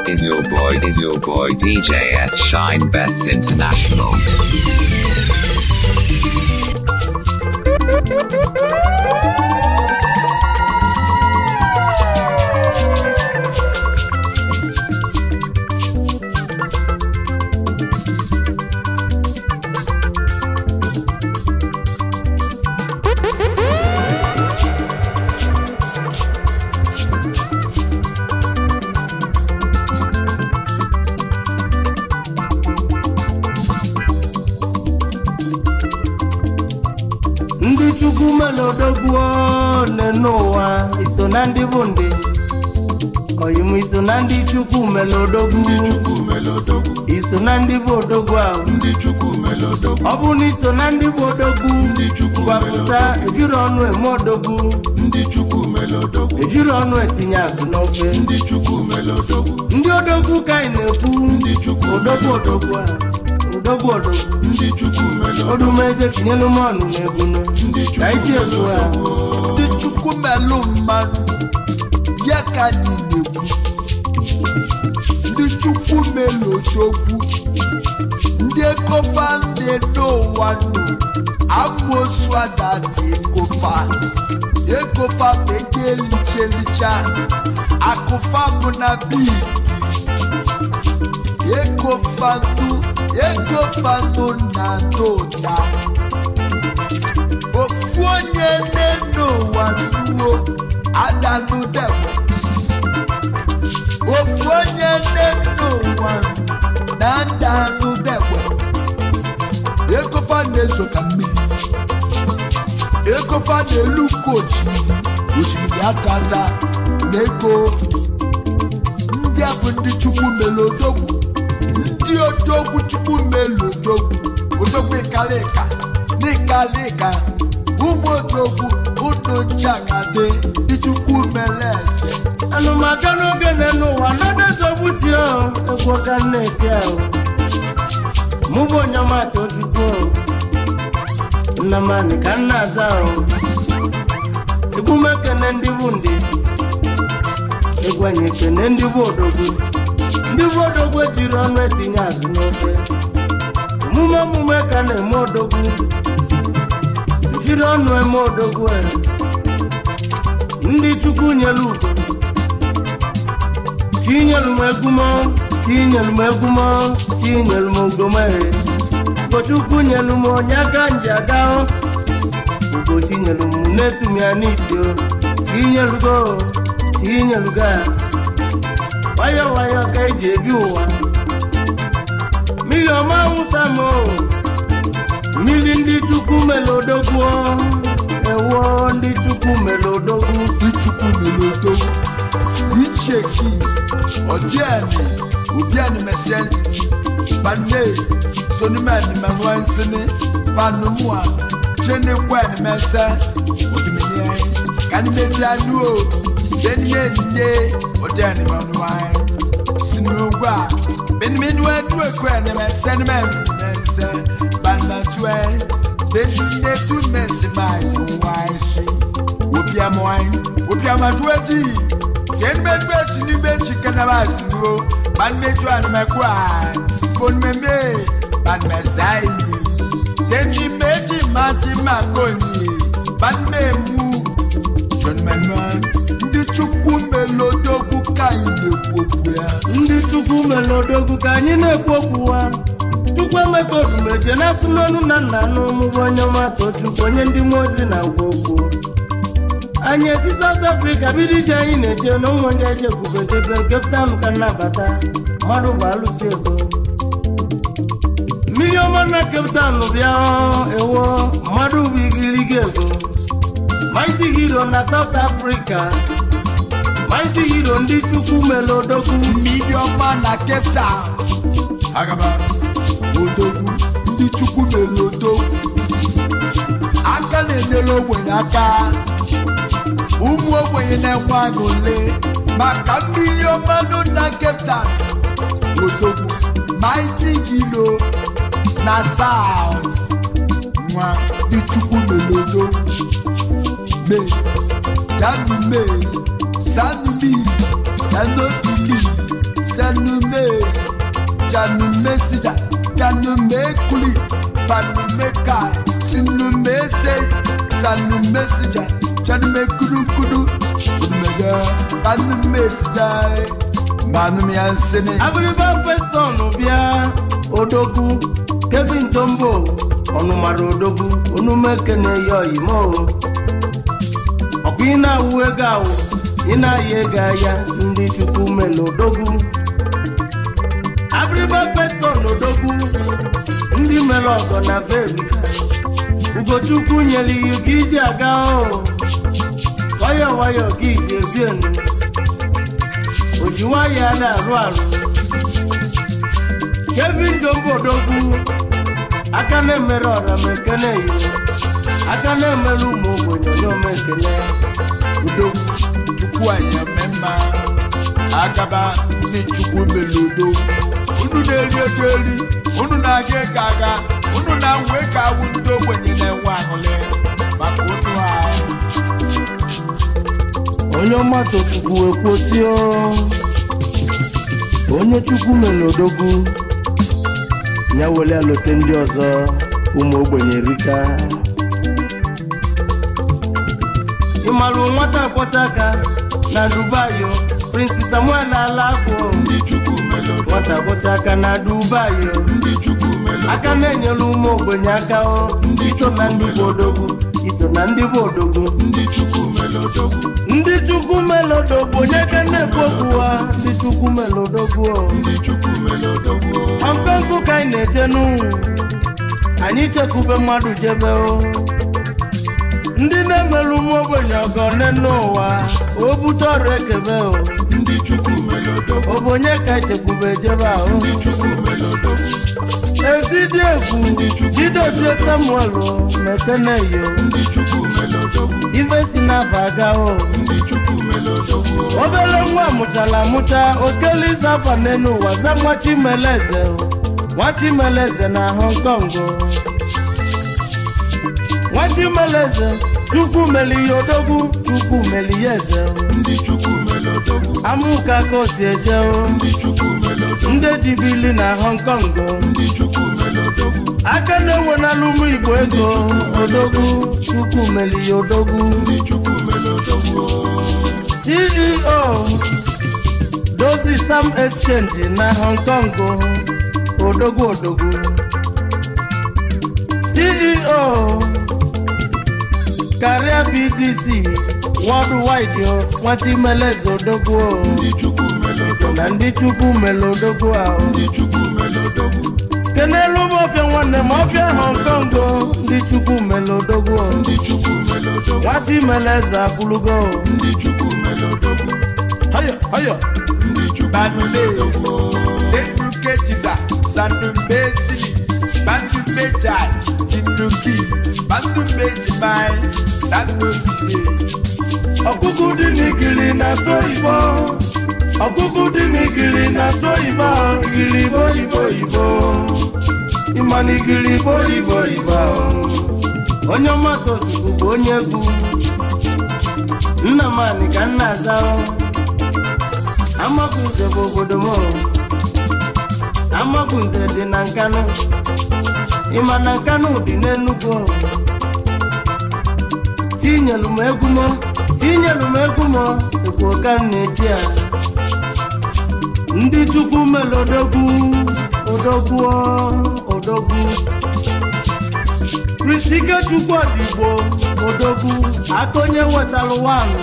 Is your boy DJ S Shine Best International. Ndị Chukwu mere odogwu one n'ụwa, iso na ndị bụ ndị oyimu, iso na ndị Chukwu mere odogwu. Ndị Chukwu mere odogwu. Iso na ndị bụ odogwu ahụ. Ndị Chukwu mere odogwu. Ọ bụ na iso na ndị bụ odogwu, Ndị Chukwu mere gwapụta. odogwu. Ejiri ọnụ eme odogwu. Ndị Chukwu mere odogwu. Ejiri ọnụ etinye azụ n'ofe. Ndị Chukwu mere odogwu. Ndị odogwu ka anyị na-ekwu. Ndị Chukwu Odogwu, mere odogwu a, odogwu, odogwu. Ndị Chukwu mere odogwu. Odumeje, tinyelu m ọnụ n'egwu. Ndị Ka anyị Chukwu ji mere egwu a. odogwu. Ndị Chukwu melụ mmanụ ya ka anyị na-ekwu. Ndị Chukwu melụ odogwu, ndị ekofa, ndị n'ụwa nụ amosu adadị ekofa, ekofa bekee lichelicha akụfa bụ na bii ekofanu, ekofanu na-atọ ụda. Ofu onye n'ụwa nuo adanudegbe, ofu onye n'ụwa na adanudegbe. Ekofa na-ezo ka mmiri, ekofa na-elu ka osimiri, osimiri atata na ego. Ndị a bụ ndị Chukwu mere odogwu, ndị odogwu Chukwu mere odogwu, odogwu ịkalịka n'ịkalịka. Ụmụ odogwu, unu nchakadị, ndị Chukwu mere eze. Anụmaka n'oge na n'ụwa n'odezobuti o, egwu ka m na-eti ahụ. Mụ bụ onye ọma Tochukwu o, Nnamani ka m na-aza o. Egwu m ekene ndị bụ ndị egwu, anyị ekene ndị bụ odogwu, ndị bụ odogwu ejiri ọnụ etinye azụ n'ofe. Omume omume ka na-eme odogwu, ejiri ọnụ eme odogwu e. Ndị Chukwu nyere ugo, tinyelu m egwu m, tinyelu m egwu m, tinyelu m ugo m e. Ugochukwu nyelu m onye aka nji aga o. Ugo tinyelu m na-etu m ya n'isi o. Tinyelugo, tinyelugo a, nwayọ nwayọ ka eji ebi ụwa. Mmiri ọma awụsa m o, mmiri. Ndị Chukwu mere odogwu o, ewo, ndị Chukwu mere odogwu. Ndị Chukwu mere odogwu. Icheki ọdịani obiani mesiensi pane sonimani menuensini panumua chenekwani mese odumenie kanimebianuo benimenne ọdịani menuan sinugwa beniminuaduekwani mesenimɛnse banatue benunetumesimanuwaesi obiamoan obiamatueti tienimɛduetsi nibetsi kenabatuo banmetu anumɛkua bonumeme banumɛsaini tenimeti mati makoni banumemu jɔnumɛnua. Ndị Chukwu melodogwu ka anyị na-ekwu okwu ya. Ndị Chukwu mere odogwu ka anyị na-ekwu okwu ha. Chukwu Emeka Odumeje na-asụ n'ọnụ na nna n'ụmụbụ onye ọma Tochukwu, onye ndị mmụọ ozi na-agwa okwu. Anyị esi South Africa bido ije anyị na-eje na ụmụ ndị ejekwube jebe Cape Town ka nnabata mmadụ bụ alụsị ego. Mmiri ọma na Cape Town bịa, ewo, mmadụ bụ igirigi ego. Mighty Hero na South Africa, Mighty Hero, ndị Chukwu mere odogwu. Mmiri ọma na Cape Town, agaba odogwu. Ndị Chukwu mere odogwu, aka na-enyere ogbenye aka, ụmụ ogbenye na-enwe aṅụle maka mmiri ọma nụ na Cape Town. Odogwu Mighty Hero na South, nwa ndị Chukwu mere odogwu. Mee. Sanume, Sanumi, Danotili, Sanume, Janume Sija, Janume Kuli, Banume Kai, Sinume Se, Sanume Sija, Janume Kudu Kudu, Kudumeja, Banume Sija, Banume Ansene. Abịrịba fesọn bịa, odogwu Kevin Tombo ọnụmara odogwu onumekene ya oyimo. Ọkwa ị na-awụ ego awụ, ị na-ayị ego aya, ndị Chukwu mere odogwu. Abịrịba fesọn odogwu, ndị mere ọgọ na verika. Ugochukwu nyere iyi gị iji aga o, nwayọọ nwayọọ gị iji ebi enu oji nwayọọ a na-arụ arụ. Kevin Jombo odogwu, aka na-emere ọra ma ekene yo, aka na-emere ụmụ ogbenye onye ome ekene. Odogwu, Chukwu anyị eme mma. Agaba, ndị Chukwu mere odogwu. Unu na-eri ego eri, unu na-aga ego aga, unu na-awụ ego awụ, ndị ogbenye na-enwe aṅụrị maka unu ahụ. Onye ọma Tochukwu ekwosio, onye Chukwu mere odogwu ya were alote ndị ọzọ, ụmụ ogbenye rika. Ịmalụ nwata kwọcha aka na Dubai o, Prince Samuel Alakwo. Ndị Chukwu mere odogwu. Nwata kwọcha aka na Dubai o, Ndị Chukwu mere aka na-enyere ụmụ ogbenye aka o, iso na ndị bụ odogwu, iso na ndị bụ odogwu. Ndị Chukwu mere odogwu. Ndị Chukwu mere odogwu, onye ka na-ekwu okwu ha? Ndị Chukwu mere odogwu o. Ndị Chukwu mere odogwu. Ọnkọnkụ ka anyị na-ejenu, anyị chekwube mmadụ jebe o. Ndị na-emelu ụmụ ogbenye ọgọ n'ụwa, o bute ọrụ ekebe o. Ndị Chukwu mere odogwu. Ọ bụ onye ka echekwube jebe ahụ? Ndị Chukwu mere odogwu. Ezidi egwu Chidozie Samuel Mekeneyo. Ndị Chukwu mere odogwu. Ife si n'afọ aga o. Ndị Chukwu mere odogwu. Obere nwa mụchara amụcha okeliza afa n'elu ụwa za nwa Chimeleze o. Nwa Chimeleze na Hong Kong o. Nwa Chimeleze, Chukwu meli ya odogwu, Chukwu meli ya eze o. Ndị Chukwu mere odogwu. Amụka ka o si eje o. Ndị Chukwu mere odogwu. Ndị jibili na Hong Kong o. Ndị Chukwu mere odogwu. Aka na-ewenalụ ụmụ Igbo ego, odogwu, Chukwu meli ya odogwu. Ndị Chukwu mere odogwu. CEO Dozi Sam Exchange na Hong Kong o, odogwu odogwu. CEO Career BDC Worldwide o, Nwachimeleze odogwu o. Ndị Chukwu mere So odogwu. na ndị Chukwu mere odogwu ahụ. Ndị Chukwu mere odogwu. Kenelu m ọfịa nwanne m, ọfịa Hong Kong o, ndị Chukwu mere odogwu o. Ndị Chukwu mere odogwu. Nwachimeleze akwụlugo o. Ndị Chukwu mere odogwu. Hayo hayo. Ndị Chukwu mere odogwu. Senuke Tiza, Sanumbe Sili, Bandumbe Jai, Tinuki, Bandumbe Jimai, Sanusike. Ọkụkụ dị n'ikiri na-asụ oyibo, ọkụkụ dị n'ikiri na-asụ oyibo, igilibo ibo ibo, ịma na igilibo ibo ibo. Onye ọmata Chukwu bụ onye egwu nna m anị ka nna aza. Amakunze bụ obodo m. Amakunze dị na Nkanụ, ịma na Nkanụ dị n'Enugwu. Tinyelu m egwu m, tinyelu m egwu m, ekwo ka m na-eti ya. Ndị Chukwu mere odogwu, odogwu odogwu. Krisike Chukwu Ọdịgbo odogwu, aka onye wetalụ wanụ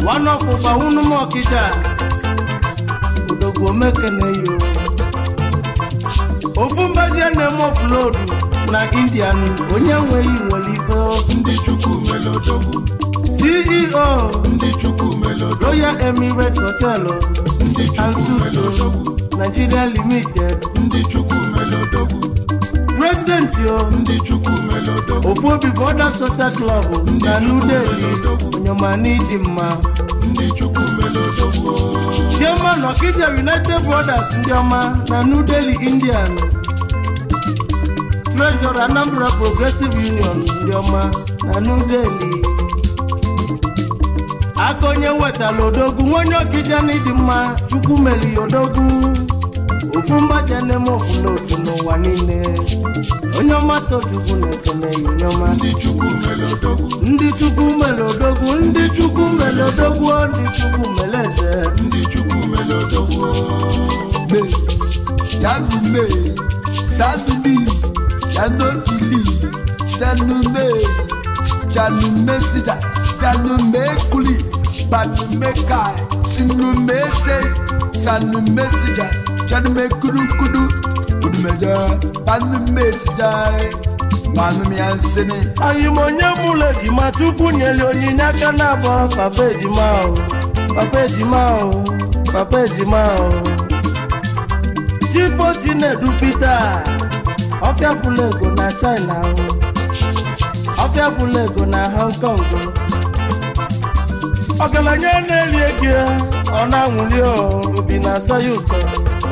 wanọfụba unu m Ọkịja, odogwu omekene yo. Ofu mbazie na-eme oflodu na Indian, onye nweghị nwere ife. Ndị Chukwu mere odogwu. CEO Ndị Chukwu mere odogwu. Royal Emirates Hotel Ndị and Chukwu mere Suites odogwu. Nigeria Limited. Ndị Chukwu mere odogwu. President yo. Ndị Chukwu mere odogwu. Ofu Obi Brothers Social Club na New Delhi, onyemana ịdị mma. Ndị Chukwu mere odogwu. Chairman Okija United Brothers, ndị ọma na New Delhi, Indian. Treasurer Anambra Progressive Union, ndị ọma na New Delhi. Aka onye wetala odogwu, nwa onye ọkịja na ịdị mma, Chukwu meli ya odogwu. Ofu mgbaja na-eme ofu n'otu n'ụwa niile. Onye ọma, Tochukwu na-ekene ya, onye ọma. Ndị Chukwu mere odogwu. Ndị Chukwu mere odogwu, ndị Chukwu mere odogwu, ndị Chukwu mere eze. Ndị Chukwu mere odogwu. Me janume sanumi janokili sanume janume sija janume kuli banume kai sinume se sanume sija janume kudukudu kudumeja banume sija manume yansini. Anyị ma onye mụrụ ejima Chukwu nyere onyinye aka na abụọ, papa ejima o, papa ejima o, papa ejima o. Chifo Chinedu Peter Ọfịa Fulego na China o, Ọfịa Fulego na Hong Kong o. Ọgaranya na-eri ego, ọ na-anwụli o, obi na-asọ ya ụsọ,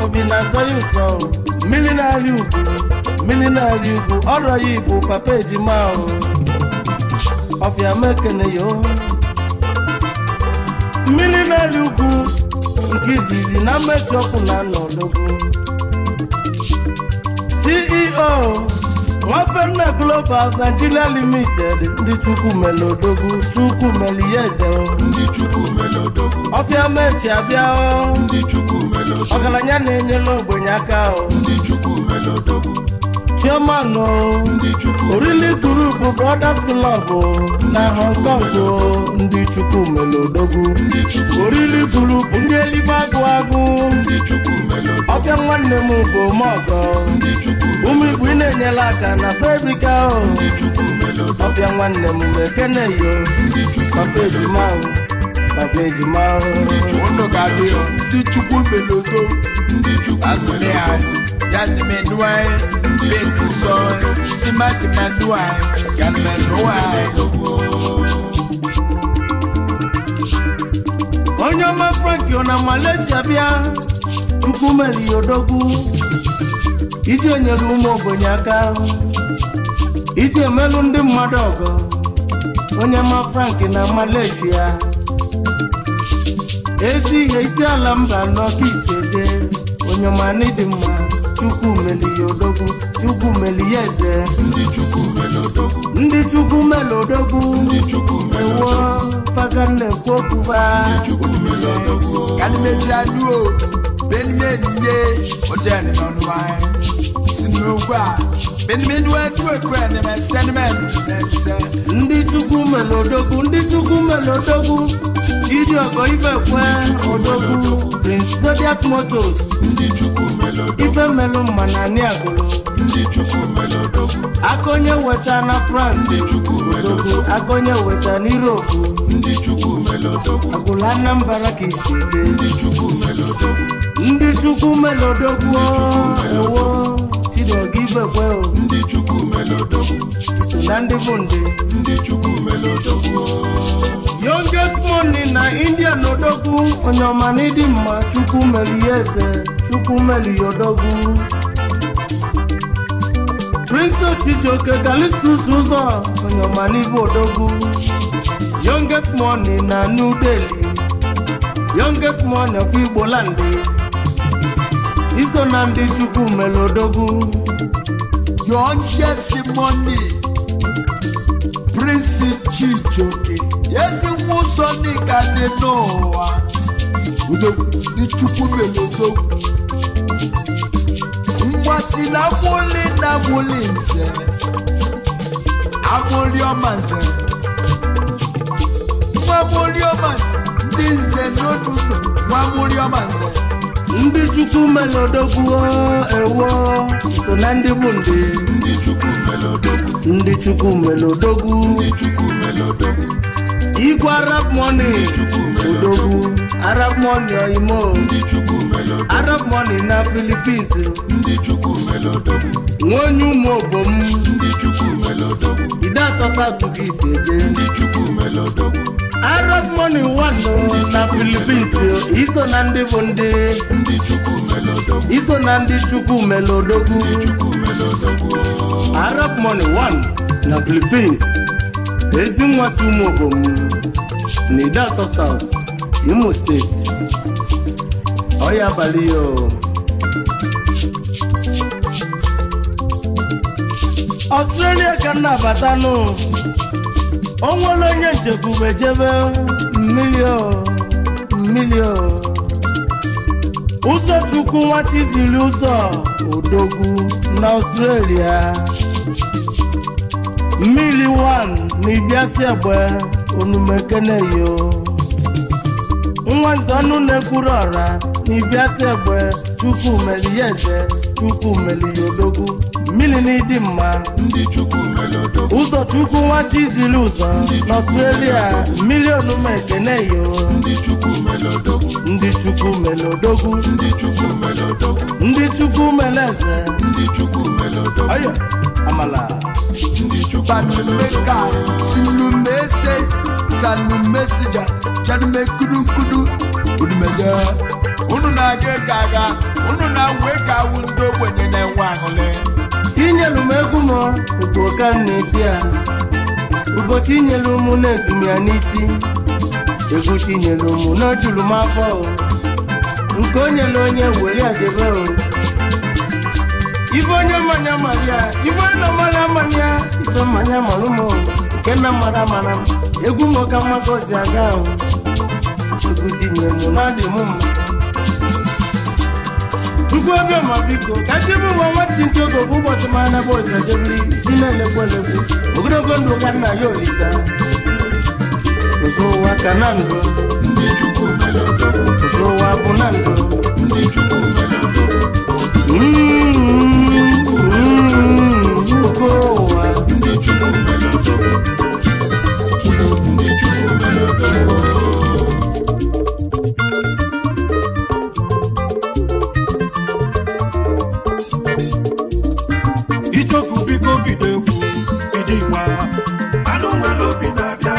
obi na-asọ ya ụsọ o. Mmiri na-arị ugwu, mmiri na-arị ugwu, ọrọ ya igbo, papa ejima o. Ọfịa mekene yo, mmiri na-arị ugwu nke izizi na mmechi ọkụ na nọlogwu, CEO Nwafenna Global Nigeria Limited. Ndị Chukwu mere odogwu, Chukwu mere ya eze o. Ndị Chukwu mere odogwu. Ọfịa mechi abịa o. Ndị Chukwu mere odogwu. Ọgaranya na-enyere ogbenye aka o. Ndị Chukwu mere odogwu. Chairman o. Ndị Chukwu. Orili Group Brothers Club o, na Hong Kong o. Ndị Chukwu mere odogwu. Ndị Chukwu. Orili Group, ndị eluigwe agụ agụ. Ndị Chukwu mere odogwu. Ọfịa nwanne m bụ mọgọ. Ndị Chukwu. Ụmụ Igbo, ị na-enyere aka na Febrika o. Ndị Chukwu mere odogwu. Ọfịa nwanne m, mekene yo. Ndị Chukwu. Papa ejima o, papa ejima o. Unu ga-adị ndị Chukwu mere odogwu. Ndị Chukwu mere odogwu. Onye ọma Frank na Malaysia bịa, Chukwu mere ya odogwu, iji enyere ụmụ ogbenye aka, iji emelụ ndị mmadụ ọgọ. Onye ọma Frank na Malaysia, ezi ihe isi ala mba n'ọka isi eje. Onye ọma n'ịdị mma, Chukwu mere ya odogwu, Chukwu mere ya eze. Ndị Chukwu mere odogwu. Ndị Chukwu mere odogwu. Ndị Chukwu mere Ewo. odogwu. Faga na-ekwu okwu fa. Ndị Chukwu mere odogwu. Kanimejiaduo benimeniye ojeni nọnuwai sinugwa benimeniweduekwenimesenimense. Ndị Chukwu mere odogwu, ndị Chukwu mere odogwu. Chidi Ọgọ Ibekwe odogwu, Prince Zodiac Motors. Ndị Chukwu mere odogwu. Ife melụ mma na anị agụrụ. Ndị Chukwu mere odogwu. Aka onye weta na France. Ndị Chukwu mere Odogwu. odogwu. Aka onye weta na Europe. Ndị Chukwu mere odogwu. Agụrụ Anambra ka isi jee. Ndị Chukwu mere odogwu. Ndị Chukwu mere odogwu. Ewo, Chidi Ọgọ Ibekwe o. Ndị Chukwu mere odogwu. So na ndị bụ ndị. Ndị Chukwu mere odogwu. Youngest Money na India n'odogwu, onye ọma n'ịdị mma, Chukwu mere ya eze, Chukwu mere ya odogwu. Prince Chijioke Kalistus Ụzọ, onye ọma n'ịbụ odogwu. Youngest Money na New Delhi, Youngest Money of Igbo Land, iso na ndị Chukwu mere odogwu. Youngest Money, Prince Chijioke ezi nwa ụzọ n'ịka dị n'ụwa, odogwu, ndị Chukwu mere odogwu. Mgbasi na amụli na amụli nze, amụli ọma nze, nwa amụli ọma nze, ndị nze n'onunu, nwa amụli ọma nze. Ndị Chukwu mere odogwu, ewo, so na ndị bụ ndị. Ndị Chukwu mere odogwu. Ndị Chukwu mere odogwu. Ndị Chukwu mere odogwu. Igwe Arab Money. Chukwu mere. Odogwu Arab Money oimo. Ndị Chukwu mere odogwu. Arab Money na Philippines. Ndị Chukwu mere odogwu. Nwa onye ụmụ obom. Ndị Chukwu mere odogwu. Ide atọ satụ ka isi eje. Ndị Chukwu mere odogwu. Arab Money one na Philippines, iso na ndị bụ ndị. Ndị Chukwu mere odogwu. Iso na ndị Chukwu mere odogwu. Ndị Chukwu mere odogwu. Arab Money one na Philippines. Ezi nwa si ụmụ obom na Idatọ South, Imo Steeti. Ọya abalị ya o. Australia ka m na-abata nụ. O nwere onye nchekwube jebe mmiri o, mmiri o. Ụzọ Chukwu nwachizili ụzọ odogwu na Australia. Mmiri 1 na Ibiasi egbe onumekeneyo. Nwa nze ọnụ na-ekwuru ọra na Ibiasi egbe. Chukwu meli ya eze, Chukwu meli ya odogwu. Mmiri na ịdị mma. Ndị Chukwu mere odogwu. Ụzọ Chukwu nwachizili ụzọ n'Australia. Mmiri onumekeneyo. Ndị Chukwu mere odogwu. Ndị Chukwu meli odogwu. Ndị Chukwu mere odogwu. Ndị Chukwu meli eze. Ndị Chukwu mere odogwu. Ọyọ amala. Ndị Chukwu mere Banumeka odogwu. sinumese sanumesija janume kudu odumeje. Unu na-aga ịka agha, unu na-awa ịka awụ ndị ogbenye na-enwe aṅụrị. Tinyelu m egwu m ugbo ka m na-eti ya. Ugo tinyelu m na-etu m ya n'isi. Egwu tinyelu m n'ojulu m afọ o. Nke onye na onye were ya jebe o. Ife onye mmanya mara ya, ife onye na mara mmanya, ife mmanya mara m o. Nke na mara mara m. Egwu m ka mma ka o si aga o. Egwu tinye m na adị m mma. Chukwu ebe ma biko ka chi bụ nwa nwantịntị oge bụ ụbọchị ma na bụ ụzọ jebiri si na-elekwu elekwu ogologo ndụ ka nna ya olisa ụzọ ụwa ka na ndụ. Ndị Chukwu mere odogwu. Ụzọ ụwa bụ na ndụ. Ndị Chukwu mere odogwu. Ugo ụwa. Ndị Chukwu mere odogwu. Ndị Chukwu mere odogwu. Ichoku biko bido egwu, bido igba. Anụ nwere obi na-abịa,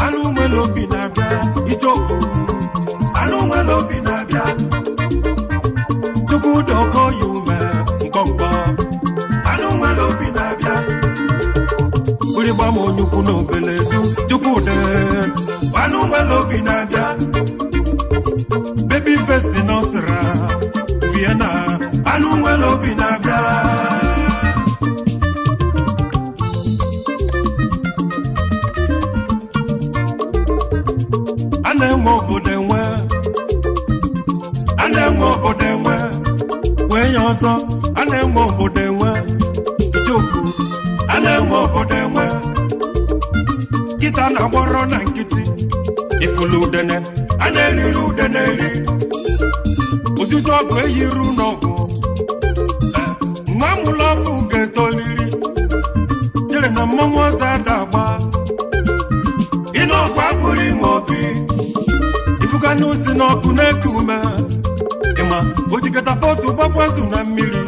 anụ nwere obi na-abịa. Ichoku, anụ nwere obi na-abịa. Chukwu dọkọ ya ume mkpọmkpọ. Anụ nwere obi na-abịa. Gbịrịgba m onyukwu na obele du Chukwu de. Anụ nwere obi na-abịa. Baby face dị n'Ọstra Vienna. Anụ nwere obi na-abịa. A na-enwe obodo enwe, a na-enwe obodo enwe wee nye ọzọ. A na-enwe obodo enwe ijoku. A na-enwe obodo enwe kịta na-agbọrọ na nkịtị ifulu udene. A na-eriri udene eri ụtụtụ ọgụ eyiru n'ọgụ. Nwa mụlụ ọkụ ga-etoliri jere na mmanwụ ọzọ ada agba. Ịnụ ọgụ abụrụ inwe obi ifuga n'usi n'ọkụ na-eku ume. Ịma ojikọta pọtụ gbakwazu na mmiri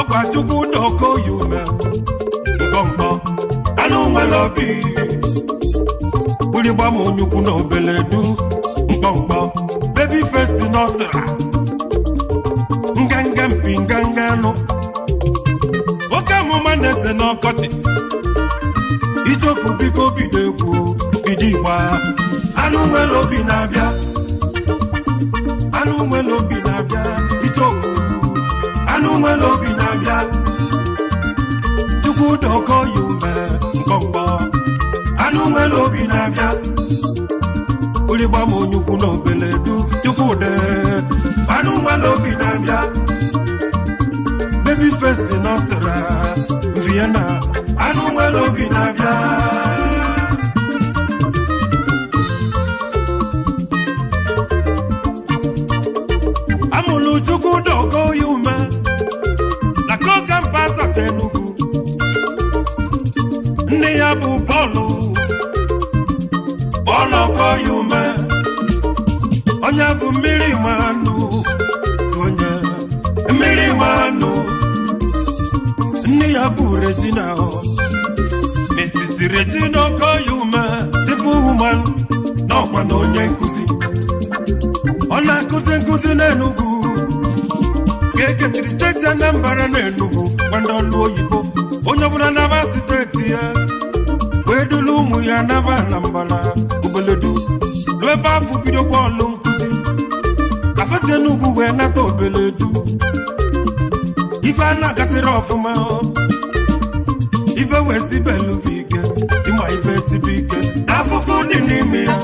ọkwa Chukwu dọkọ yi ume mkpọmkpọ. Anụ nwere obi gbụrịgba m onyukwu na obele du mkpọmkpọ. Baby face dị n'ọsra nganga mpi nganga anụ oke amụma na-ese n'ọkọchị. Ichoku biko bido egwu, bido igba. Anụ nwere obi na-abịa, anụ nwere obi na-abịa. Ichoku, anụ nwere obi na-abịa. Chukwu dọkọ ya ume mkpọmkpọ. Anụ nwere obi na-abịa. Ụlịgba m onyukwu na obele du Chukwu de. Anụ nwere obi na-abịa. Baby face dị n'Ọstra Vienna. Anụ nwere obi na-abịa. Amụlụ Chukwu dọkọ ya ume na koka mba asatọ Enugu. Nne ya bụ Pọlụ Pọlụ ọkọ ya ume. Onye bụ mmiri manụ onye mmiri manụ. Nne ya bụ Regina, Mrs. Regina Okoye ume, simple woman n'ọkwa na onye nkụzi. Ọ na-akụzi nkụzi n'Enugu ka ekesiri steeti Anambra na Enugu gwa ndị ọlụ oyibo onye ọbụla na-aba steeti ya. Wee dulu ụmụ ya naba Anambra Obeledu ruo ebe afọ bidokwa ọlụ nkụzi afesi Enugwu wee nata Obeledu. Ife a na-agasịrị ọfụma, ife wee sibelu bụ ike ịma ife sibe ike na afụfụ dị n'ime ya.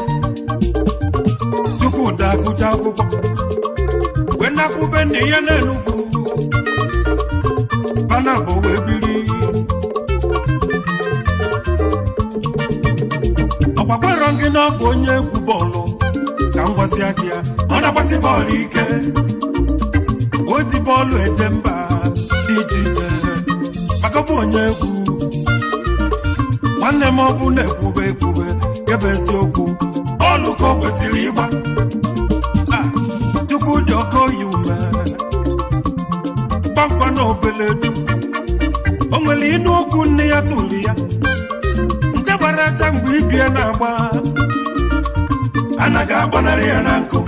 Chukwuda agụcha akwụkwọ wee nakwube nne ya n'Enugwu, banabụ wee biri. Ọgbakwarọ gị na ọ bụ onye egwu bọọlụ ka m gwasịa gị ya, ọ na-agbasi bọọlụ ike, o ji bọọlụ eje mba dị iche iche maka ọ bụ onye egwu. Nwanne m, ọ bụ na-ekwube ekwube kebe eziokwu, bọọlụ ka o kwesịrị ịgba. Chukwu dị ọkọ yi ume kpamkpa na Obeledu o nwere ịnụ okwu nne ya tụrụ ya nke gbara aja mgbe ibie na-agba anaghị agbanarị ya na nkụ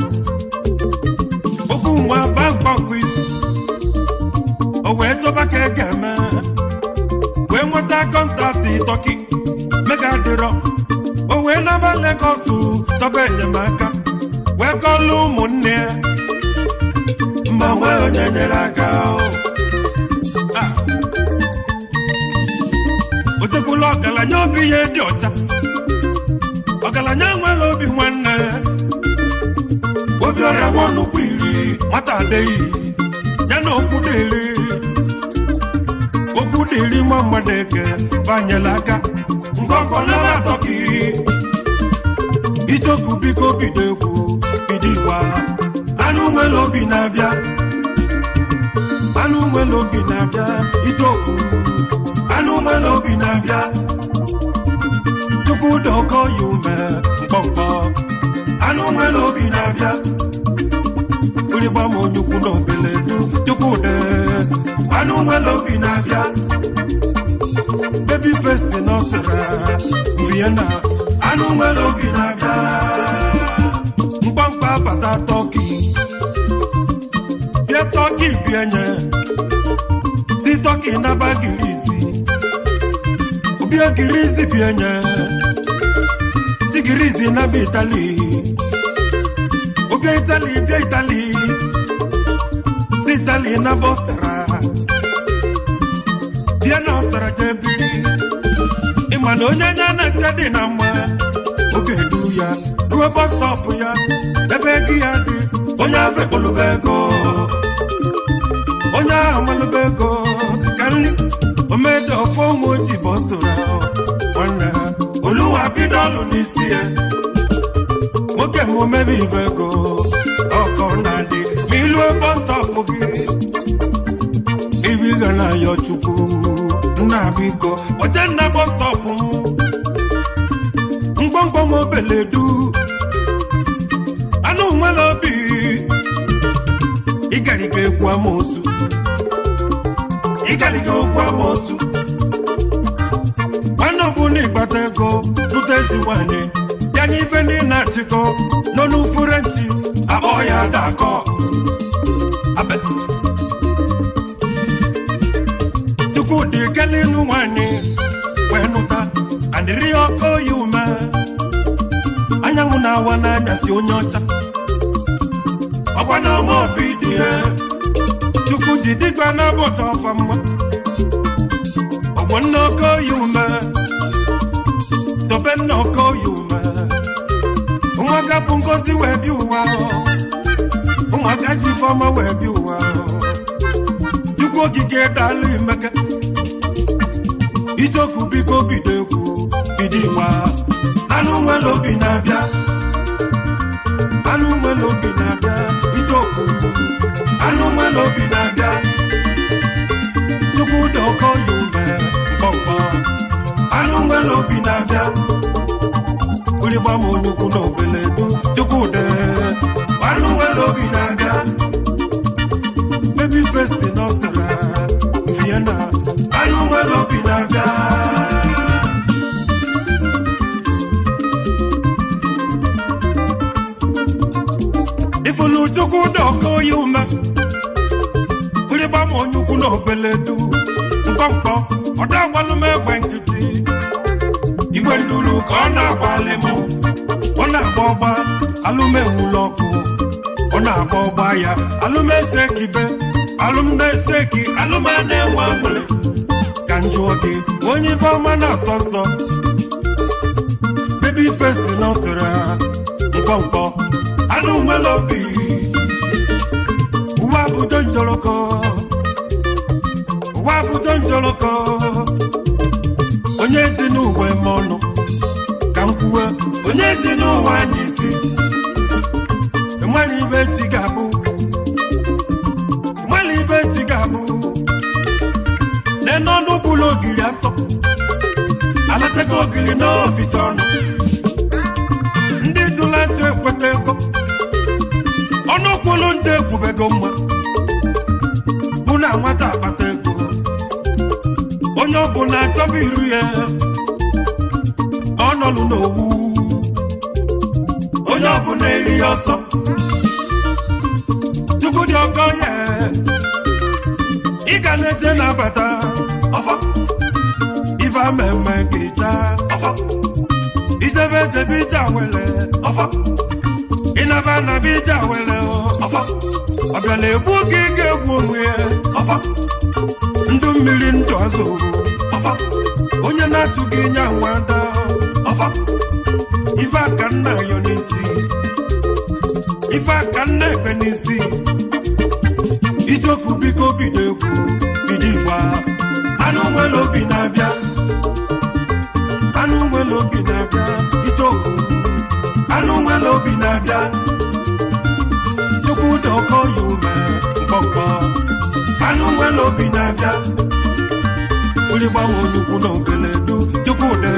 okwu nwa bamkpamkpa isi o wee chọba ka e ga-eme wee nweta kọntaktị Tọki mega dịrọ, o wee naba Legọs chọba enyemaka wee kọlụ ụmụnne ya mba nwee onye nyere aka. O tekwula ọgaranya obi ya dị ọcha, ọgaranya nwere obi nwanne, obi ọrịa nwa nnukwu iri nwata adịghị ya na okwu dịrị, okwu dịrị nwa mmadụ eke banyela aka ngọngọ nara Tọki. Ichoku biko bido egwu bido ịgba, anụ nwere obi na-abịa, anụ nwere obi na-abịa. Ichoku anụ nwere obi na-abịa. Chukwuda ọkọ ya ume mkpọmkpọ, anụ nwere obi na-abịa. Ụlịgba m onyukwu na Obeledu. Chukwuda anụ nwere obi na-abịa. Baby face nọsara Vienna, anụ nwere obi na-abịa. Mkpamkpa bata Tọki bịa, Tọki bịa nye si Tọki naba Girizi, bịa Girizi bịa nye si Girizi naba Itali, bịa Itali bịa Itali si Itali naba Ọstara, bịa na Ọstara jee biri. Ịma na onye anya na-ete dị na mma oge duru ya ruo bọs stọpụ ya ebe ego ya dị, onye ahụ ekpolụba ego, onye ahụ amalụba ego ka nri omedo ọfọ ụmụ oji bọstụrụ ahụ. Nwanne ha oluwa bido ọlụ n'isi ya, nwoke m omebe ibe ego ọkọ na-adị ma iluo bọs stọpụ gị ibiga na ayọ Chukwu nna biko kpọje nna bọs stọpụ m. Mgbọmgbọm Obeledu anụ nwere obi ịgariga egwu amoosu, ịgariga okwu amoosu. Nwanne ọbụla ịgbata ego lụta ezi nwanyị ya na ife niile achịkọ n'ọnụ Frenchi akpọ ya dakọ abe. Chukwudị kelinu nwanyị wee nụta andịrị ọkọ ya ume anyanwụ na-awa n'anyasị onye ọcha ọkwa na ọma obi dị ya. Chukwu ji dịgba n'abọcha ọfa mma ọgbọ nne ọkọ ya ume tobe nne ọkọ ya ume. Ụmụaka bụ ngozi wee bịa ụwa, ụmụaka ji ifeọma wee bịa ụwa. Chukwu okike daalụ imeke. Ichoku biko bido egwu bido ịgba, anụ nwere obi na-abịa, anụ nwere obi na-abịa. Ichoku anụ nwere obi na-abịa. Chukwuda ọkọ ya ume mkpọmkpọ, anụ nwere obi na-abịa. Ụlịgba m onyukwu na Obeledu. Chukwuda anụ nwere obi na-abịa. Baby face nọsara Vienna, anụ nwere obi na-abịa. Ifulu Chukwuda ọkọ ya ume ụlịgba m onyukwu na Obeledu mkpọmkpọ, ọda agbalụ m egbe nkịtị. Igwe Igwe nduru ka ọ na-agbalị m. Ọ na-agba ọgba alụmenwụlọ ọkụ. Ọ na-agba ọgba ya alụmesekibe alụmeseki alụma na-enwe aṅụrị. Ka m jụọ gị, onye ife ọma na-asọ nsọ, baby first nọsịrị mkpọmkpọ anụ nwere obi. Ụwa abụjọ njọrọkọ, ụwa abụjọ njọrọkọ. Onye dị n'ụwa eme ọnụ ka m kwuwe, onye dị n'ụwa anyị isi ịmara ibe echi ga-abụ, ịmara ibe echi ga-abụ. Nene ọnụ bụrụ ogiri asọ alatago ogiri n'obicha ọnụ. Ndị jụla ntụ ekweta ego ọnụ kwụlụ, ndị ekwubego mma bụ na nwata akpata ego, onye ọbụla achọba iru ya. Ọ nọlụ n'owu, onye ọbụla eri ya ọsọ. Chukwu dị ọkọ ya, ị ga na-eje na-abata ọfọ ife ama eme ka ịcha ọfọ ijebe ejebe ije awele ọfọ ịnaba anaba ije awele ọfọ. Ọbịala egbu gị, ga-egbu onwe ya ọfọ. Ndụ mmiri ndụ azụ ọfọ, onye na-atụ gị nya nwada ọfọ. Ife aka nna yọ n'isi, ife aka nna ekpe n'isi. Ijoku, biko bido egwu, bido igba. Anụ nwere obi na-abịa, anụ nwere obi na-abịa. Ijoku, anụ nwere obi na-abịa. Chukwu dị ọkọ ya ume mkpọmkpọ, anụ nwere obi na-abịa. Ụlịgbanwe onukwu na obele du. Chukwu dị,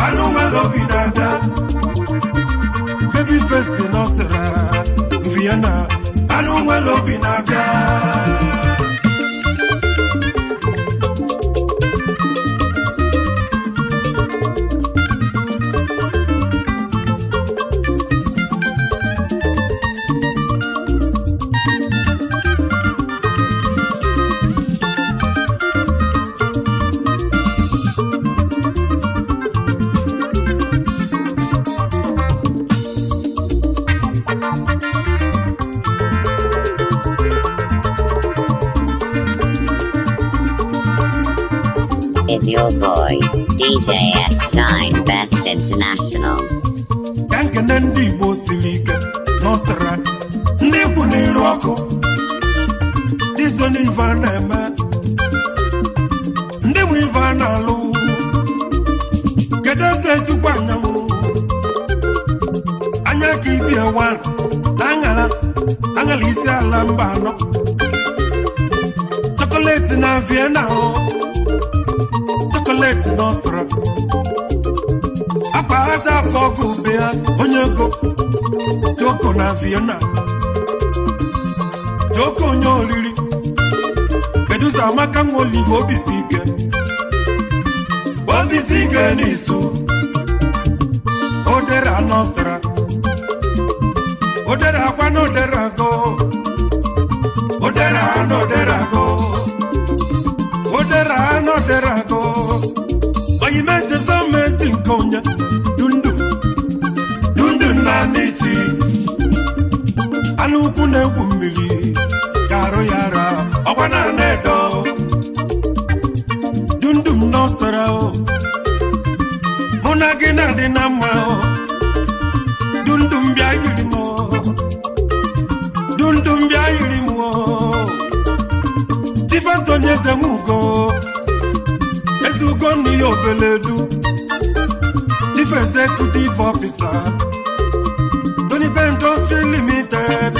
anụ nwere obi na-abịa. Baby face nọsịra Vienna, anụ nwere obi na-abịa. Is your boy, DJ S Shine Best International. Ka nkene ndị Igbo siri ike n'ọsara, ndị ikwu na-eru ọkụ ndị so n'ife a na-eme, ndị nwe ife a na-alụ. Kedu eze Chukwu anyanwụ anya ka ibie wan na aṅara aṅara isi ala mba anọ, chocolate na Vienna o, chocolate n'ọsara akpa aza afọ ọgụ ube ya, onye ego Joko na Vienna, Joko onye oriri. Kedu amaka nwa olive, obi si ike, obi si ike n'izu odera nọsara odera akwa na odera go, odera na odera go, odera na odera go. Oyimete sọmeti nke onye dundu dundu na n'ichi anụ ukwu na-egwu mmiri ka arụ ya ara ọkwa na edo dundum nọsara o. Mụ na gị na-adị na mma o. Dundum bịa yiri m o. Dundum bịa yiri m o. Chief Anthony Ezemugo, Ezugo nne ya obeledu, Chief Executive Officer, Tony Ben Industry Limited.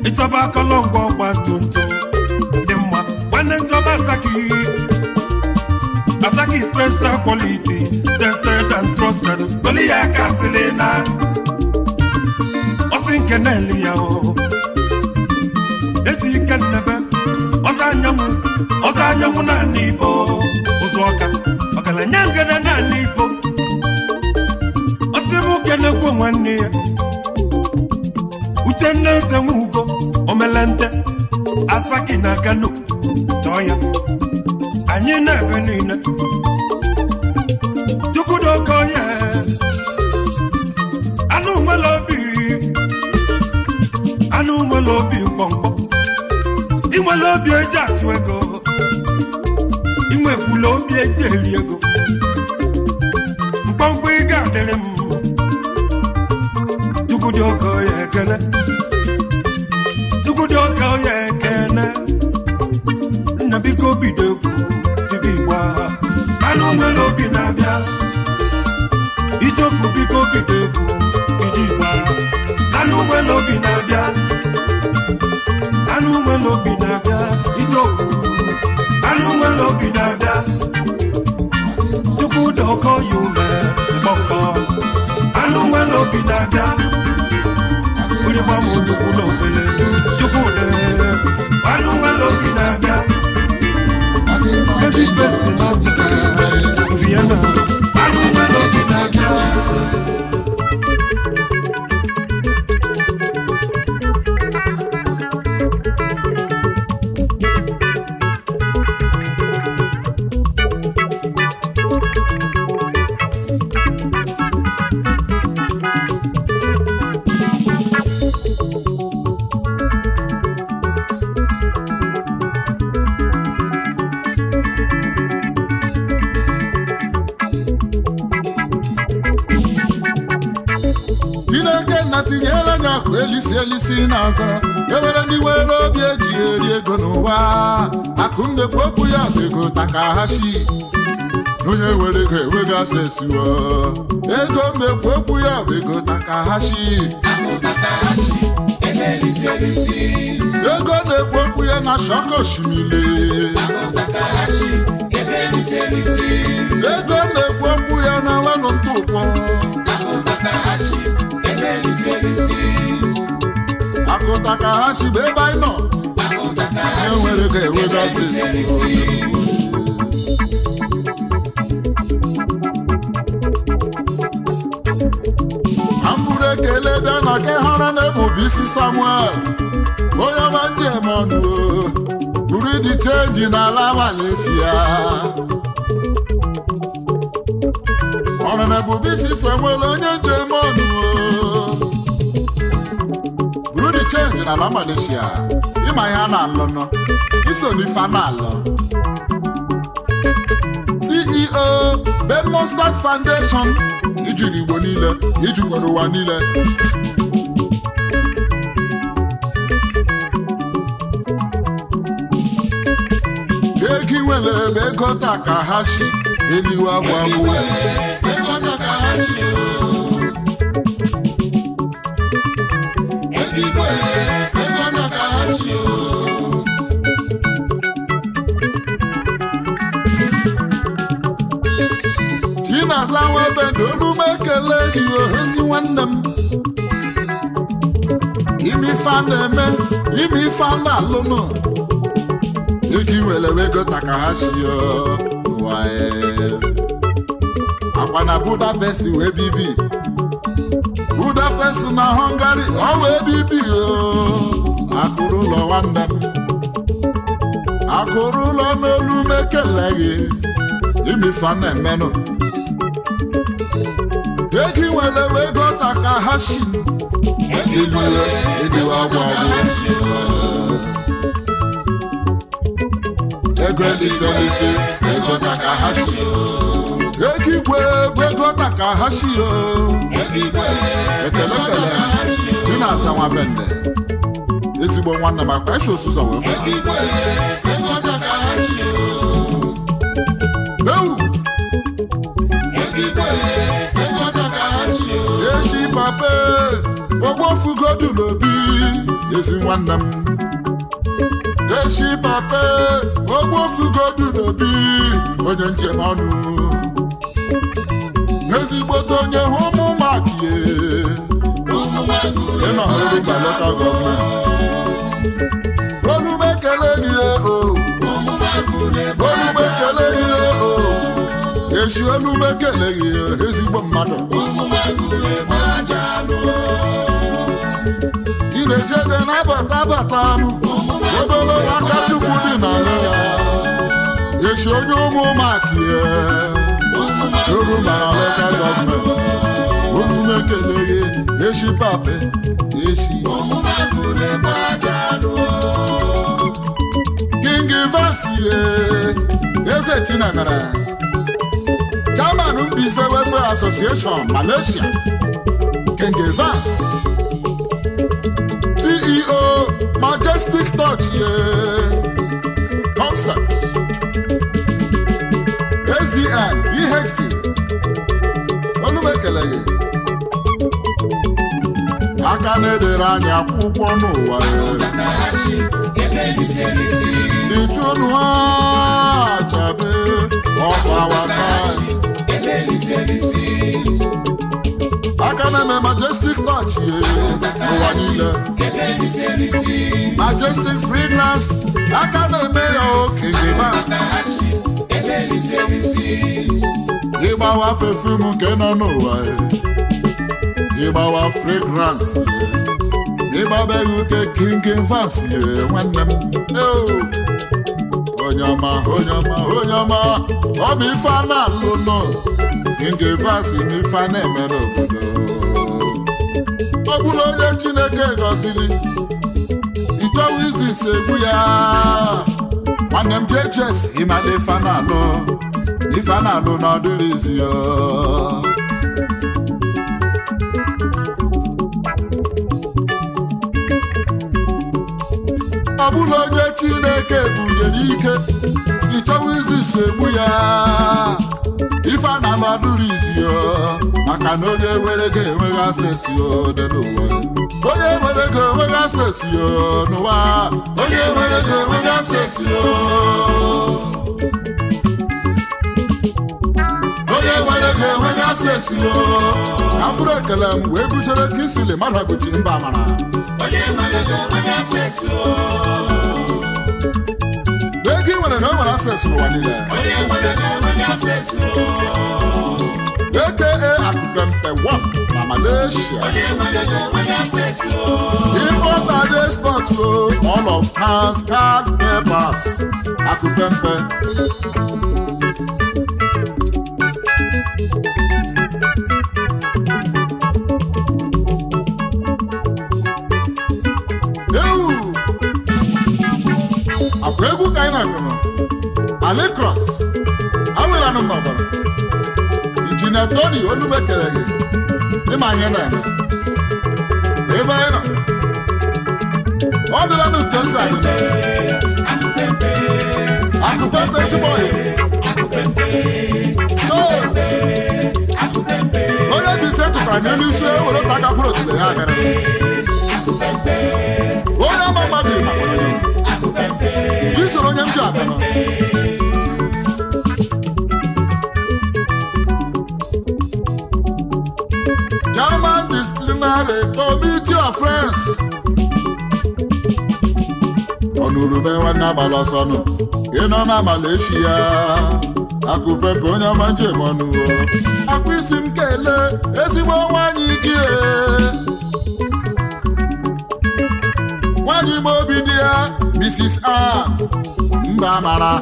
Ịchọba akọlọngwa ọgba tum tum dị mma, nwanne, nchọba Asaki, Asaki special quality, tested and trusted. Goli ya aka sịrị na ọsị nke na-eli ya o eji ike nnebe ọzọ anyanwụ, ọzọ anyanwụ naanị Igbo, ụzọ ọka ọgaranya ngene naanị Igbo. Ọsị m kenekwu nwanne ya, Uchenna Eze Nwugo Omelente Asaki na Kano, chọọ ya anyị na-ebe niile. eji eri ego mkpọmkpọ ị ga-adịrị m Chukwu dị oke ya ekene Chukwu dị oke ya ekene nna biko bido egwu tibi igba anụ nwere obi na-abịa ichoku biko bido egwu bido igba anụ nwere obi na-abịa anụ nwere obi na-abịa ichoku anụ nwere obi na-abịa Chukwu dị oke ya ume mkpọmkpọ anụ nwere obi na-abịa onye gbam odogwu na obele Chukwu dị anụ nwere obi na-abịa Baby best in Africa, Vienna. Anụ nwere obi na-abịa. Chineke nna tinyela anyị akụ elisi elisi n'azọ ewere ndị nwere obi eji eri ego n'ụwa akụ ndekwu okwu ya bụ ego takahashi onye were ego enweghị asesiwo ego mmekwu okwu ya bụ ego takahashi ego na-ekwu okwu ya na shoka osimiri ego na-ekwu okwu ya na nwanụ ntụpọ akụ takahashi bụ ebe anyị nọ enwere ego enweghị asesi ka m bụrụ ekele bịa na ke hara na ebubo isi samuel onye ọma njem ọnụ buru dị chenji n'ala Malaysia ọrụ na ebube isi samuel onye njem ọnụ buru dị chenji n'ala Malaysia ịma ihe a na-alụ nọ iso n'ife a na-alụ CEO Ben Mustard Foundation ijiri Igbo niile ijikwara ụwa niile ego inwere ebe ego takahashi eliwe agbagbu Chinasa nwebendo olu m ekele gị ohezi nwanne m ime ife a na-eme ime ife a na-alụnụ ego iwere wego takahashi o ụwa ee. akwa na Budapest wee bibi Budapest na Hungary ọ wee bibi o akụrụ ụlọ nwanne m akụrụ ụlọ n'olu m ekele gị ime ife a na-emenụ ego iwere wego takahashi eliwe ediwe agwụ agwụ ego elise elise ego takahashi ego igwe bụ ego takahashi o ekele kele Chinasa Nwabende ezigbo nwanne m akpa echi osuso wee fụta ewu echi pape ogbofugodu n'obi ezi nwanne m echi pape ogbofugodu n'obi onye njem ọnụ ezigbote onye hụ ụmụ makie ịnọ n'Orumba lokal gọọmenti olumekele gị o olumekele gị o echi olumekele gị ezigbo mmadụ ị na-ejeje na-abata abata anụ obere aka chukwu dị n'ala ya echi onye ụmụ makie Orumba na lokal gọọmenti olumekele gị echi pape echi King Vasie Eze Chinemere, Chairman Mbaise Welfare Association Malaysia, King Evans, CEO, Majestic Touch ye Concepts, SDN PhD. Olumekele gị aka na-edere anyị akwụkwọ n'ụwa. The Chinua Achebe of our time. Aka na-eme Majestic Touch ye n'ụwa niile, Majestic Fragrance, aka na-eme ya o. King Evans, ịgbawa perfume nke nọ n'ụwa, ịgbawa fragrance, ịgbabeghị uke King Evans ye nwanne m. Onye ọma, onye ọma, onye ọma, ọ bụ ife a na-alụ nọ. King Evans na ife a na-emere obodo. Ọ bụrụ onye Chineke gọziri, ịchọwa izu ise egbu ya. Nwanne m, JHS, ịmala ife a na-alụ, ife a na-alụ na ọdịrị izi ya. Ọ bụrụ onye Chineke bunyere ike, ịchọwa izu ise egbu ya. Ife a na-alụ adụrụ izi ya, maka na onye nwere ego enweghị access dị n'ụwa. Onye nwere ego enweghị access n'ụwa. Onye nwere ego enweghị access. Onye nwere ego enweghị access. Ka m bụrụ ekele m wee buchere Kisili mmadụ agbochi mba amara. Ego ị nwere na o nwere access n'ụwa niile. Aka Akụpempe 1 na Malaysia. Import and export o, all of cars, cars, papers. Akụpempe. Ewu! Akwa egwu ka anyị na-akụnụ. Ali Cross, awịlanụ m n'ọgbara. Injinia Tony Olumekele gị, ịma ihe na-eme. Ebe anyị nọ, ọ dịla n'uke nsọ adị. Akụpempe ezigbo ọyị. Choo! Onye bụ ise tụkwara n'elu isi ewere otu aka pụrụ otule ya ahịrị. Onye ama mmadụ makwara ya. Isoro onye m ji abịa nọ. German Disciplinary Committee of Friends. Ọnụrube nwanne agbala ọsọ nụ. Ị nọ na Malaysia. Akụpempe onye ọma njem ọnụ o. Akpụ isi m kelee ezigbo nwanyị gị e. Nwanyị m obi dị ya, Mrs. Ann Mba mara.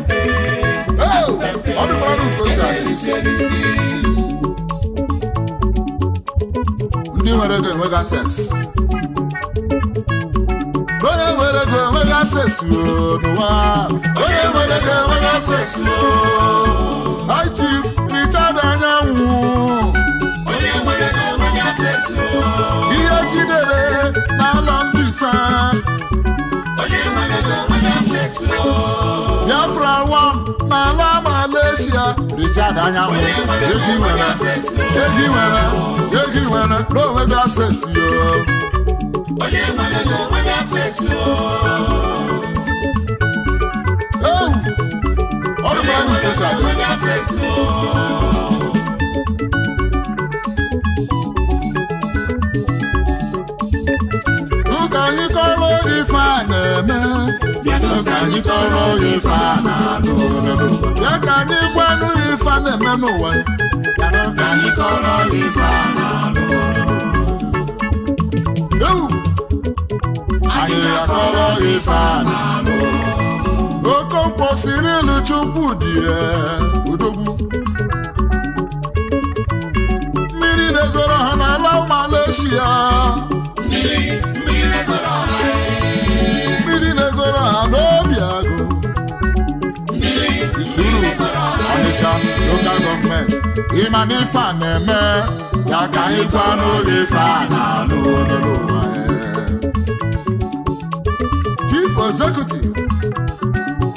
Oh, ọ dịkwara nke o si adị. Ndị nwere ego enweghị access. Onye nwere ego enweghị access o n'ụwa. Onye nwere ego enweghị access o. High Chief Richard Anyanwụ. Ihe Chidere n'ala Mbaise. Biafra one n'ala Malaysia. Richard Anyanwụ, ego ị nwere, ego ị nwere, ego ị nwere na onweghị access yo. Ewu! Ọ dịkwara nke o si adị. Ka anyị kọrọ ife a na-eme. Bịanụ ka anyị kọrọ ife a na-alụ. Bịa ka anyị gwanụ ife a na-eme n'ụwa. Bịanụ ka anyị kọrọ ife a na-alụ. Ewu! Anyị akọrọ ife a na-alụ. Okonkwo siri ilu Chukwu dị ya odogwu. Mmiri na-ezoro ha n'ala Malaysia. Mmiri na-ezoro ha n'obi agụ. Isuru Ọnịcha Local Government. Ịma na ife a na-eme ya ka anyị gwa n'oge ife a na-alụ n'ụwa. Chief Executive,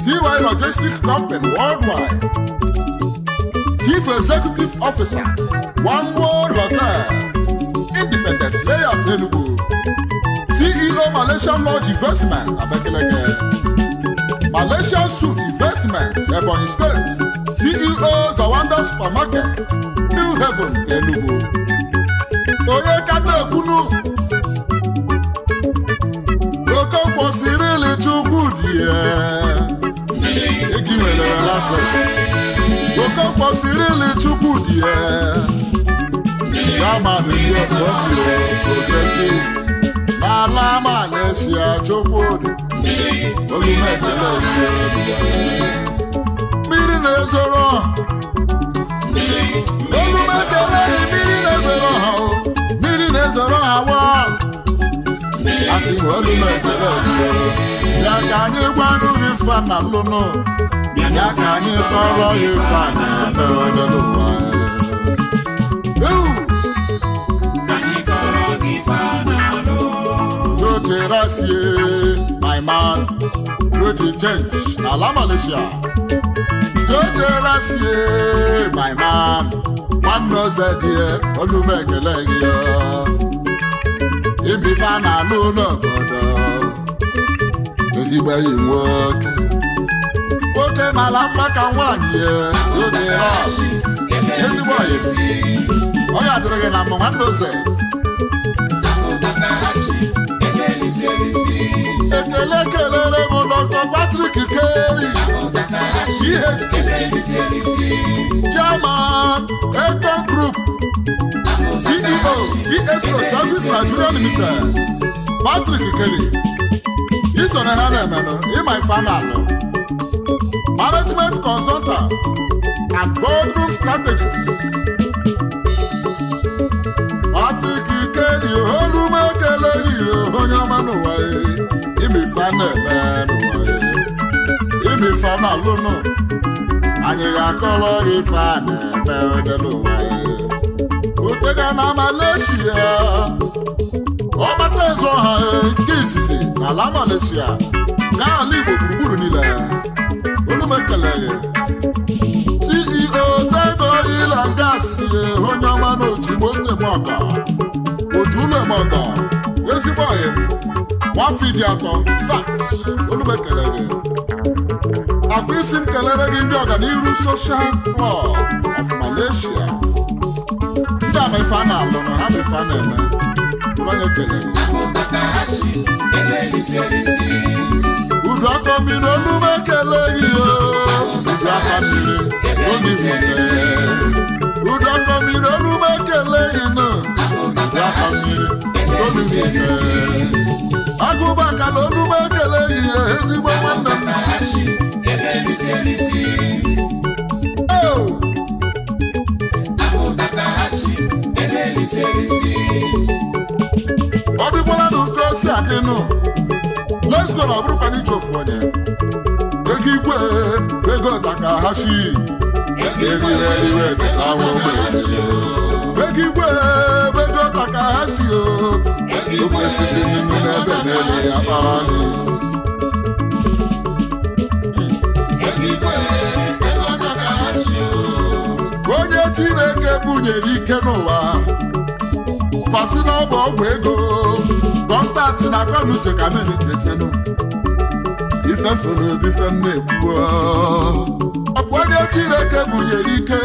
TY Logistic Company Worldwide. Chief Executive Officer, One World Hotel, Independent Layout, Enugu. CEO, Malaysian Lodge Investment, Abakaliki. Malaysian Suit Investment, Ebonyi State. CEO, Zawanda Supermarket, New Haven, Enugu. Onye ka na-ekwunu? Okonkwo Cyril Chukwudi egi nwere access. Okonkwo Cyril Chukwudi, chairman ndị ọfọdụ Progressive n'ala Malaysia. Chukwudi, olumekele. Mmiri na-ezoro, olumekele. Mmiri na-ezoro ha o, mmiri na-ezoro ha wa asị m olumekele. Ya ka anyị gwanụ gị fa na lụnụ, ya ka anyị kọrọ gị fa na eme n'ụwa. Ewu! Anyị kọrọ gị ife a na-alụ. Jocherasie, my man, Rudy Change n'ala Malaysia. Jocherasie, my man, nwanne ọzọ dị olumekele gị. Ibife a na-alụ n'obodo, ezigbo enyi nwoke, nwoke mara mma ka nwaanyị. Jocheras, ezigbo ọyị, ọ ya dịrị gị na mbụ, nwanne oze. Takahashi, ego elisi. Ekele kelere m Dr. Patrick Kerry, Takahashi, PhD, ego elisi. Chairman, Econ Group, CEO, BSO Service Nigeria Limited. Patrick Kelly, iso na ha na-emenụ ịma ife a na-alụ. Management consultant and boardroom strategist. Patrick Kelly, olumekele ihe onye ọma n'ụwa ime ife a na-eme n'ụwa, ime ife a na-alụnụ. Anyị ga-akọrọ gị ife a na-eme onye n'ụwa. Otega na Malaysia, ọgbata ezu ọha nke izizi n'ala Malaysia gaa ala Igbo gburugburu niile, olumekele gị. CEO, Tego Oil and Gas, onye ọma n'Ojigbo Ntemọgọ, oju ụlọ emọgọ, ezigbo ọyị m, nwafọ ịdị atọ sat, olumekele gị. Akwa isi m kelere gị ndị ọganiru Social Club of Malaysia, ndị ama ife a na-alụ na ha ma ife a na-eme. Bụrụ onye kelere. Takahashi, ego elisi. Udu aka mmiri, olume ekele gị o. Udu aka mmiri onihute, udu aka mmiri, olume ekele gị nụ. Udu aka mmiri onihute, agụbaka na olume ekele gị, ezigbo nwanne m. Takahashi, ego elisi. Oh! Takahashi, ego elisi. Ọ dịkwala na oke osi adịnụ. Let's go. Na ọ bụrụkwa na iche ofu onye ego igwe, ego Takahashi, eriwe tetawa ogbenye. Ego igwe, ego Takahashi o, oke osisi nínú n'ebe n'elu ya kpara nri. Ego igwe, ego Takahashi o. Onye Chineke bunyere ike n'ụwa, fasi na ọ bụ ọgwụ ego. Contact na akọnuche ka menu chechenu ife fere obi ife m na-ekwu. Ọkwa onye Chineke bunyere ike,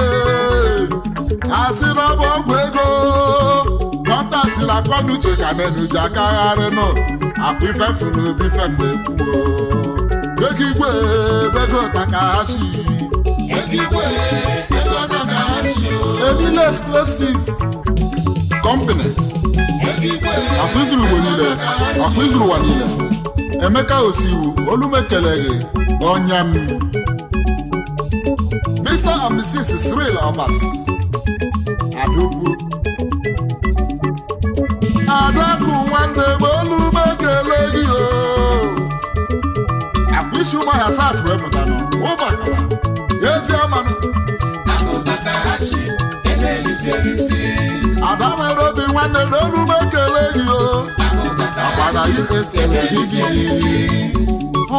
asị na ọ bụ ọgwụ ego. Contact na akọnuche ka menu ji akagharị nụ. Akwa ife fere obi ife m na-ekwu. Ego igwe, ego Takahashi. Ego igwe, ego Takahashi o. Ebile Exclusive Company. Ego igwe, Akwa izuru Igbo niile, akwa izuru ụwa niile. Emeka Osiwu, olumekele gị onye m. Mr and Mrs Cyril Obas Adugwu. Adakụ nwanne m, olu m ekele gị o. Akwụsị Ụmụahịa South wee pụtanụ ụbakala ezi amanụ. Ada nwere obi nwanne na olu m ekele gị o. Agbara usl gị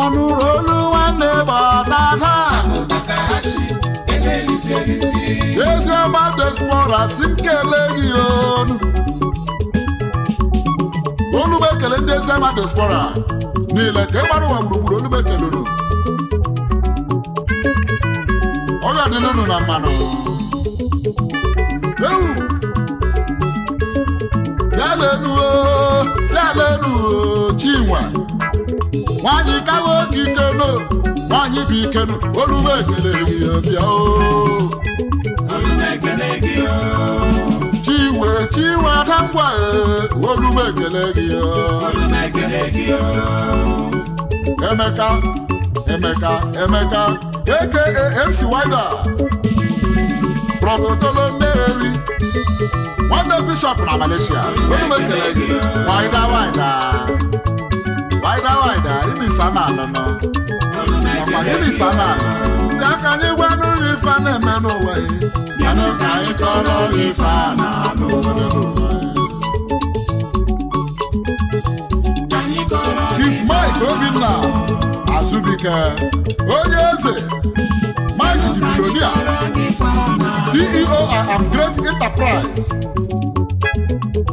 ọnụrụ olu nwanne gbadada. Eziọma diaspora si m kelee gị onu. Olu m ekele ndị eziọma diaspora niile ka ị gbara ụwa gburugburu. Olu m ekele unu, ọ ga-adịla unu na mmanụ. Ewu, bịa lenu o, bịa lenu o. Chinwe nwanyị kawa oke ikenu, nwanyị bụ ikenu. Olu m ekele gị, bịa o. Chinwe, Chinwe Adangwa, ee, olu m ekele gị o. Emeka, Emeka, Emeka aka MC Wida, Prọfetolo Nnewi, nwanne bishọp na Malaysia, olu m ekele gị. Wida, Wida, Wida, Wida, ime ife a na-alụ nọ nakwa gịnị ife a na-alụ. Bịa ka anyị gwanụ gị ife a na-eme n'ụwa ya. Bịanụ ka anyị kọrọ gị ife a na-alụ n'ụwa ya. Chief Mike Obinna Azubike, onye eze, Mike the Billionaire, CEO I Am Great Enterprise,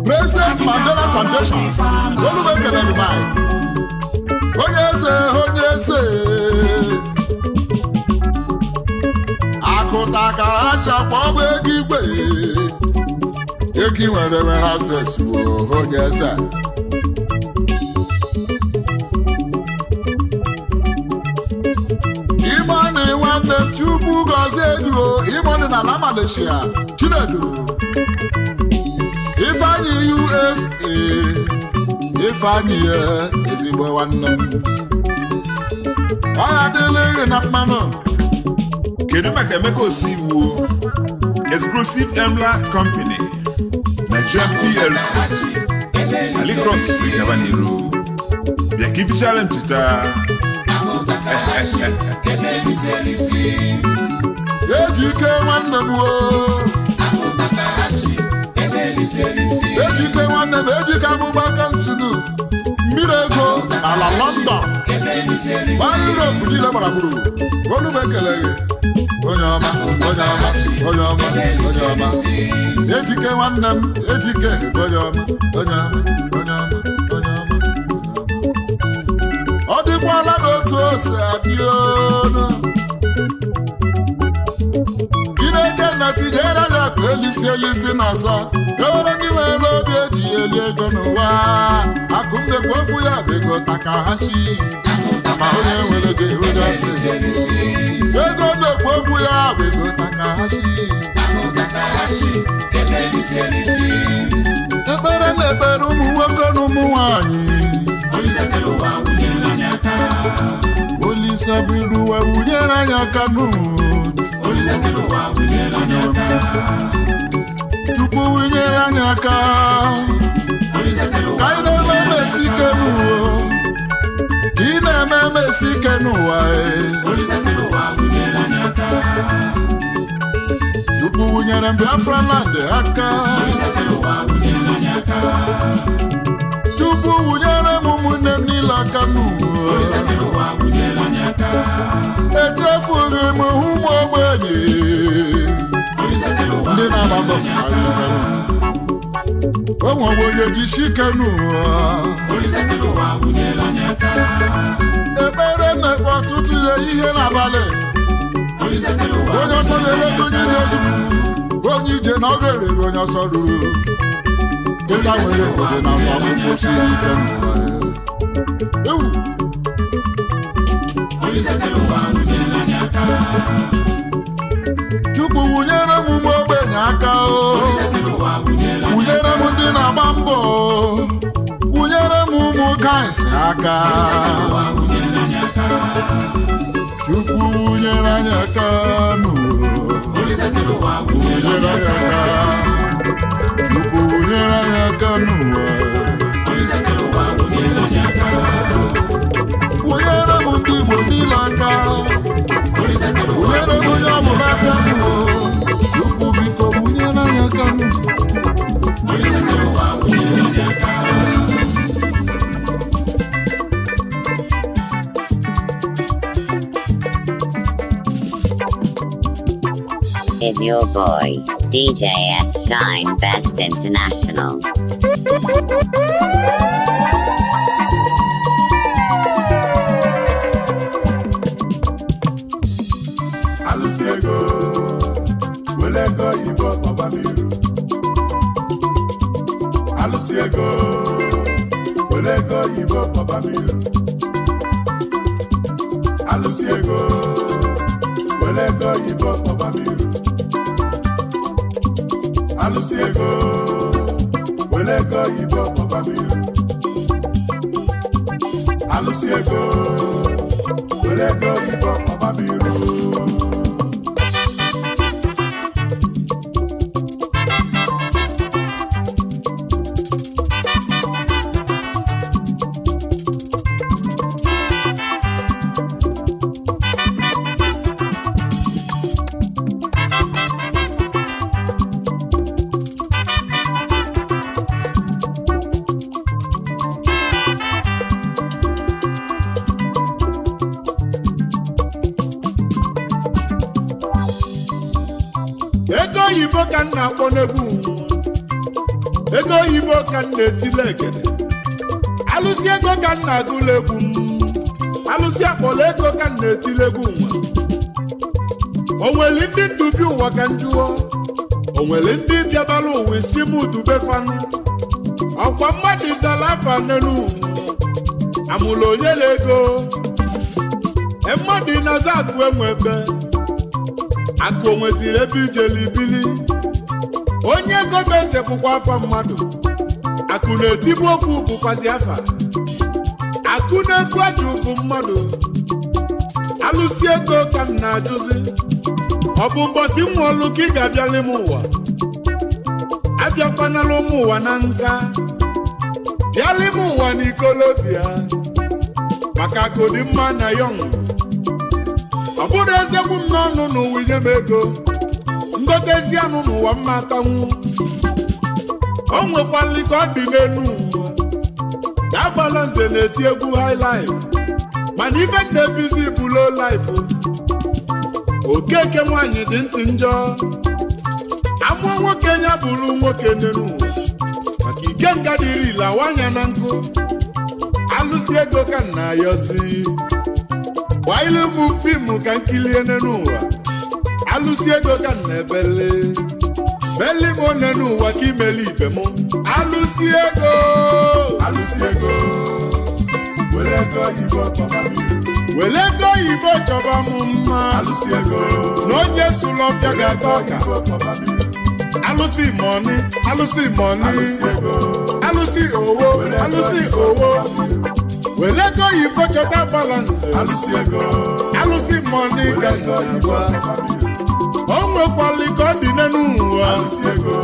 President Mandela Foundation, olumekele gị Mike, onye eze, onye eze. Akụta ka ha chakwa ọgba ego igwe, ego ị nwere nwere access wo, onye eze. Imoni nwanne m, Chukwu gọzie ego. Imoni na ala Malaysia. Chinedu Ifeanyi USA, Ifeanyi ya ezigbo nwanne m, ọ ya adịla gị na mmanụ. Kedu maka Emeka Osiwu, Exclusive Emla Company Nigerian PLC, Alicross gaba n'iru, bịa ka ifichala m chita. Ejike nwanne m o, Ejike nwanne m, Ejike Abubakar Nsunu mmiri ego n'ala London gbaa Europe niile gbara gburu. Olu m ekele gị, onye ọma, onye ọma, onye ọma, onye ọma. Ejike nwanne m, Ejike bụ onye ọma, onye ọma, onye ọma, onye ọma, onye ọma. Ọ dịkwala n'otu o si adị onu. Chineke na tinyere ya ka elisi elisi n'ọzọ ewere ndị nwere obi eji eli ego n'ụwa. Akụ mmekwu okwu ya bụ ego Takahashi, ma onye nwere gị enweghị ọsịsọ. Ego na-ekwu okwu ya bụ ego Takahashi. Ekpere na ekpere ụmụ nwoke na ụmụ nwanyị, Olise buru ụwa wunyere anyị aka n'ụwa. Chukwu wunyere anyị aka ka anyị na-eme emesi ike n'ụwa, ka ị na-eme emesi ike n'ụwa ee. Chukwu wunyere m Biafra land aka. Chukwu wunyere m ụmụnne m niile aka n'ụwa. Echefughị m ụmụ ogbenye ndị na-agba mbọ ka anyị mere. O nwere onye ji ike n'ụwa. Ekpere na-ekpe ọtụtụ ihe n'abalị. Onye ọsọ ga-erego onye ije juru, onye ije na ọ ga-erere onye ọsọ ruru. Ịta nwere obodo na akwa akwụkwọ siri ike n'ụwa. Ewu. Chukwu wụnyere m ụmụ ogbenye aka o, wụnyere m ndị na-agba mbọ o, wụnyere m ụmụ gaịs aka. Chukwu wụnyere anyị aka n'ụwa, wụnyere anyị aka. Chukwu. wụnyere anyị aka n'ụwa. Wụnyere m ndị Igbo niile aka, wụnyere m onye ọbụla aka n'ụwa. Chukwu biko wụnyere anyị aka n'ụwa. Is your boy, DJ S Shine Best International. Alụsị ego, were ego oyibo kpọba m iru. Alụsị ego, were ego oyibo kpọba m iru. Alụsị ego, were ego oyibo kpọba m iru. Alụsị ego, were ego oyibo kpọba m iru. Alụsị ego, were ego oyibo kpọba m iru. Ego oyibo ka m na-akpọ n'egwu, ego oyibo ka m na-etile egede, alụsị ego ka m na-agụla egwu m, alụsị akpọrọ ego ka m na-etile egwu nwa. O nwere ndị ndubi ụwa ka m jụọ, o nwere ndị bịabara ụwa isi m dube fanụ. Ọkwa mmadụ zara afa n'elu ụwa, amụrụ onye na ego. Mmadụ na-aza akụ enwe ebe akụ onweziri ebe ijeli bili. Onye ego bụ eze bụkwa afa mmadụ, akụ na-etibu okwu bụkwazi afa, akụ na-ebu ajụ bụ mmadụ. Alụsị ego ka m na-ajụzi, ọ bụ mbọsị nwa ọlụ ka ị ga-abịali m ụwa? Abịakwanala ụmụ ụwa na nka, bịali m ụwa n'ikolobịa, maka akụ dị mma na yọng. Ọ bụrụ eziokwu m n'ọnụ n'ụwa, inye m ego ngotezi anụ n'ụwa mma atanwu. O nwekwali ka ọ dị n'elu ụwa. Dagbala nze na-eti egwu high life, mana ife na-ebizi bụ low life. Okeke nwaanyị dị ntị njọ, amụọ nwoke ya bụrụ nwoke n'elu ụwa, maka ikenga dịrị ilawa anya na nkụ. Alụsị ego ka nna yọzi, gbailu mụ fim ka nkilie n'elu ụwa. Alụsị ego ka nna ebele meli m one n'ụwa ka imeli ibe m. Alụsị ego, Alụsị ego, were ego oyibo kpọba m iru. Were ego oyibo chọba m mma. Alụsị ego, na onye sụlụ ọfịa ga-ata ọka. oyibo kpọba m iru. Alụsị money, alụsị money. Alụsị ego, Alụsị owo, alụsị owo. Were ego oyibo chọta balance. Alụsị ego, Alụsị money were ka ego oyibo nna kpọba m iru. o nwekwali ka ọ dị n'elu ụwa. Alụsị ego,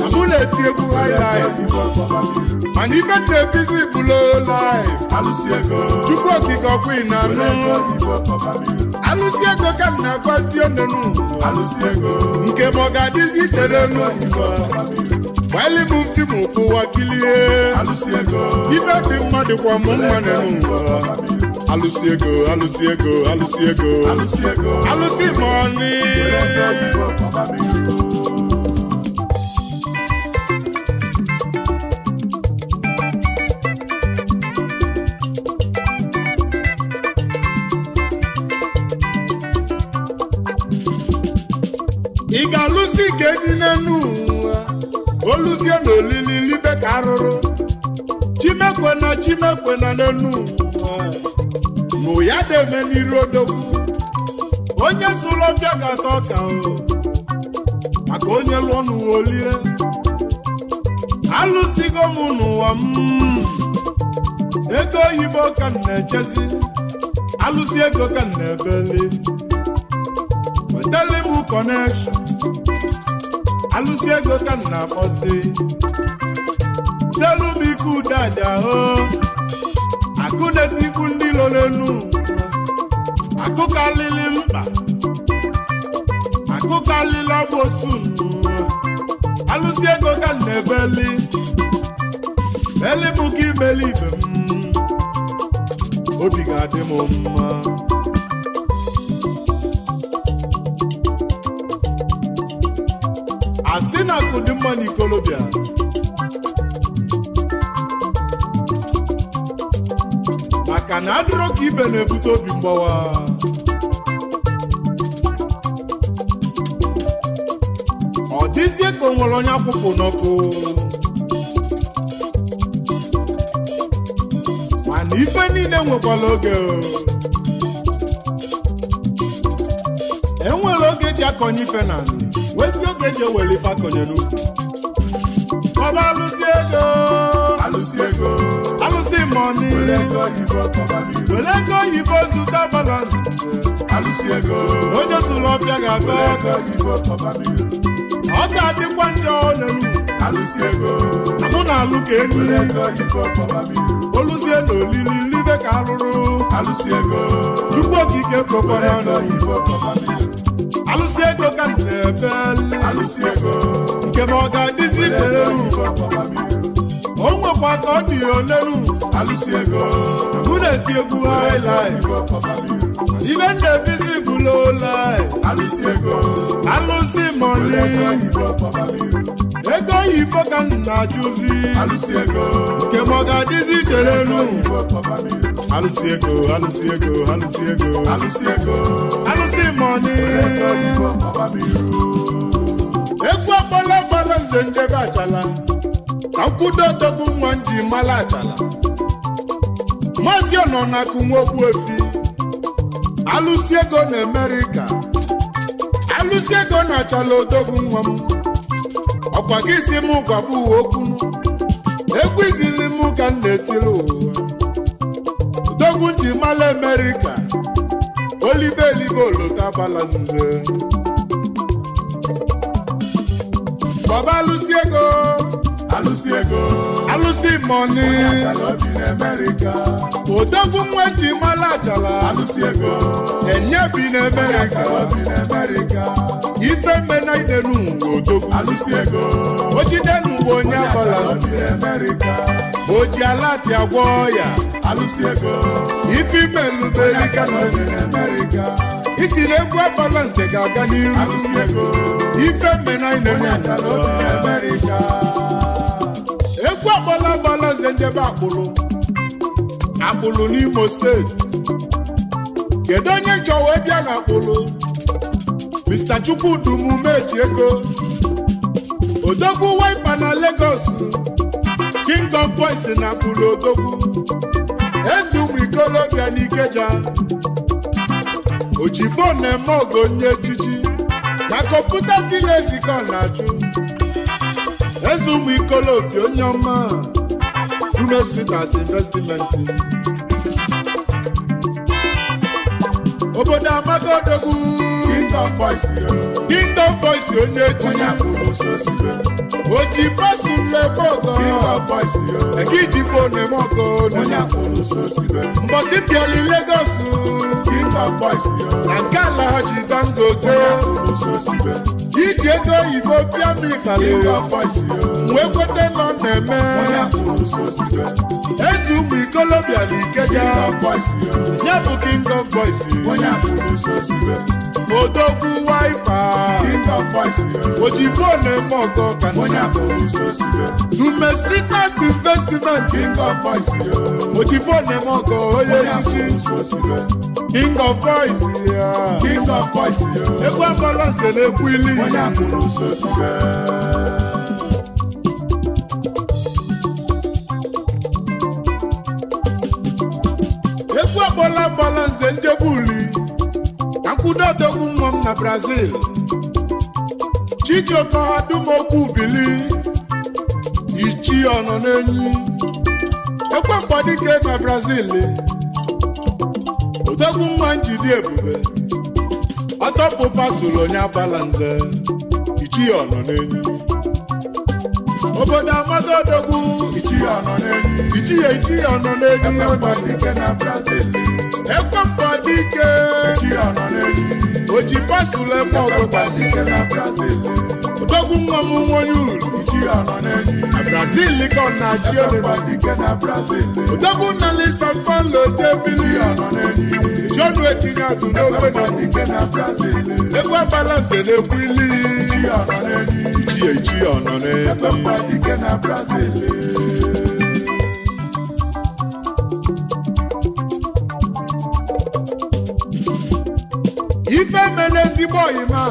Na mụ na-eti egwu were high ego life, oyibo kpọba m iru. Mana ife na-ebizi bụ low life. Alụsị ego, Chukwu okike ọkwa ị were na-anụ. ego oyibo kpọba m iru. Alụsị ego ka m na-agwazi onenu. Alụsị ego, Nke ma ọ ga-adịzi iche were n'elu ego oyibo ụwa. kpọba m iru. Gbali m fim ụwa kilie. Alụsị ego, Ife dị mma dịkwa m were mma ego n'elu oyibo ụwa. kpọba m iru. Alụsị ego, alụsị ego, alụsị ego. Alụsị ego, Alụsị money. Were ego oyibo kpọba m iru. Ị ga-alụsị ka enyi n'enu ụwa, oluzie na olili libe ka arụrụ. Chimekwena, chimekwena n'enu ụwa mụ ya deme n'iru odogwu. Onye sụrụ ọfịa ga-ata ọka o, maka onye lụọ n'ụwa olie. Alụsigo m n'ụwa m, ego oyibo ka m na-echezi, alụsị ego ka m na-ebeli. Wetali m connection. Alụsị ego ka m na-akpọzi. Telu m ike ude aja o. Akụ na-etikwu ndị ilo n'elu. Akụ kalili mkpa. Akụ kalili agbosu. Alụsị ego ka m na-ebeli. Beli bụ ka imeli ibe m. Obi ga-adị m mma. Asị na akụ dị mma n'ikolobịa. Maka na adịrọ ka ibe na-ebute obi mgbawa. Ọ dịzie ka o nwere onye akwụkwụ n'ọkụ. Mana ife niile nwekwara oge o. Enwere oge eji akọnye ife na anị, nwezi oge eji ewere ife akọnye n'ukwu. Kọba alụsị ego. Alụsị ego. Alụsị money. Were ego oyibo kpọba m iru. Were ego oyibo zụta balance. Alụsị ego. Onye sụrụ ọfịa ga-ata Were ego ọka. oyibo kpọba m iru. Ọ ga-adịkwa njọ n'elu. Alụsị ego. Mụ na alụ ka enyi. Were ego oyibo kpọba m iru. Oluzie na olili libe ka alụrụ. Alụsị ego. Chukwu okike Were kwekwara ego ọnụ. oyibo kpọba m iru. Alụsị ego ka m na-ebeli. Alụsị ego. Nke ma ọ ga-adịzi Were ego chere. oyibo kpọba m iru. O nwekwa ka ọ dị olelu. Alụsị ego. Mụ na-eti egwu Were ego highlife. oyibo kpọba m iru. Ibe m na-ebizi bụ lowlife. Alụsị ego. Alụsị Were money. ego oyibo kpọba m iru. Ego oyibo ka m na-ajụzi. Alụsị ego. Nke ma ọ ga-adịzi chere Ego elu. oyibo kpọba m iru. Alụsị ego, alụsị ego, alụsị ego. Alụsị ego. Alụsị money. Were ego oyibo kpọba m iru. Egwu agbala agbala nze njebe achala. Ka nkwudo odogwu nwa m ji mala achala. Maazị ọnọ na akụ nwa efi. Alụsị ego na Amerịka. Alụsị ego na achala odogwu nwa m. Ọkwa gị si m gwabụ uwe okwu. Egwu izili m ka m na-etiri ụwa. Odogwu m ji mala Amerịka. Olibe elibe olota bala nze. Baba alụsị ego. Alụsị ego. Alụsị money. Achala obi na Amerịka. Odogwu nwa ji mala achala. Alụsị ego. Enye bi na Amerịka. Achala obi na Amerịka. Ife mmena idenu uwe odogwu. Alụsị ego. Ojide n'uwe onye Achala agbala. obi na Amerịka. Oji alati agwọ ya. Alụsị ego. Ife imelubeli ka Achala obi na Amerịka. Isi na egwu agbala nze ga-aga n'iru. Alụsị ego. Ife mmena idenu. Achala obi na Amerịka. Egwu agbala agbala nze njebe akpụlụ. Akpụlụ n'Imo steeti. Kedu onye nchọ wee bịa na akpụlụ? Mr. Chukwudumu mechi ego. Odogwu wiper na Lagos. King of Boys na akpụlụ odogwu. Eze ụmụ ikolobịa n'Ikeja. Ojifo na-eme ọgọ onye echichi. Na computer village ka ọ na-achụ. Eze ụmụ ikolobịa onye ọma. Dume Street as Investment. Obodo amaga odogwu. King of Boys yo. King of Boys onye Onye echichi. akpụrụ so sibe. Oji pasụl eme ọgọ. King of Boys yo. Eke iji phone eme ọgọ. Onye akpụrụ so sibe. Mbọsị bịali Lagos. King of Boys yo. Na nke ala ha ji Dangote. Onye akpụrụ so sibe. Iji ego oyibo pịa m ịtalị. King of Boys yo. Wee kwete nọ na-eme. Onye akpụrụ so sibe. Eze ụmụ ikolobịa na Ikeja. King of Boys yo. Ya bụ King of Boys. Onye akpụrụ so sibe. Odogwu wiper. King of Boys yo. Oji phone eme ọgọ ka Onye nna. akpụrụ so sibe. Dume Streeters Investment. King of Boys yo. Oji phone eme ọgọ onye Onye echichi. akpụrụ so sibe. King of Boys ya. King of Boys yo. Egwu agbala nze na-ekwu ili. Onye akpụrụ so sibe. Egwu agbala agbala nze njebe uli. Ka nkwudo odogwu nwa m na Brazil. Chijioke ha dum okwu bili. Ichi ọnọ n'enyi. Ekwe mkpadike na Brazil. Odogwu nwa njidi ebube. Ọtọpụ pasụl onye agbala nze. Ichi Ichie ọnọ n'enyi. Obodo amago odogwu. Ichie ọnọ n'enyi. Ichie, ichie ọnọ n'enyi. Ekwe dike na Brazil. Ekwe mkpa dike. Ichie ọnọ n'enyi. Oji pasụlụ ebe ọgụgba. Ekwe dike na Brazil. Odogwu nwa m nwonye uru. Ichie ọnọ n'enyi. Na Brazil ka ọ na-achị Ekwe olelu. dike na Brazil. Odogwu nali San Paulo jebili. Ichie ọnọ n'enyi. Jọnụ etinye azụ n'okwe na Ekwe dike na Brazil. Egwu abalanse na-ekwu ili. Ichie ọnọ n'enyi. Ichie, ichie ọnọ n'enyi. Ekwe dike na Brazil. Ife mele ezigbo ọyị ma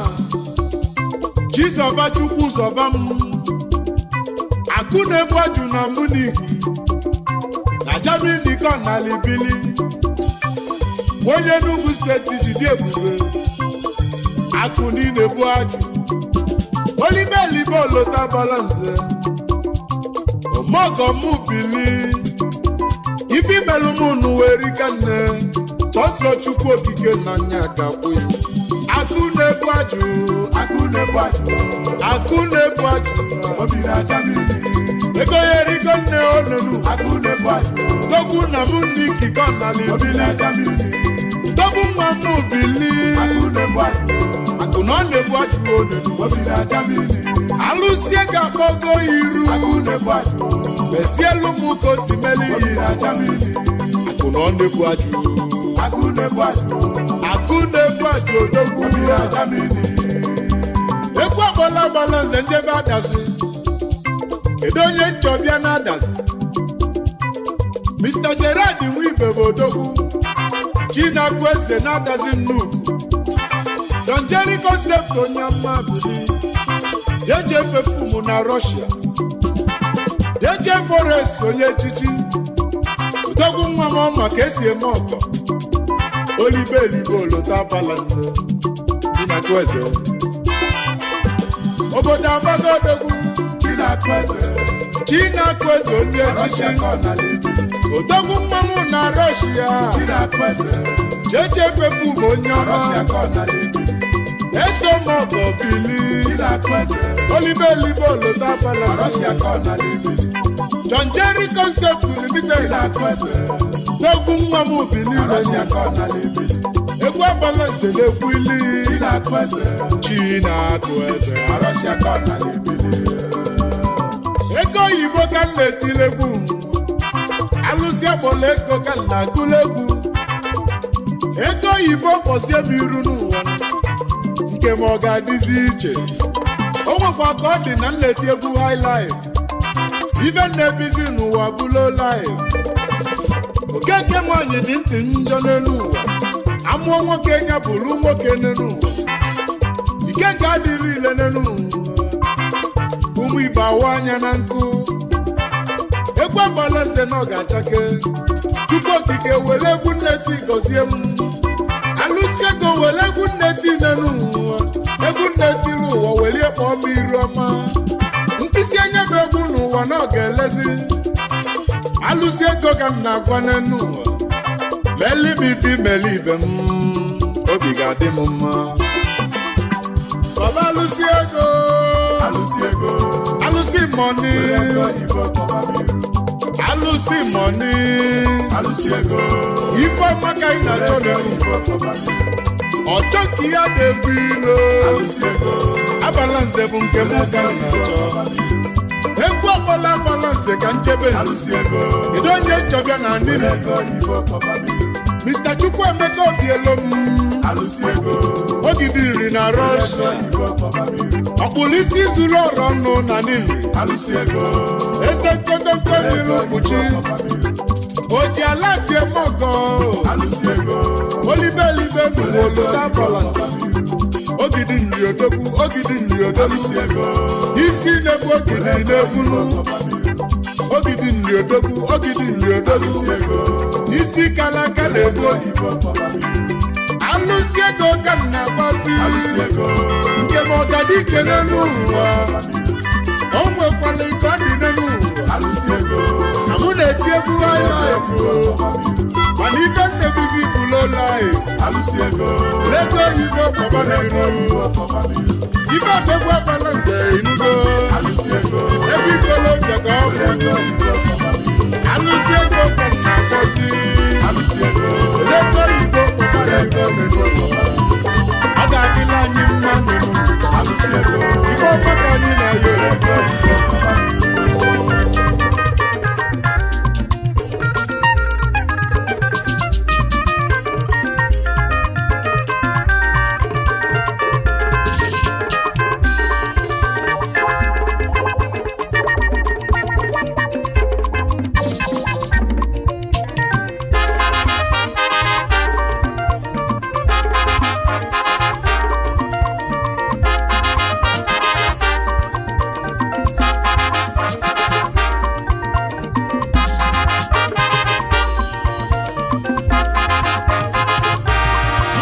Chizọba, Chukwu zọba m. Akụ na-ebu ajụ na Munich na Germany kọ na libili. Onye Enugu Steeti jide ebube. Akụ niile bụ ajụ olibelibe olota balanse omogọmụ bili. Ife imelụ m n'uwerika nne sọsọ Chukwu Okike na nya ka kwụ. Akụ na-ebu ajụ. Akụ na-ebu ajụ. Akụ na-ebu ajụ. Obi na Germany. Ego ya erigo nne onunu. Akụ na-ebu ajụ. Dogwu na mụ ndị ikike na Obi libili. na Germany. Dogwu nwa m bili. Akụ na-ebu ajụ. Akụ na ọ na-ebu ajụ onunu. Obi na Germany. Alụsie ga-akpọgo iru. Akụ na-ebu ajụ. Mesielu m ka o si meli. Obi na Germany. Akụ na ọ na-ebu ajụ. Akụ na-ebu ajụ. Akụ na-ebu ajụ odogwu. Obi na Germany. Egwu agbala agbala nze njebe adasị. Kedu onye nchọbịa na adasị? Mr. Gerard Nwibe bụ odogwu. Chinakwu eze na adasị nnukwu. Don Jerry Concept, onye mma bili. Jeje perfume na Russia. Jeje Forest, onye echichi. Odogwu nwa m ọma ka esi eme ọkọ. Olibe elibe olota balanze. Chinakwu eze. Obodo agbago odogwu. Chinakụ eze. Chinakwu eze, onye echichi. Russia kọ na libili. Odogwu mmanwụ na Russia. Chinakụ eze. Jeje perfume, onye Russia ọma. kọ na libili. Ezomọgọ bili. Chinakụ eze. Olibe elibe olota balanze. Russia kọ na libili. John Jerry Concept Limited. Chinakụ eze. N'ogwu nwa m bili. Russia kọ na libili. Egwu abalanse na-ekwu ili. Chinakụ eze. Chinakụ eze. Russia kọ na libili. Ego oyibo ka m na-etile egwu. Alụsị akpọla ego ka m na-agụla egwu. Ego oyibo kpọzie m iru n'ụwa nke ma ọ ga-adịzi iche. O nwekwa ka ọ dị na m na-eti egwu high life. Ife na-ebizi n'ụwa bụ low life. Okeke nwaanyị dị ntị njọ n'elu ụwa. Amụọ nwoke ya bụrụ nwoke n'elu ụwa. Ikenga adịrị ile n'elu ụwa. Ụmụ ibe awa anya na nkụ. Egwu agbala nze na ọ ga-achake. Chukwu Okike were egwu nneti gọzie m. Alụsị ego were egwu nneti n'elu ụwa. Egwu nneti n'ụwa welie kpọọ m iru ọma. Ntịsi anya m egwu n'ụwa na ọ ga-elezi. Alụsị ego ka m na-agwa n'elu ụwa. Meli m ife imeli ibe m, obi ga-adị m mma. Baba alụsị ego. Alụsị ego. Alụsị money. Ego oyibo kpọba m iru. Alụsị money. Alụsị ego. Ife ọma ka ị na-achọ Ego n'elu. oyibo kpọba m iru. Ọchọ ka ya na-ebu ilo. Alụsị ego. Abala nze bụ nke m ka m na-achọ. Egwu ọkpọla agbala nze ka nchebe. Alụsị ego. Kedu onye nchọbịa na nile? Ego oyibo kpọba m iru. Mr. Chukwuemeka Obielo m. Alụsị ego. Ogidi nri na Ego Russia. oyibo kpọba m iru. Ọkpụrụ isi zuru ọrụ ọnụ na Nri. Alụsị ego. Eze nkotonko n'ilu mkpuchi. Kpọba m iru. Oji ala tie mọgọ. Alụsị ego. Olibelibe n'olota balance. Ogidi nri odogwu, ogidi nri odogwu. Alụsị ego. Isi na-ebu ogidi na-ebunu. Ogidi nri odogwu, ogidi nri odogwu. Isi kalaka na-ebu Oyibo kpọba m iru. Alụsị ego ka m na-agbazi. Alụsị ego. Nke ma ọ ga dị iche n'elu ụwa. O nwekwala ike ọ dị n'elu ụwa. Alụsị ego. Na mụ na-eti egwu high life o. Mana ife nnebizi bụ low life. Alụsị ego. Lego oyibo kpọba n'iru. Ife odogwu agbala nze inugo. Alụsị ego. Ego ikolobịa ka ọ bụ. Ego oyibo kpọba n'iru. Alụsị ego ka m na-akpọzi. Alụsị ego. Lego oyibo kpọba Ego n'iru. oyibo kpọba n'iru. Ọ ga-adịla anyị mma nụnụ. Alụsị ego. Ife ọma ka anyị na-ayọ. Ego oyibo kpọba n'iru.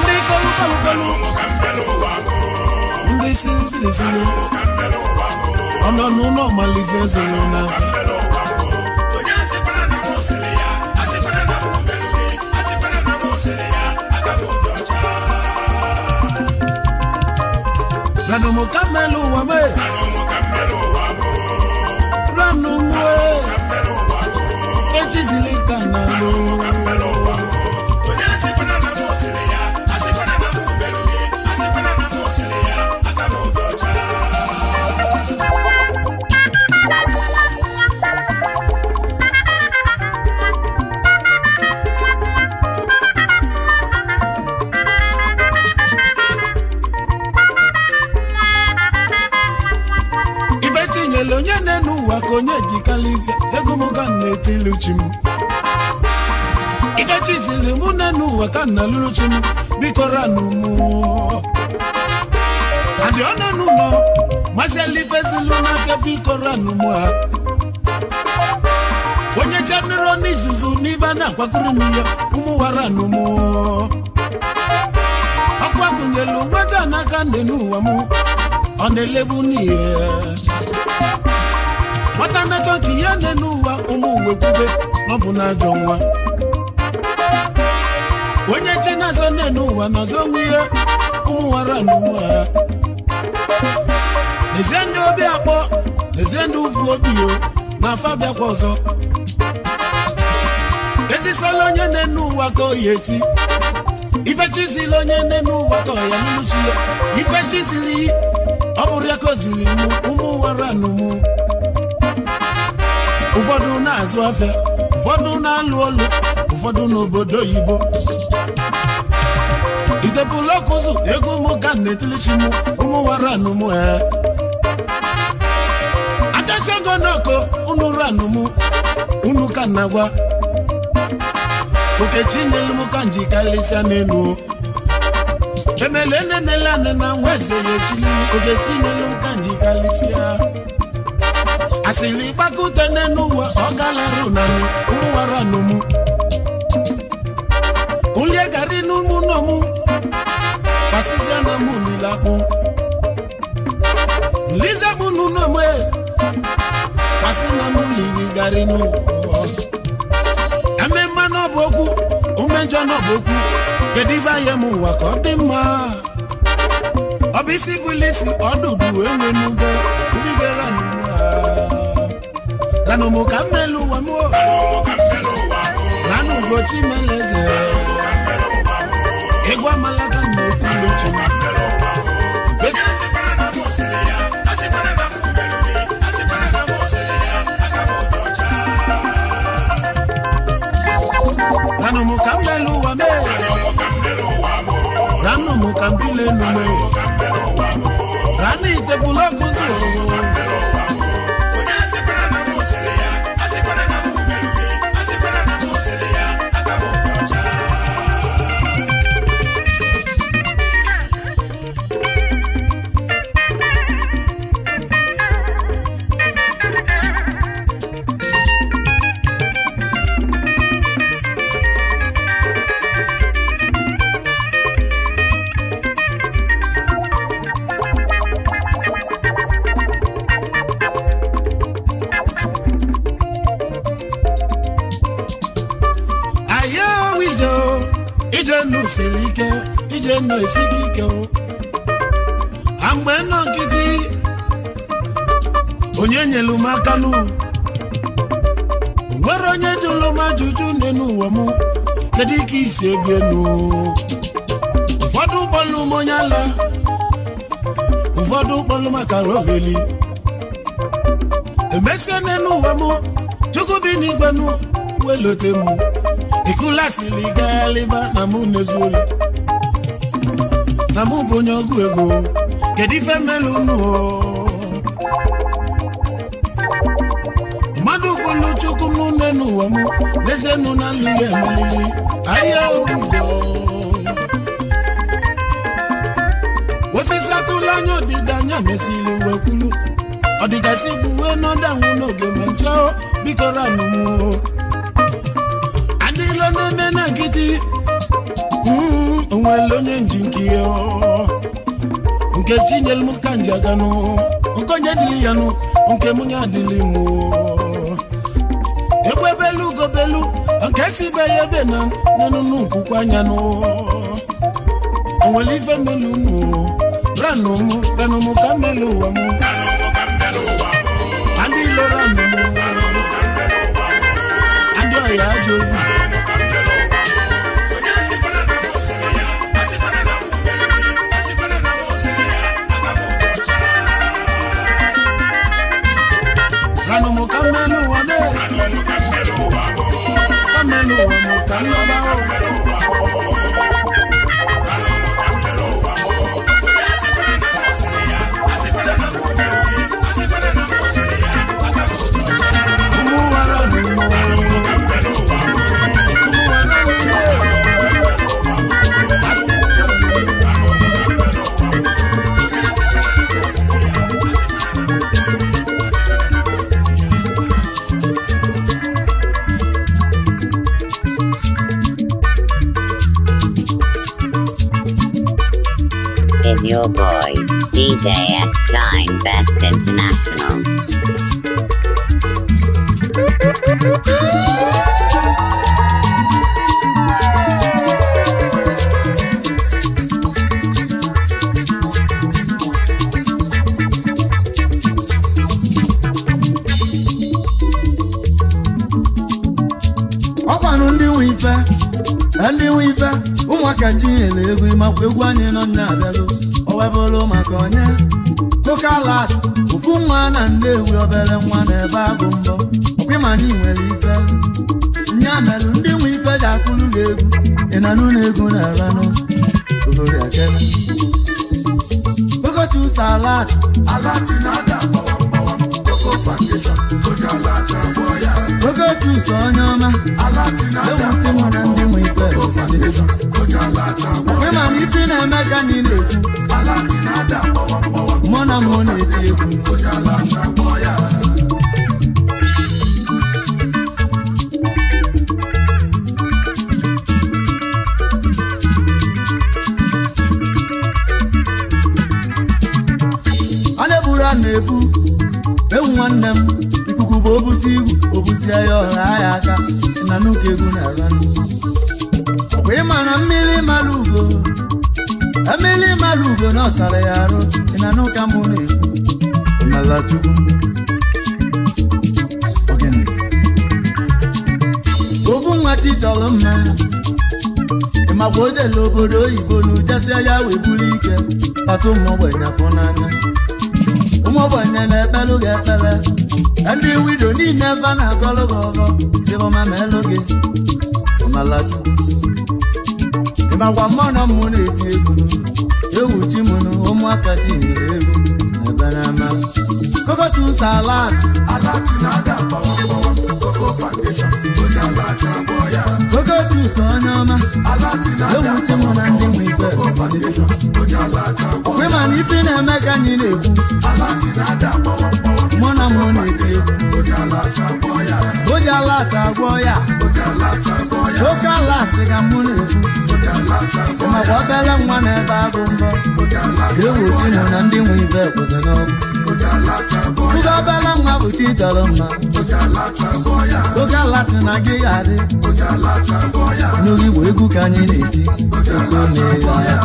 Ndị kọlụ kọlụ kọlụ, ndị sili sili sili, ọ nọ n'ụlọ malife zoro na ranụmụ ka mmelụ ụwa mee, ranụmụ echizili ka na lụ. Ibe chinyere onye na-enu ụwa ka onye jikalịsịa ego m ka m na-etili chi m. Ife chizili mụ na-enu ụwa ka m na-alụrụ chi m, biko ranụ mụ. Adị ọ nọ n'ụlọ masịala ife silu n'aka, biko ranụ mụ ha. Onye chanụrụ n'izuzu n'ife a na-akwakọrọ m ya ụmụ waranụ mụ. Ọkụ agụnyelu nwata n'aka n'enu ụwa mụ, ọ na-elebu n'ihe. Nwata na-achọ ka ihe na-enu ụwa ụmụ uwe kwube na ọ bụ n'ajọ nwa. Onye chi na-azọ na-enu ụwa na-azọ onwe ihe ụmụ wara n'ụwa ha. N'ezie ndị obi akpọ, n'ezie ndị ụfụ obi o na afa bịakwa ọzọ. Ezisala onye na-enu ụwa ka o ya esi. Ife chizili onye na-enu ụwa ka ọ ya lụlụchi ya. Ife chizili ọ bụrụ ya ka o ziri mụ ụmụ wara n'ụmụ. Ụfọdụ na-azụ afịa, ụfọdụ na-alụ ọlụ, ụfọdụ n'obodo oyibo. Itebụlọkụzụ ego mụ ka na-etilichi mụ ụmụ wara nụmụ he. Adachago n'ọkụ unu ranụ mụ, unu ka na-agwa. Okechi nyelu mụ ka njikarịsịa n'elu o. Emele enenele anị na nwa eze ya echilili. Okechi nyelu mụ ka njikarịsịa. Asịrị gbakute n'elu ụwa ọ galarụ nani ụmụ wara nụmụ. Nlie gari n'ụmụ nọmụ, pasịsịa na mụ lile akpụ. Lize mụ n'ụlọ m e, pasị na mụ liri gari n'ụwa. Eme mma n'ọbụ okwu, omejọ n'ọbụ okwu, kedu ife anya m ụwa ka ọ dị mma? Ọ bụ isi bụlụ isi ọdụdụ enwe n'ube, mbibe ranụ m ha. Ranụ mụ ka mmelụ ụwa m o. Ranụ ugochi meleze. Egwu amala ka m na-etili chi m. Ranụ mụ ka mmelụ ụwa mee. Ranụ mụ ka mbili enu mee. Ranụ itebụlụ ọkụzụ. Ije nnu siri ike, ije nnu esighị ike o. A mgbe nọ nkịtị, onye nyelu m aka nụ? Nwere onye jụrụ m ajụjụ nne n'ụwa m, kedu ike isi ebi enu? Ụfọdụ kpọlụ m onye ala, ụfọdụ kpọlụ maka rogheli. Emesie nne n'ụwa m, Chukwu bi n'igwe nụ welote m ikulasili gaghalịba na mụ na-ezu ori, na mụ bụ onye ọgụ ego. Kedu ife melu nụ o? Mmadụ kwulu Chukwu m nne n'ụwa m, n'ezie nụ na alụ ya emelili ahịa obudo. Osisi atụla anya ọdịda anya mesili wee kwulu ọdịgasị gbuwe n'ọdanwụ n'oge ma nchao. Biko ranụ m o. Adịla na-eme na nkịtị. Onwere onye nji nke ya o. Nke chinyelu m ka nji aganụ, nke onye dịrị ya nụ, nke mụ ya adịlị m o. Egbe belu ugobelu, nke si be ya ebe na nenunu nkwukwu anya nụ. Onwere ife melu nụ, ranụ m, ranụ m ka melu ụwa m. Adịlo ranụ m, adị ọya ajọ obi. Ranụ m ka melu ụwa m, ka melu ụwa m ka nnaba o. Ụmụ ụwa ranụ m. Is your boy, DJ S Shine Best International. Ọkwanụ ndị nwe ife, ndị nwe ife, ụmụaka chinyere egwu ịmakwa egwu anyị nọ nna abịago. O webụrụ maka onye kokalat ofu nwa na Nnewi, obere nwa na-ebe agụ mbọ. Ọkwa ịma na ị nwere ife nya melụ ndị nwe ife ji akụrụ gị egwu. Ị na-anụ na egwu na-aranụ ogoria kene kokochu salat. Kokochus onye ọma, ewute mụ na ndị nwe ife bụzi egwu. Ịma na ife na-eme ka anyị na-ekwu, mụ na mụ na-eti egwu. A na-eburu, a na-ebu ewu nwanne m. Ikuku bụ obusi igwu, obusie ya ọra ya aka na nnukwu egwu na-ara. Ọkwa ịma na mmiri mara ugo, mmiri mara ugo na ọsara ya arụ. Ị na n'ụka mụ na-ekwu mala Chukwu ogene obu nwa chi chọrọ mma. Ịmakwa ojele obodo oyibo na ujesia ya wee buru ike kpata ụmụ ogbenye afọ n'anya. Ụmụ ogbenye na-ekpelụ gị ekpele, ndị wido niile ebe a na-akọlụ gị ọgọ ịbọma ma elu gị ọmala Chukwu. Ịmakwa mmụọ na mmụ na-eti egwu nụ, ewu chi mụ nụ, ụmụaka chi nyere egwu n'ebe n'ama kokotu salat. Kokotus onye ọma, ewu chi mụ na ndị nwe ife. Ọkwa ịma na ife na-eme ka anyị na-ekwu, mụ na mụ na-eti egwu. O ji alat agwọ ya, oke alat ka mụ na-ekwu. Ịmakwa obere nwa na-ebe agụ mbọ, ewu chi mụ na ndị nwe ife kwụsị n'ọgwụ. Ụgọ obere nwa bụ chi chọrọ mma, oke alat na gị ya adị. N'oge igbo egwu ka anyị na-eti oko na-ele ya.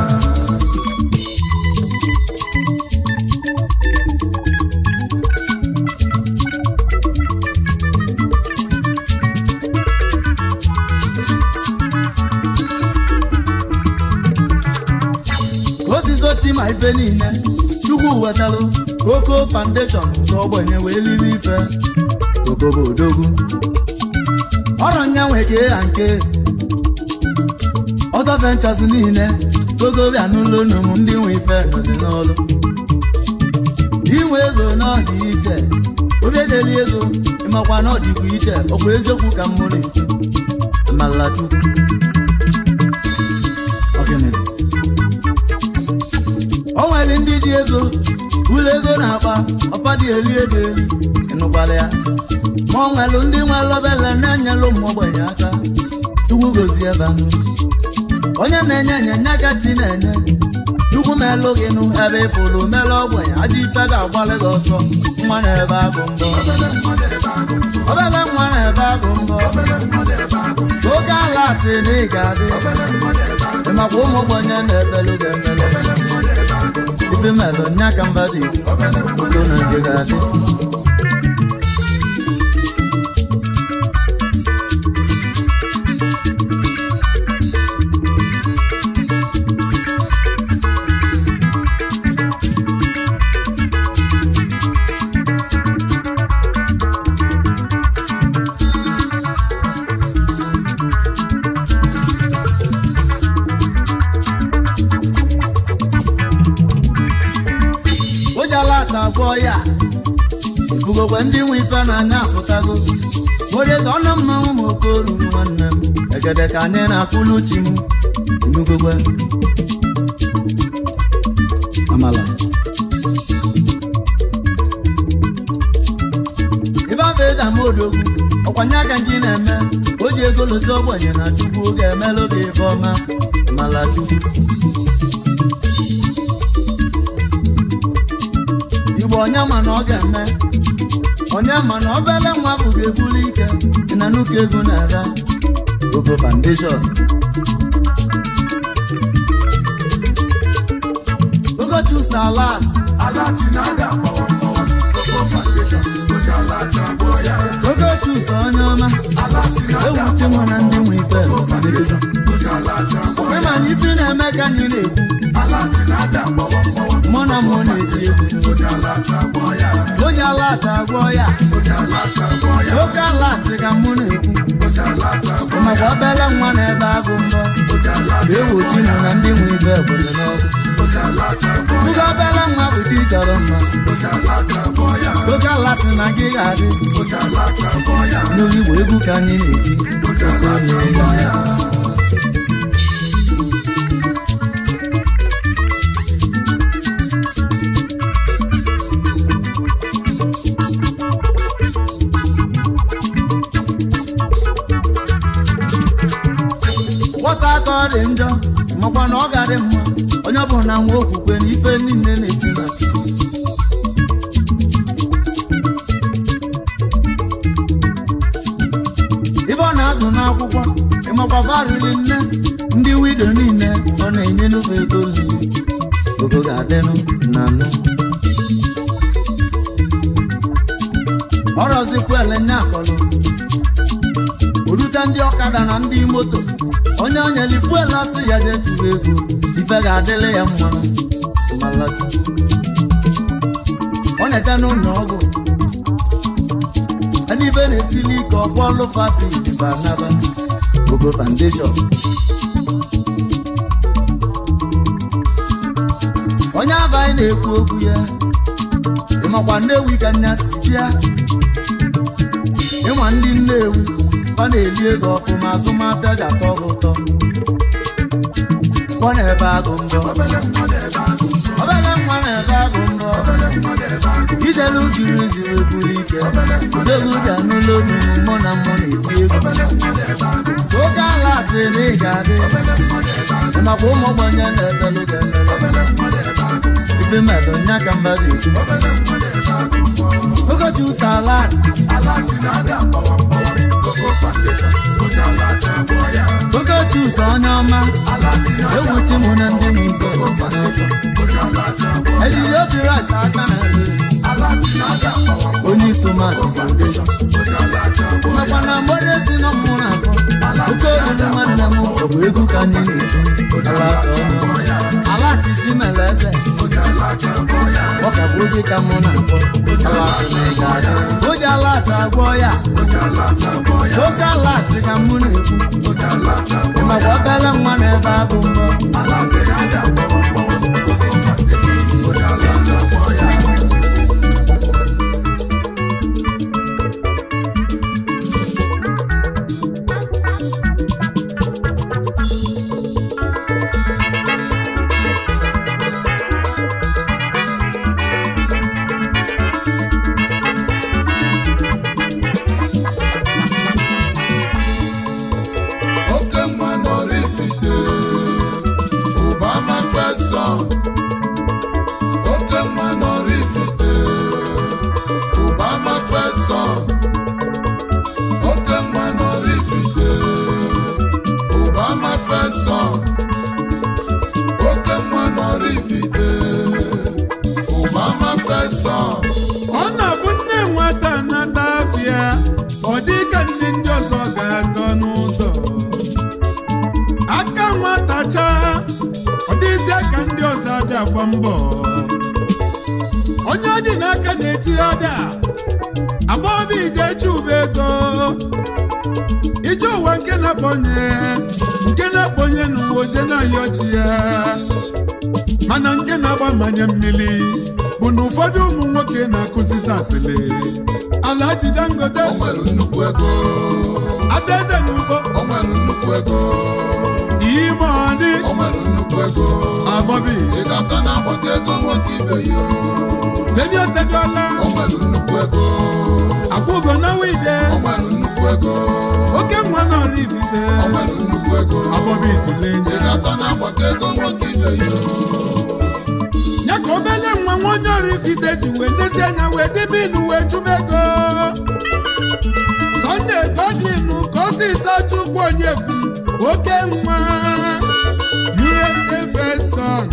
Osisi ma ife niile Chukwu wetalụ Koko Foundation ka ogbenye wee libe ife. Koko bụ odogwu ọrụ nya nwe ke ya nke ọtọ ventures niile. Koko bịa n'ụlọ unu m ndị nwe ife nọzi n'ọlụ inwe ego n'ọdị iche, obi ejeli ego ịmakwa na ọ dịkwa iche. Ọkwa eziokwu ka m na-ekwu. Amala Chukwu ọgịnịdị o nwere ndị ji ego ụlọ ego na-akpa ọpadị eli ego eli ịnụkwala ya. Ma ọ nwere ndị nwere obele na-enyelụ ụmụ ogbenye aka. Chukwu gozie banụ onye na-enye enye nye aka chi na-enye. Chukwu melụ gị nụ ebe ị pụrụ melụ ogbenye ajọ ife ga-agbalị gị ọsọ. Nwa na-ebe agụ mbọ, obele nwa na-ebe agụ mbọ. Oke ala atị na ị ga-adị ịmakwa ụmụ ogbenye na-ebelụ gị emelụ ife melụ nya ka mba dị udo na nke ga-adị. Agwọ ya ebugokwe ndị nwe ife n'anya apụtago moreze ọnụ mmanwụ ma oke oruru nwanne m egede ka anyị na-akụlu chi m enugokwe amala ibeabedamodogwu ọkwanye aka ndị na-eme o ji ego lota ogbenye na Chukwu ga-emelụ gị ife ọma. Amala Chukwu Igbo onye ma na ọ ga-eme, onye ma na obele nwa bụ ga-ebuli ike na nnukwu ego na-ara Koko Foundation. Koko juice alert, Koko juice onye ọma ewu chinwa na ndị nwe ife ịma na ife na-eme ka anyị na-ekwu mụ na mụ na-eti egwu. O ji alata agwọ ya, oke alati ka mụ na-ekwu maka obele nwa na-ebe agụ mbọ ewu chinụ na ndị nwe ibe bụzi n'ọkụ. Buga obele nwa bụ chi chọrọ mma. Oke alati na gị ga-adị n'igbo egwu ka anyị na-eti oke onye ya. Nwata aka ọ dị njọ makwa na ọ ga-adị mma onye ọ bụla nwa okwukwe na ife niile na-esi na Chukwu. Ife ọ na-azụ n'akwụkwọ ịmakwa variri nne ndị wido niile ọ na-enye n'ofe ego nri ogo ga-adịnụ na nụ ọrọzikwele nye akọlụ orute ndị ọkada na ndị moto onye onyeli fuelu asị ya jee tụrụ ego ife ga-adịrị ya mmanụ. Ọ na-eje n'ụlọ ọgwụ n'ife na-esili ike ọkpọlụ fabrik banaba Koko Foundation. Onye abaghị na-ekwu okwu ya ịmakwa Nnewi ka nya si bịa ịnwa ndị Nnewi ọ na-eli ego ọfụma azụmahịa ji atọ ha ụtọ. Ọ na-ebe agụ mbọ, obele nwa na-ebe agụ mbọ. Ijelu juru ziri ebuli ike odogwu bịa n'ụlọ onunu mụ na mụ na-eti egwu. Oke ala atị na ị ga-adị makwa ụmụ ogbenye na-ebelụ ga-emelụ ife melụ nya ka mba ji ekwu. Koko juice alert, Koko Olise onye ọma ewuchi mụ na ndị m ife ejiri obi rice aka na onye isomat foundation makwa na mgbada ezi nọ mụ na akọ oke oriri nwanne m ọ bụ egwu ka anyị na-eti alati chimele eze ọ ka bụ oge ka mụ na-akpọ o ji alati agwọ ya oke alati ka mụ na-ekwu makwa obele nwa na-ebe abụ mbọ. Oke mma nọrọ ifite, Obama first son. Oke mma nọrọ ifite, Obama first son. Oke mma nọrọ ifite, Obama first son. Oke mma nọrọ ifite, Obama first son. Ọ na-abụ nne nwata nata afịa, ọ dị ka nne ndị ọzọ ga-atọ n'ụzọ. Aka nwata chaa, ọ dịzie ka ndị ọzọ adị agba mbọ. Onye ọ dị n'aka na-eti ọda, agba obi ije chụba ego. Ije ụwa nke na-akpọnye, nke na-akpọnye n'ụwa oje na-ayọ chi ya. Mana nke na-agba mmanya mmiri bụ na ụfọdụ ụmụ nwoke na-akụzisi asịlị. Alhaji Dangote O nwere nnukwu ego. Adaeze n'ugbo O nwere nnukwu ego. Ime ọdị O nwere nnukwu ego. Abọbi Ị ga-atọ na-agbakọ ego nwoke ibe ya. Tedi Otedola O nwere nnukwu ego. Akwụgo na Wide O nwere nnukwu ego. Oke nwa nọrọ ifite O nwere nnukwu ego. Abọbi tụle Ị nya ga-atọ na-agbakọ ego nwoke ibe ya. Ya ka obele nwa nwa onye ọrụ ifite ji wee nesi anya wee dị minu wee chụba ego. Sunday Godwin ka ọsịsọ Chukwu onye kwu oke nwa USA first son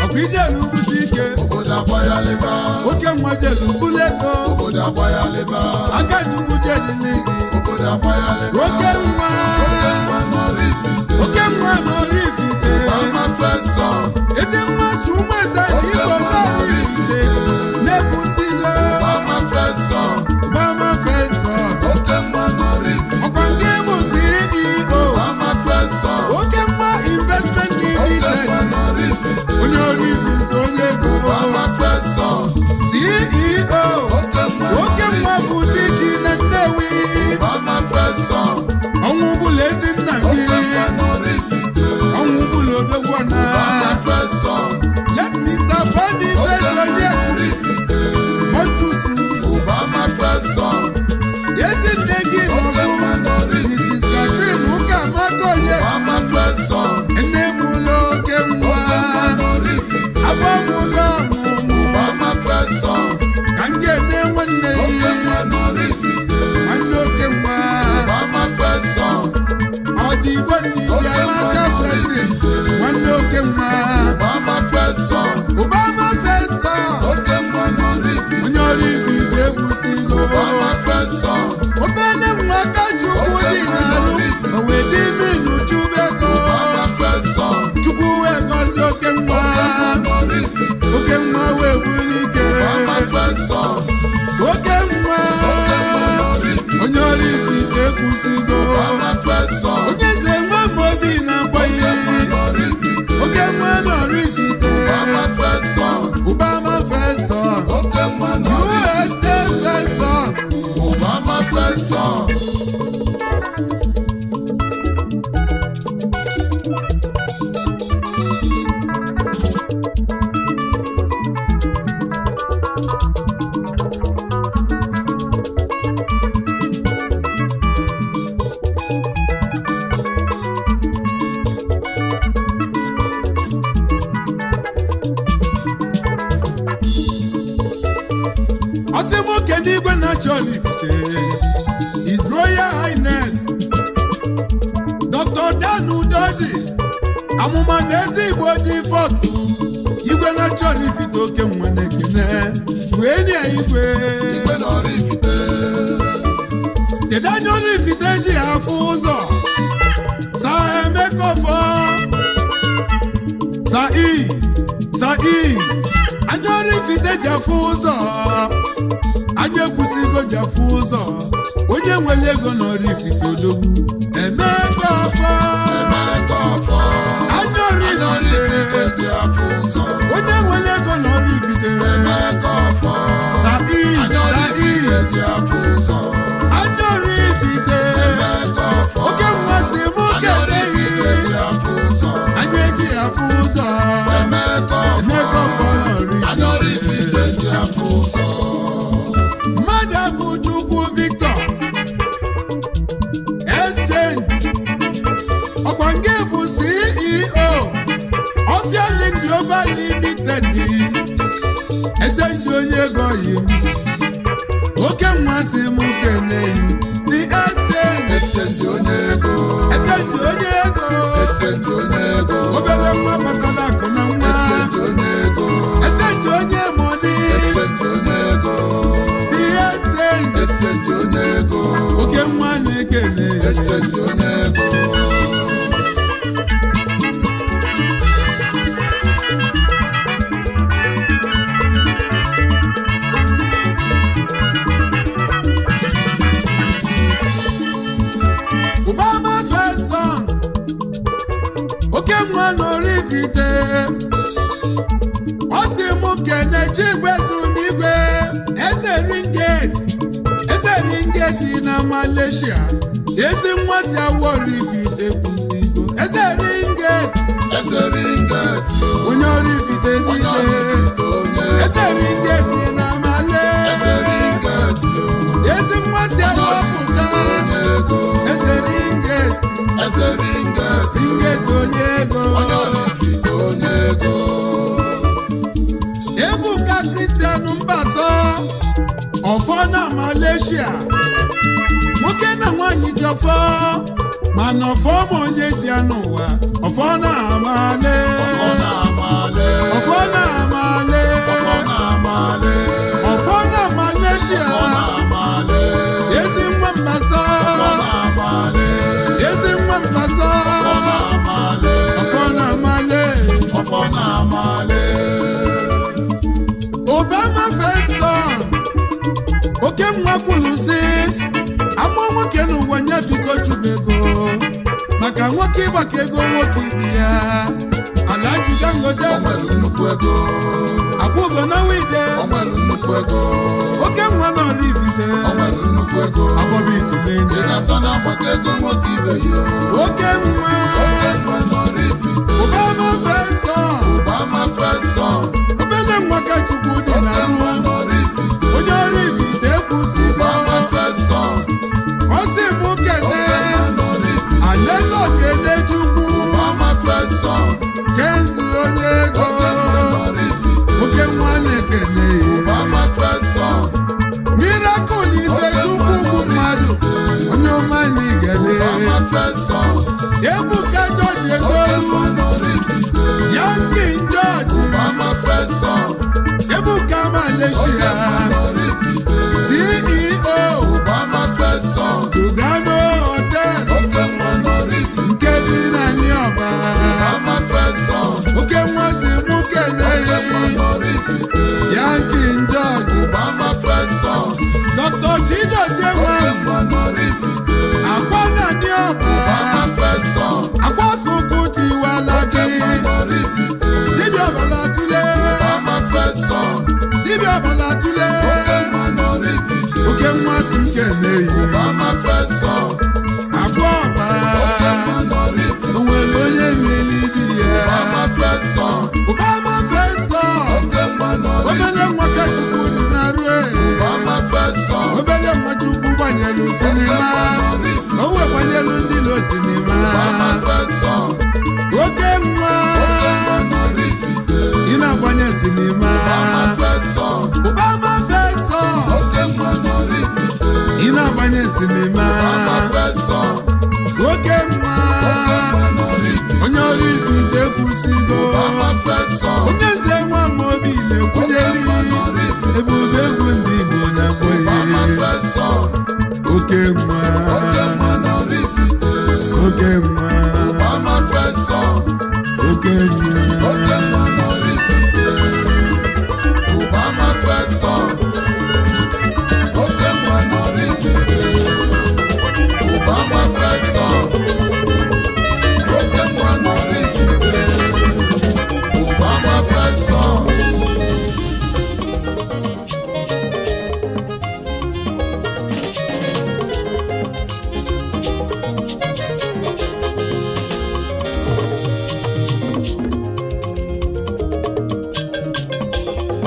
ọkwa ijelu bute ike Obodo agba ya leba. oke nwa jelu bulu ego Obodo agba ya leba. aka Chukwu jedili gị Obodo agba ya leba. oke nwa Oke nwa nọrọ ifite. oke nwa nọrọ ifite Obama first son. ezi nwa si ụmụ eze na Oke Igbo nwa nọrọ nọrọ ifite ifite. na-ekwusigo Obama first son. Obama first son Oke nwa nọrọ ifite. ọkwa nke bụ CEO Obama first son. oke nwa investment Oke limited nwa nọrọ ifite. onye ọrụ ifite onye ego Obama first son. CEO Oke nwa oke nọrọ nwa ifite. butiki na Nnewi Obama first son. ọnwụ bụla ezi nna gị Oke nwa nọrọ ifite. ọnwụ bụla odogwu na Obama first son. Let Mr. Boniface Oke nwa onye nọrọ ifite. otusu Obama first son. ezi nne gị Oke nọbụ nwa nọrọ Mrs. ifite. Catherine Ụkamaka onye Obama first son. nne m ụlọ oke nwa Oke nwa nọrọ ifite. afọ m ụlọ ọmụmụ Obama first son. ka m ga-ene nwanne Oke ya nwa nọrọ ifite. nwanne oke nwa Obama first son. ọ dị Igbo ndị Oke nwa Amaka nọrọ Blessing ifite. nwanne oke nwa Obama first son. Obama first son Oke nwa nọrọ ifite. onye ọrụ ifite ekwusigo Obama first son. obele nwa ka Chukwu Oke dị nwa n'arụ nọrọ ifite. o wee dị minu chube ego Obama first son. Chukwu wee gọzie oke nwa Oke nwa nọrọ ifite. oke nwa wee buli ike Obama first son. oke nwa Oke nwa nọrọ ifite. onye ọrụ ifite ekwusigo Obama first son. onye eze nwa m obi na-akpọ Oke ya nwa nọrọ ifite. oke nwa nọrọ ifite Obama first son. Obama first son Oke nwa nọrọ ifite. USA first son Obama first son. Ọsị m oke n'igwe na-achọ Oraifite, His Royal Highness Dr. Dr. Dan Udoji amụma na ezi Igbo dị fọtụ igwe na chọrọ ifite oke nwa na-ekene wee nye igwe kedu anya ọrụ ifite ji afụ ụzọ sa Emeka Ọfọ sa i anya ọrụ ifite ji afụ ụzọ anya ekwusigo ji afụ ụzọ onye nwere ego na ọrụ ifite odogwu Emeka Ọfọ anya ọrụ ifite onye nwere ego na ọrụ ifite sa i anya ọrụ ifite oke mmasị mụ kedeghị anya eji afụ ụzọ Emeka Ọfọ n'ọrụ ifite mmadụ bụ Chukwu Victor Exchange ọkwa nke bụ CEO Ofialink Global Limited Exchange onye ego yi oke mmasị m keneyi the exchange Exchange onye ego Exchange onye ego Exchange onye ego obere nwa batara akụ na nwa Exchange onye ego Exchange onye mọni Exchange onye ego the exchange Exchange onye ego oke nwa na-ekene Exchange onye ego Obama first son oke nwa n'Oraifite ọ sị mụ kene Chigwezu n'igwe eze ringeti na Malaysia ezi nwa si awụ Oraifite kwụsịgo eze ringeti Eze ringeti onye Oraifite onye niile Oraifite onye eze ringeti na Eze Malaysia ringeti ezi nwa si awụ pụta onye ego eze ringeti Eze ringeti ringeti onye ego onye Oraifite onye ego Ebuka Christian Mbaso ọfọ na Malaysia nwoke na nwanyị ji ọfọ mana ọfọ ma onye ji ya n'ụwa ọfọ na amale Ọ na-amale ọfọ na amale Ọ na-amale ọfọ na Malaysia Ọ na-amale ezi nwa Mbaso Ọ na-amale ezi nwa Mbaso Ọ na-amale ọfọ na amale Ọfọ na-amale Obama first son oke nwa kwuru sị amụọ nwoke n'ụwa nye biko chubego maka nwoke ịgbakọ ego nwoke ibi ya Alhaji Dangote O nwere nnukwu ego akwụgo na wide O nwere nnukwu ego oke nwa nọ n'Ifite O nwere nnukwu ego agbọbọ Ị itulenye ga-atọ na-agbakọ ego nwoke ibe ya oke nwa Oke nwa n'Oraifite Obama first son Obama first son obele nwa ka Chukwu dị na Oke nwa ruo n'Oraifite onye Oraifite ekwusigo Obama first son ọ sị mụ Oke kene nwa n'Oraifite Alego kene Chukwu Obama first son Kenzi onye ego Oke nwa n'Oraifite oke nwa na-ekene Obama first son miracle ife Oke Chukwu nwa bụ mmadụ onye ọma na igede Obama first son Ebuka George Oke Egolu nwa n'Oraifite Yankin George Obama first son Ebuka Oke Malaysia nwa n'Oraifite CEO Obama first son Lugano Hotel Oke nwa n'Oraifite nke dị na Niọba Obama first son oke nwa si mụ kene Oke nwa n'Oraifite Yankin George Obama first son Dr. Chidozie Oke nwa nwa n'Oraifite akwa na Niọba Obama first son akwa kuku tiwala Oke gị nwa n'Oraifite dibịa ọbala tule Obama first son dibịa ọbala tule Oke nwa n'Oraifite oke nwa si m keneyi Obama first son akwa ọba Oke nwa n'Oraifite o nwere onye mmiri ibi ya Obama first son Obama first son Oke nwa obele n'Oraifite nwa ka Chukwu dị na rue Obama first son obele nwa Chukwu gbanyere Oke nwa. Obama fẹsọ. Oke nwa. Oke nwa n'Oraifite. Obama fẹsọ. Oke nwa n'Oraifite. Obama fẹsọ. Oke nwa n'Oraifite. Obama fẹsọ.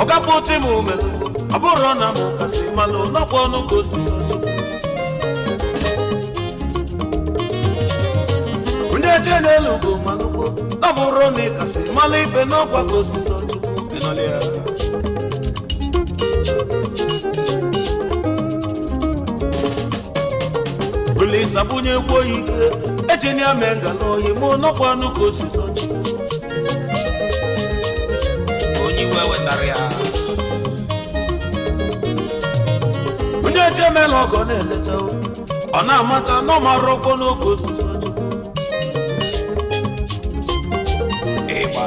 Ọgafọ tim mere ọ bụrụ na m kasị malụ n'ọkwa ọnụ ka osisi ọchukwu ndị eche n'elu bụ malụkwo ọ bụrụ na ị kasị malụ ife n'ọkwa ka osisi ọchukwu ịnọlị ya. Olisa bunye kwuo ike ejini ame ngala oyi mụ n'ọkwa ọnụ ka osisi ọchukwu onye iwe wetara ya. Ndị eche mela ọgọ na-eleta ọ na-amata na ọ mara ọkwọ n'oge osisi ọchukwu ịgba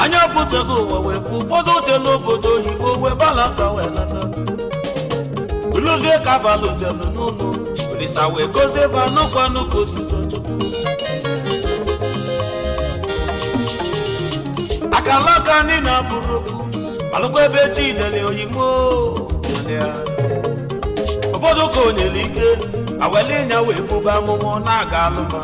anya pụtago ụwa wee fụ ụfọdụ oche n'obodo oyibo wee balata wee nata oluzie ka abalị jelu n'ụlọ Olisa wee gozie va n'ọkwa n'oge osisi ọchukwu akala aka anyị na-abụrụ ofu malụkwa ebe chi dere oyimo ya. Ụfọdụ ka o nyere ike awele ịnya wee buba amụmụ na-aga alụfa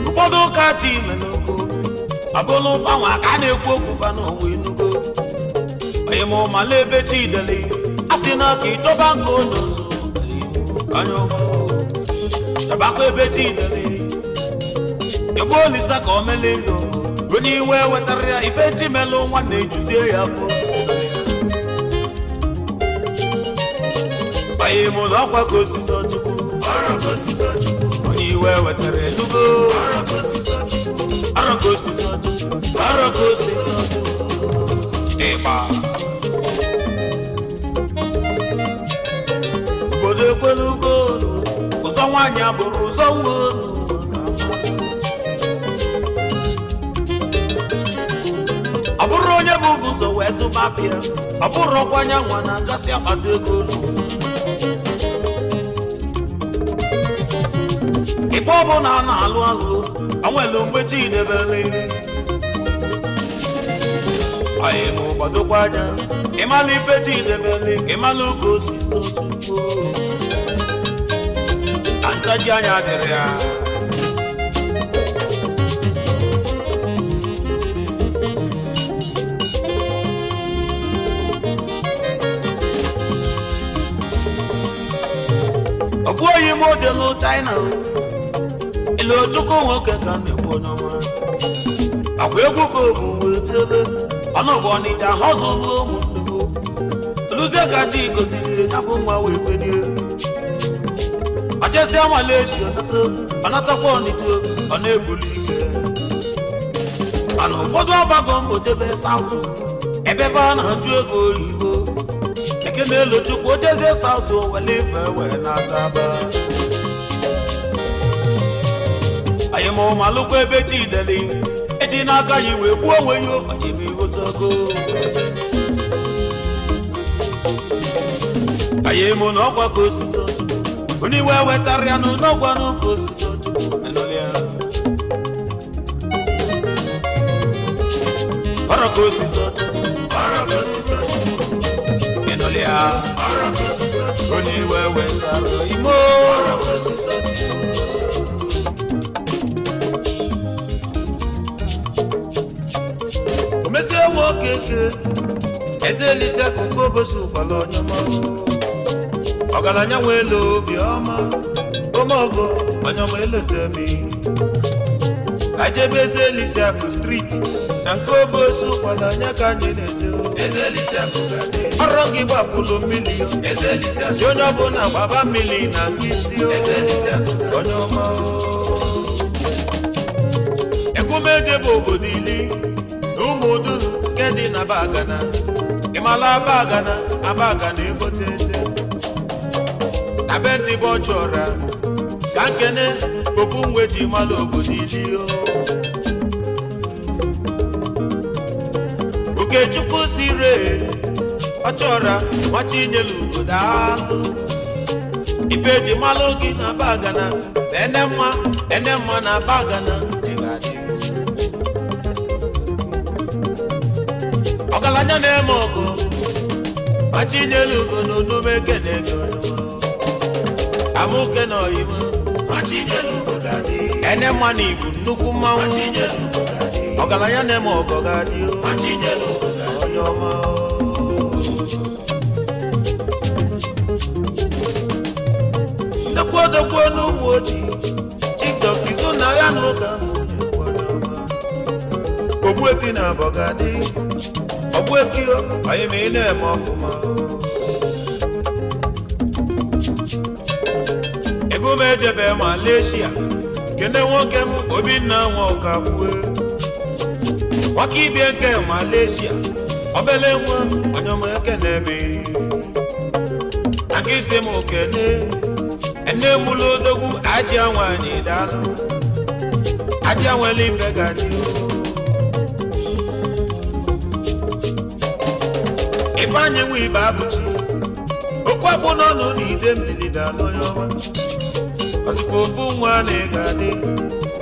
ụfọdụ ụka chi melụgo abụlụ fanwa ka a na-ekwu okwu fa n'ụwa enugo oyimo mala ebe chi dere a sị na ka ịchọba nke onye ọzọ anya ọma chabakwa ebe chi dere egbu Olisa ka o mele ya onye iwe wetara ya ife chi melụ nwanne ejuzie ya afọ banye m ụlọ ọkwa ka osisi ọchukwu onye iwe wetara enugo arọ ka osisi ọchukwu arọ ka osisi ọchukwu ịgba obodo ekwelugo ụzọ nwaanyị abụrụ ụzọ nwa olu. Ọ bụrụ onye bụ ụzọ wee zụba afịa ọ bụrụ ọkwa anyanwụ na-agasị akpata ego olu ife ọbụla a na-alụ alụ onwere mgbe chi debere anyị ma gbadokwa anya ịmalụ ife chi debere ịmalụ oge osisi otupu ka ntaji anya dịrị ya. Ofu oyi m ojelu China ile Ojukwu nwoke ka m na-ekwu onye ọma akwa egwu ka obu wee jebe ọnụbụ Ọnịcha họzụlụ ụmụnne m oluzie ka chi goziri ya bụ nwa wee ferie ọchesịa Malaysia ọnatakwa Ọnịcha ọ na-ebuli ike mana ụfọdụ ọgbakọ mbụ jebe Saụtụ ebe ebe a na-ajụ ego oyibo eke na-elo Chukwu ojezie Saụtụ wele ife wee na-ataba anyị ma ụmalụkwa ebe chi deli eji n'aka ya wee gbuo onwe ya anyị ma ighọtago anyị mụ na ọgwa ka osisi ọchukwu onye iwe wetara ya n'ọgwa n'ụka osisi ọchukwu enọlịa ọrọ ka osisi ọchukwu ọrọ ka osisi ọchukwu enọlịa onye iwe wetara imo omesie nwoke ke eze elise kụkọ obosi ụkwala onye ọma ọgaranya nwere obi ọma omeogo onye ọma elotemi kajebe eze elise akụ striti na nke obosi ụkwala anya ka anyị na-eje ọrụ gị gbapụlụ mmiri si onye ọbụla gbaba mmiri na nke isi onye ọma ekwumeje bụ obodo ili na ụmụ uduru nke dị na bagana ịmala abagana abagana ebote ete Na be ndị bụ ọchọra ka nkene ofu nwe ji malụ obodo ili o. Okechukwu sire ọchọra nwachinyelu obodo alụ. Ife eji malụ gị na bagana ene mma na bagana ịgadị. Ọgaranya na-eme ọgụ nwachinyelu ugo n'onume kene ego amụke na oyibo ene mma na ibu nnukwu mmanwụ ọgaranya na-eme ọgọ ga-adị onye ọma. Ndekwa odokwu n'ụmụ ojii Chief Dr. Izuna ya n'ụka Ogbuefi na Bọgadị Ogbuefi onye ma ị na-eme ọfụma. Ego m ejebe Malaysia kene nwoke m Obinna Nwokakwue nwaka ibie nke Malaysia obele nwa onye ọma ekene m aka isi m kene ene mụlụ odogwu ajịa nwanyị daalụ ajịa nwere ife gaji. Ifeanyị nwe ibe abụchi okwu akpụ n'ọnụ na ide mmiri daalụ onye ọma ọsịkwa ofu nwa na ịga adị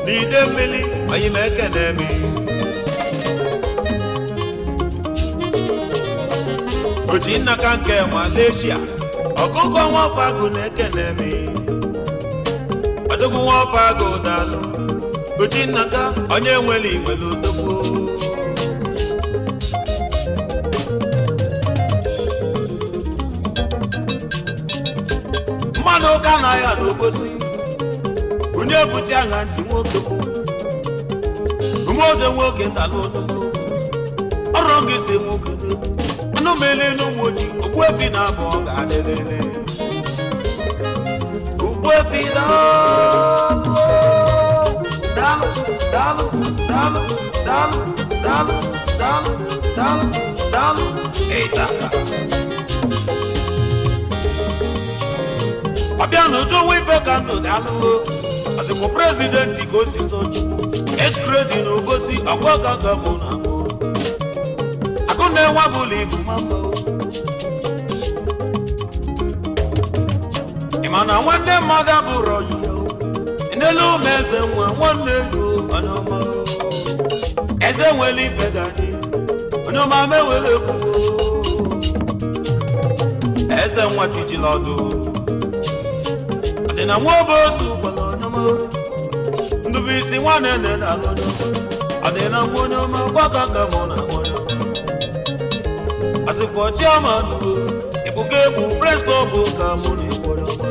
n'ide mmiri onye m ekene m. Oji nnaka nke Malaysia ọkụkọ nwafọ na-ekene m ọdụgwụ nwafọ agụ daalụ oji nnaka onye nwere iwere odogwu. Mmanụ ụka na ya n'obosi onye bute aṅa ntị nwoke umeoge nwoke talụ odogwu ọrụ gị si nwoke anụ mele n'ụmụ ojii Ogbuefi na abụ ọ ga-adịlele Ogbuefi daalụ daalụ daalụ daalụ daalụ daalụ daalụ daalụ daalụ ịtaka. Ọbịa n'uju nwa ife ka ndụ daalụ ọzịkwa prezidenti ka o si sochukwu ejgredi na ogosi ọgwa gaga mụ na mụ akụ na-enwe abụla ibu mama. Ị ma na nwanne mmadụ abụrọ ya n'elu ụmụ eze nwa nwanne ya onye ọma eze nwere ife ga-adị onye ọma mewere egwu eze nwa tijila ọdụ ọdịna nwa obosu gwara onye ọma ndụbụisi nwa na-ene na alụ onye ọma ọdịna nwa onye ọma gwaka ka mụ na onye ọma asịkwa chiaman ebuka egbu Fresh Club ka mụ na-ekwu onye ọma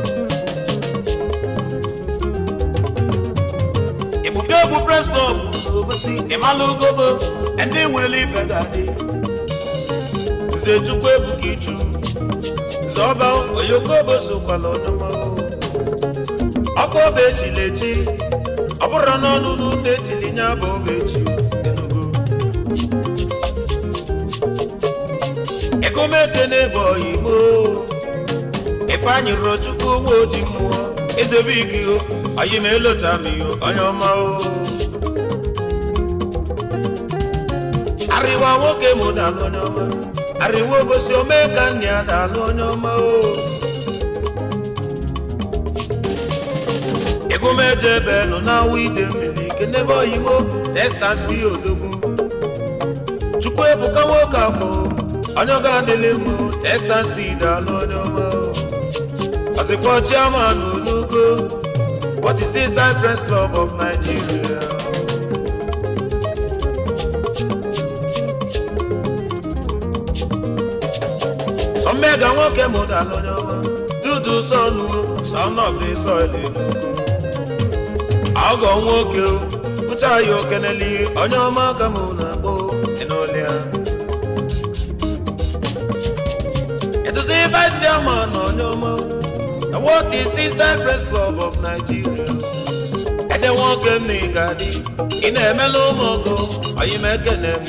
ebuka egbu Fresh Club n'obosi ịmalụ gobo ndị nwere ife ga-adị nze chukwu ebuka ichu nze ọba oyoko bosokwala ọdụma ọkụ ọba echili echi ọ bụrụ n'ọnụ n'ụlọ echili nya bụ ọba echi enugo egomekene bụ oyimo Ifeanyị rụrụ chukwu nwa oji mmụọ ezebe ike oyi ma elota m ihe onye ọma o arịwa nwoke mụ dalụ onye ọma arịwa obosi omee ka nne ya dalụ onye ọma o egomeje ebe nọ na-awụ ide mmiri kenebe oyimo testasi odogwu chukwu ebuka nwoke afọ onye ga adịlị mụ testasi dalụ onye ọma o ọsịkwa chairman olugo what is inside Friends Club of Nigeria. Sọmmega nwoke mụ dalụ onye ọma dudu sọnụ son of the soil ọgọ nwoke uche ya okeneli onye ọma ka mụ na-akpọ ịnụlịa eduzi vice chairman onye ọma what is inside Friends Club of Nigeria ede nwoke m na ị ga-adị ị na-emela ụmụ ọgọ anyị m ekene m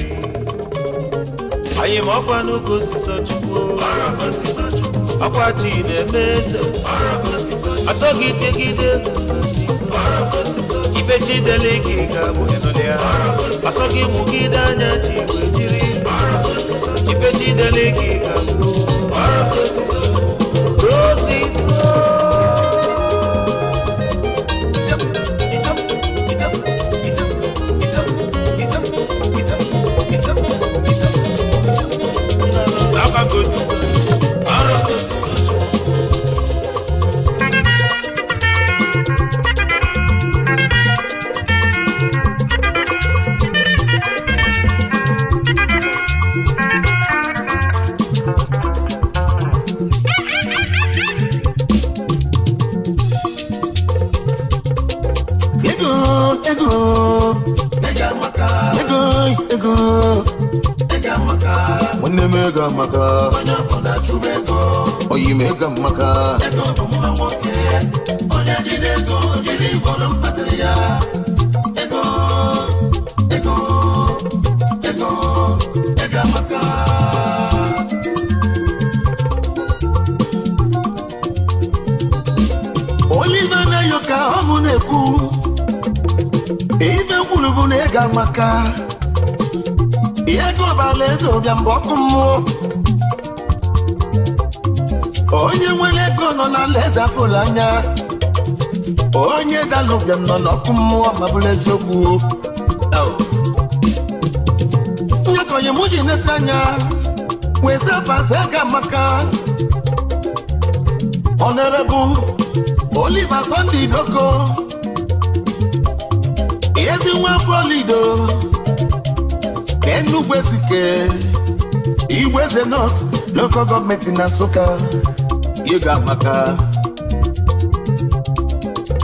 anyị ma ọkwa n'ụka osisi chukwu ọkwa chi na-eme eze. Ọsọ gị tegide ibe chidele ka ị ga-abụ ịnụlị ya. Ọsọ gị mụgide anya chi wee jiri ibe chidele ka ị ga-abụ. Roses. Ego, ego, ego amaka, ego, ego, ego amaka. Nwanne m ego amaka, onye ọbụla chụba ego. Oyi m ego amaka, ego bụ mma nwoke. Onye jide ego, jide igworo mkpatara ya. Ego, ego, ego, ego amaka. Oliver Nayo ka ọ mụ na-ekwu. Ife nkwulu bụ na ego amaka. Ego ọbala eze ụbịam bụ ọkụ mmụọ. Onye nwere ego nọ n'ala eze afụla anya. Onye dala ụbịam nọ n'ọkụ mmụọ ma bụrụ eziokwu. Nyakọnye mụ ji nesi anya wee sị afa sị ego amaka. Honorable Oliver Sunday Doko, ezi nwa afọ Lido, Enugu Ezike, Igweze North Local Government na Nsụka. Ego amaka.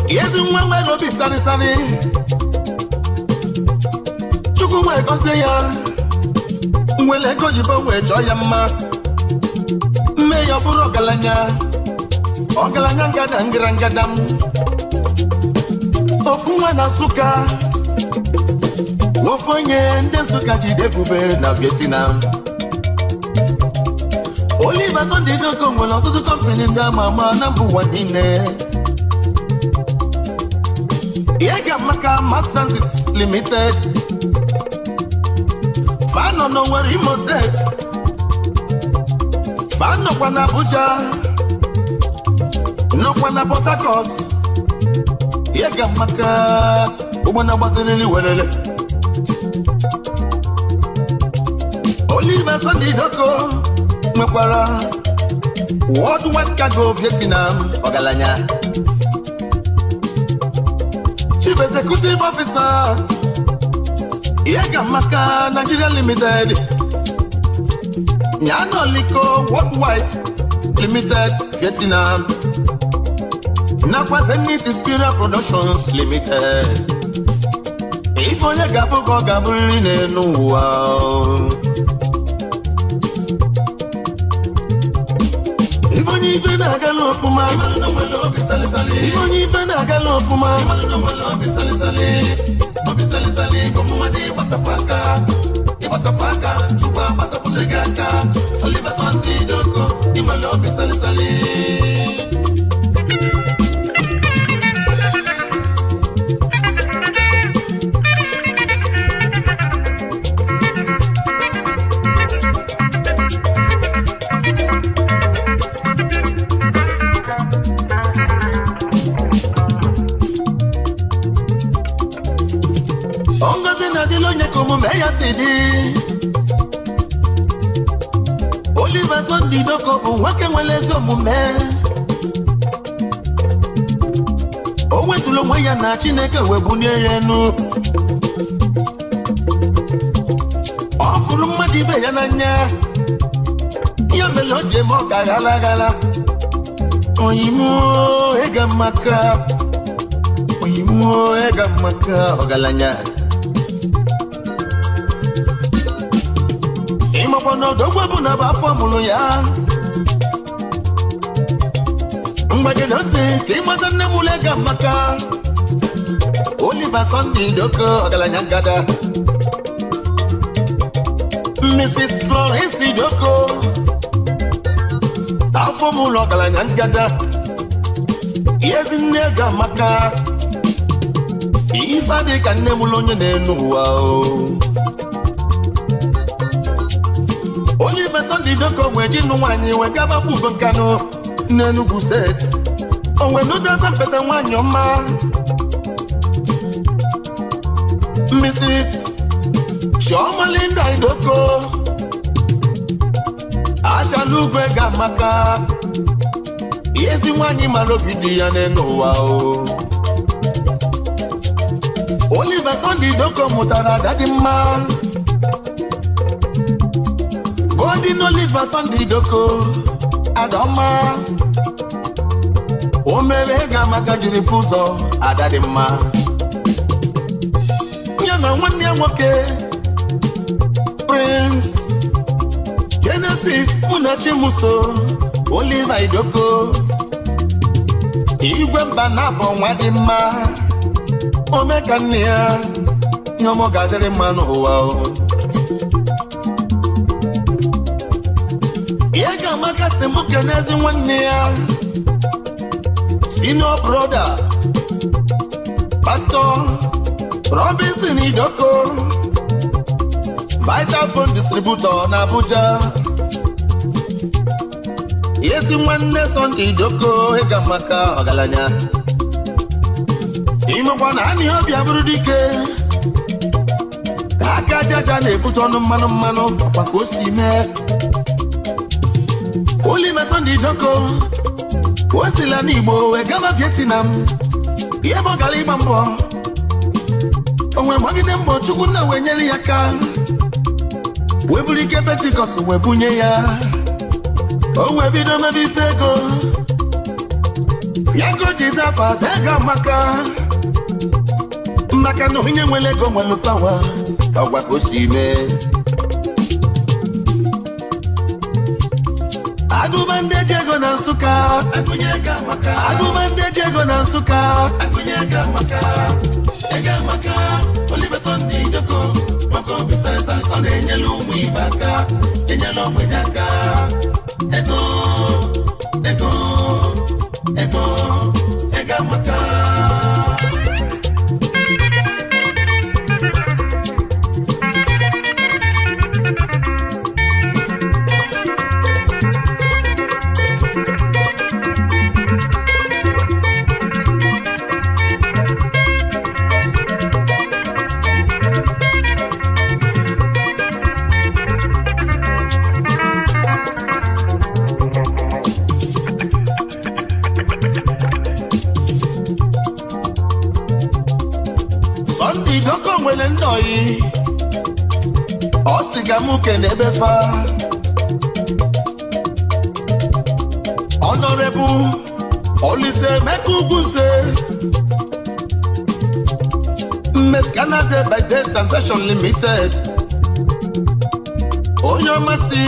Ezi nwa nwere obi sarịsarị, Chukwu wee gọzie ya, nwere ego oyibo wee chọọ ya mma, mme ya ọ bụrụ ọgaranya. Ọgaranya ngada ngara ngada m. Ofu nwa na Nsụka, ofu onye ndị Nsụka jide ebube na Vietnam. Oliver Sunday Doko nwere ọtụtụ kọmpani ndị ama ama na mba ụwa niile. Ego amaka Mass Transit Limited, fanọ n'Owerri, Imo Steeti, fanọkwa na Abuja, nọkwa na Port Harcourt. Ego amaka, ụgbọ na-agbaziriri welele. Oliver Sunday Doko nwekwara Worldwide Cargo Vietnam, ọgaranya. Chief Executive Officer, Ego amaka Nigeria Limited, Nyanoliko Worldwide Limited Vietnam, nakwa Zenith Inspiral Productions Limited. Ife onye ga-abụ ka ọ ga-abụrịrị n'elu ụwa. Ife onye ife na-agala ọfụma, ife onye ife na-agala ọfụma, obi salisali bụ mmadụ ịgbasapụ aka, ịgbasapụ aka, Chukwu agbasapụrụ gị aka. Oliver Sunday Doko, ị nwere obi salisali. Ngozi na-adịla onye ka omume ya si dị. Oliver Sunday Doko bụ nwoke nwere ezi omume. O wetụrụ onwe ya na Chineke wee bunie ya enu. Ọ fụrụ mmadụ ibe ya n'anya, ya mere o ji eme ọka ghara aghara. Oyimuo ego amaka, oyimuo ego amaka, ọgaranya. Ịmakwa na ọdọgwu bụ na bụ afọ mụrụ ya. Mgbagide ntị ka ịmata nne m ụlọ ego amaka. Oliver Sunday Doko, ọgaranya ngada. Mrs. Florence Doko, afọ m ụlọ ọgaranya ngada. Ihe Nne ga-amaka ife adị ka nne mụrụ onye na-enu ụwa o. Oliver Sunday Idoko wee ji nụ nwaanyị wee gaba ugo nkanụ n'Enugu steeti. O wee nụdoza mpete nwaanyị ọma, Mrs. Chioma Linda Idoko. Achala ugwe ga-amaka ezi nwaanyị mara obi dị ya n'elu ụwa o. Oliver Sunday Idoko mụtara ada dị mma, Golden Oliver Sunday Idoko. Adaọma o mere ego amaka jiri pụ ụzọ ada dị mma. Ya na nwanne ya nwoke, Prince Genesis Munachimuso Oliver Idoko, igwe mba na-abọ nwa dị mma, ome ka nne ya nyọmọ ga-adịrị mma n'ụwa o. Ihe ga-amaka si mụ kenezi nwanne ya, senior brother, Pastor Robinson Idoko, Vital Phone Distributor na Abuja. Ezi nwanne Sunday Idoko, ịga maka ọgaranya imekwa na anị obi abụrụ dike aka ajaja na-ebute ọnụ mmanụ mmanụ ọkwa ka o si mee. Oliver Sunday Idoko o sila n'Igbo wee gaba Vietnam, ihe bụ gara ịgba mbọ onwe gbagide mbọ Chukwu nna wee nyere ya aka wee buru ike Pentikọst wee bunye ya, o wee bido mebe ife ego ya ka o ji zafa aza ego amaka, maka na onye nwere ego nwere pawa ọgwa ka o si mee. Agụba ndị eji ego na Nsụka, agụba ndị eji ego na Nsụka, ego amaka. Oliver Sunday Idoko maka obi sarịsarị ọ na-enyere ụmụ ibe aka, enyere ogbenye aka. Ego, ego, ego, ego amaka. Sunday Idoko nwere ndị oyi ọ sị ga mụ kene ebe fa. Honorable Olise Emeka Ugwuze, Mmes Canada by Day Transaction Limited, onye ọmasị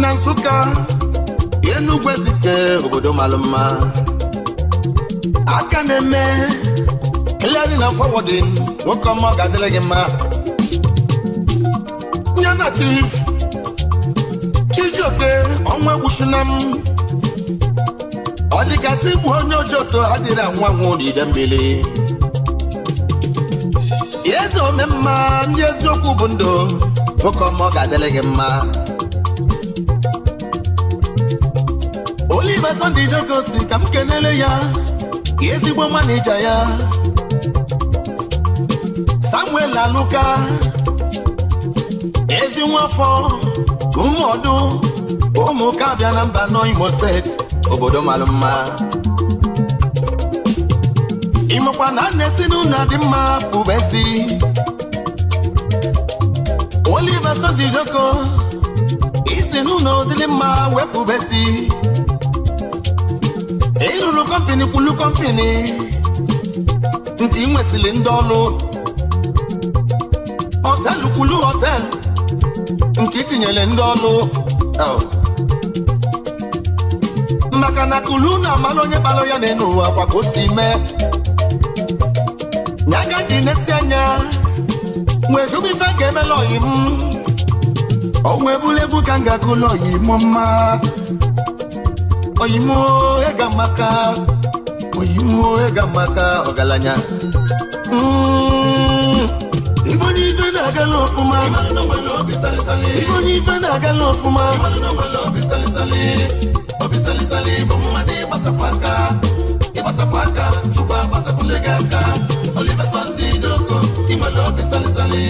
na Nsụka, Enugwu Ezike, obodo mara mma, aka na-eme clearing and forwarding. Nwoke ọma, ọ ga-adịrị gị mma. Ya na Chief Chijioke ọnwa egwuchuna m, ọ dịgasị bụ onye ojoto adịrị anwụ anwụ n'ide mmiri. Eze omemma ndị eziokwu bụ ndụ. Nwoke ọma, ọ ga-adịrị gị mma. Oliver Sunday Idoko si ka m kenele ya ezigbo manija ya, Samuel Aluka, ezi nwafọ ụmụọdụ ụmụka bịa na mba nọ Imo steeti, obodo mara mma. Ịmakwa na a na-esi n'ụlọ dị mma pụba ezi. Oliver Sunday Idoko isi n'ụlọ dịrị mma wepụba ezi. Ịrụrụ company kwulu company nke ị nwesịrị ndị ọrụ, hotel kwulu hotel nke itinyere ndị ọrụ. Oh. Maka na kulu na amalụ onye kpalụ ya n'elu ụwa kwa ka o si mee nyaga ji na-esi anya wee jụba ife ga-emela oyi m o wee bụrụ egwu ka m ga-akụlụ oyi m mma. Oyimo ego amaka, oyimo ego amaka, ọgaranya. Ife onye ife na-aga n'ọfụma, ife onye ife na-aga n'ọfụma, obi salisali bụ mmadụ ịgbasapụ aka, ịgbasapụ aka, Chukwu agbasapụle gị aka. Oliver Sunday Doko, inwere obi salisali.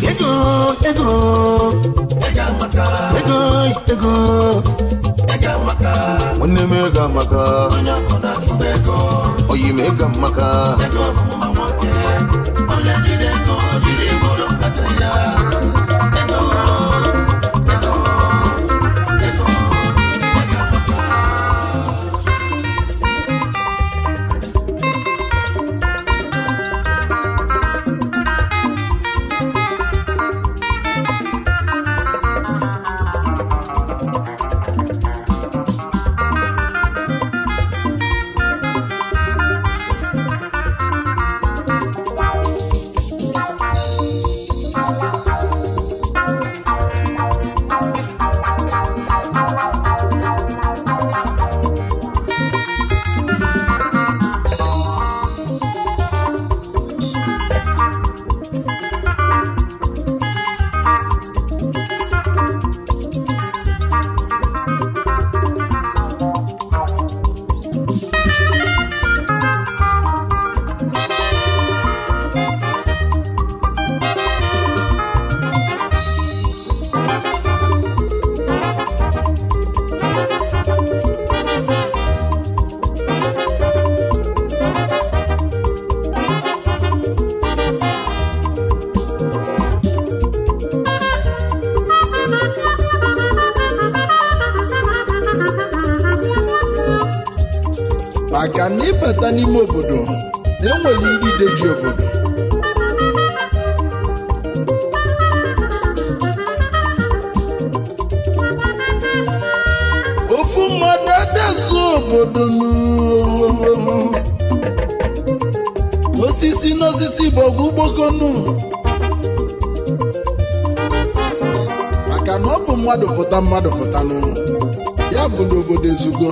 Ego, ego, ego amaka, ego, ego, ego amaka, nwanne m ego amaka, onye ọbụla chụba ego, oyi m ego amaka, ego bụ mma nwoke, onye jide ego jiri igboro ntakịrị ya, ego, ego, ego, ego amaka. Maka na ịbata n'ime obodo na enwere ndị ideji obodo, ofu mmadụ adezu obodo nụ. Osisi n'osisi bụ ọgụ ugbokonu, maka na ọ bụ mmadụ pụta mmadụ pụtanụ ya bụ n'obodo ezugo.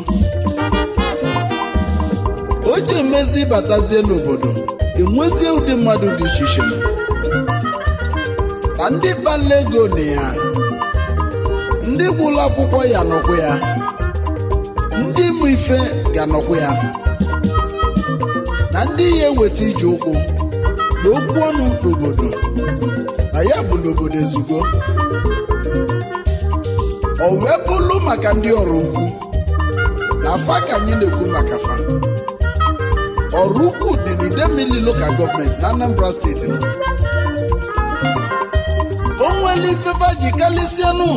O ji emezi ịbatazie n'obodo enwezie ụdị mmadụ dị iche iche na ndị kpala ego na ya, ndị gwụlụ akwụkwọ ya nọkwa ya, ndị mụ ife ga-anọkwa ya, na ndị ya eweta ije ụkwụ na okwu ọnụ n'obodo na ya bụ n'obodo ezugo. O wee bụlụ maka ndị ọrụ ukwu na afa ka anyị na-ekwu maka fa. Ọrụ ukwu dị n'Idemili Local Government na Anambra Steeti. O nwere ifefa ji kalịsịanụ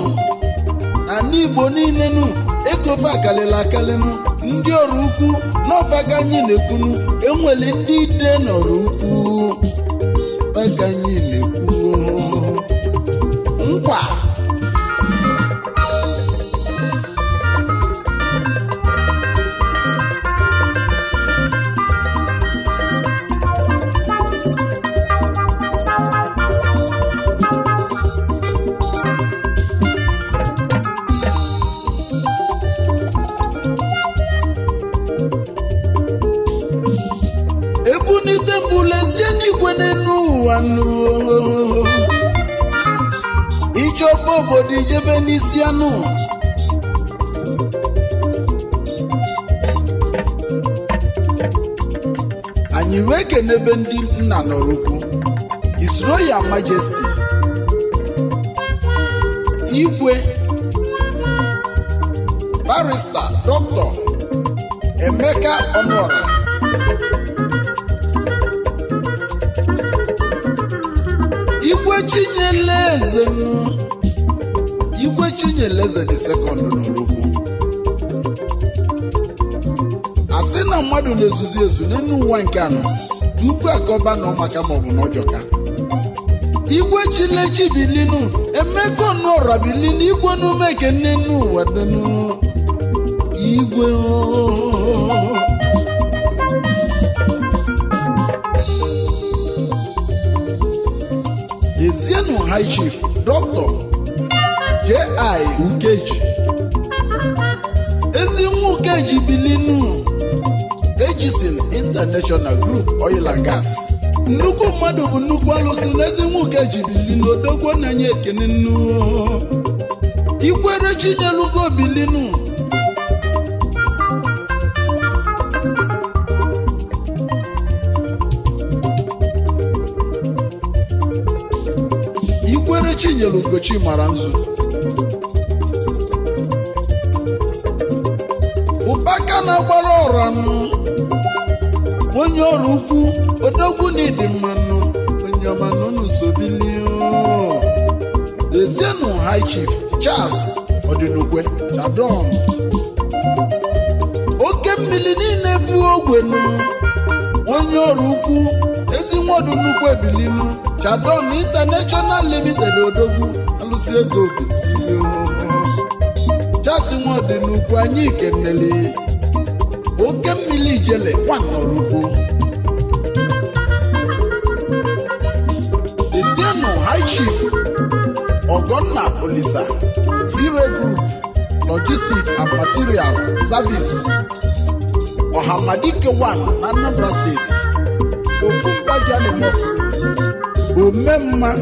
na Igbo niile nụ, ego fa akalịla akalịnụ. Ndị ọrụ ukwu n'ọfa ka anyị na-ekwunu. Enwere ndị ide n'ọrụ ukwu fa ka anyị na-ekwu nkwa. Ebunite mbụ lezie n'igwe n'elu ụwa nụ, ijeofe obodo ijebe n'isi anụ. Anyị wee kenebe ndị nna nọrọ ukwu, His Royal Majesty Igwe Barrister Dr. Emeka Ọnụọra, Igwe Chinyere Eze m, Igwe Chinyere Eze dị second n'Orukwu. Asị na na mmadụ na-ezuzi ezu n'elu ụwa nke anọ tupu akọba na ọmaka maọbụ na ọjọka. Igwe chilechi bilinu, Emeka Ọnụọra bilinu, igwe n'ume kene n'ụwa denu igwe o. Ezienu High Chief Dr. J.I. Ukeji, ezi nwa Ukeji bilinu, Ejisin International Group Oil and Gas. Nnukwu mmadụ bụ nnukwu alụsị na ezi nwa Ukeji bilinu, odogwo na nye ekene nnu ikwere chinyelugo bilinu. Ikwere chinyere ugochi mara nzu ụbaka na-agbara ọra nụ onye ọrụ ukwu odogwu na ịdị mmanụ onye ọma nọ n'usobilio. Ezienụ High Chief Charles Ọdịnukwe Chadon, oke mmiri niile bụ ogwenu onye ọrụ ukwu ezi nwa ọdịnukwu ebilinu Chadon International Limited, odogwu alụsị ego obilio. Charles Nwadinukwu anyị kenele oke mmiri ijele nwanọrọ ukwu. Ezienụ High Chief Ogonna Olisa, Tire Group Logistic and Material Service, Ọhamadike 1 na Anambra State, ofu mgbaji omemma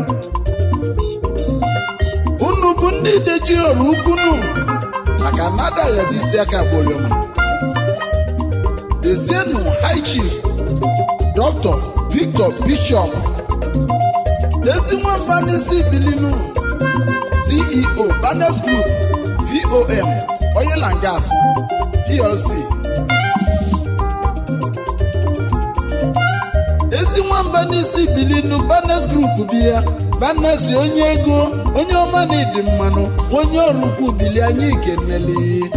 unu bụ ndị ideji ọrụ ukwunu maka na adaghịzi isi aka gboliọma. Ezienụ High Chief Dr. Victor Bishop, ezi nwamba n'isi bilinu, CEO Banes Group VOM Oil and Gas PLC. Ezi nwamba n'isi bilinu Banes Group biya Banes onye ego onye ọma na ịdị mmanụ onye ọrụ ukwu bili anyị keneli.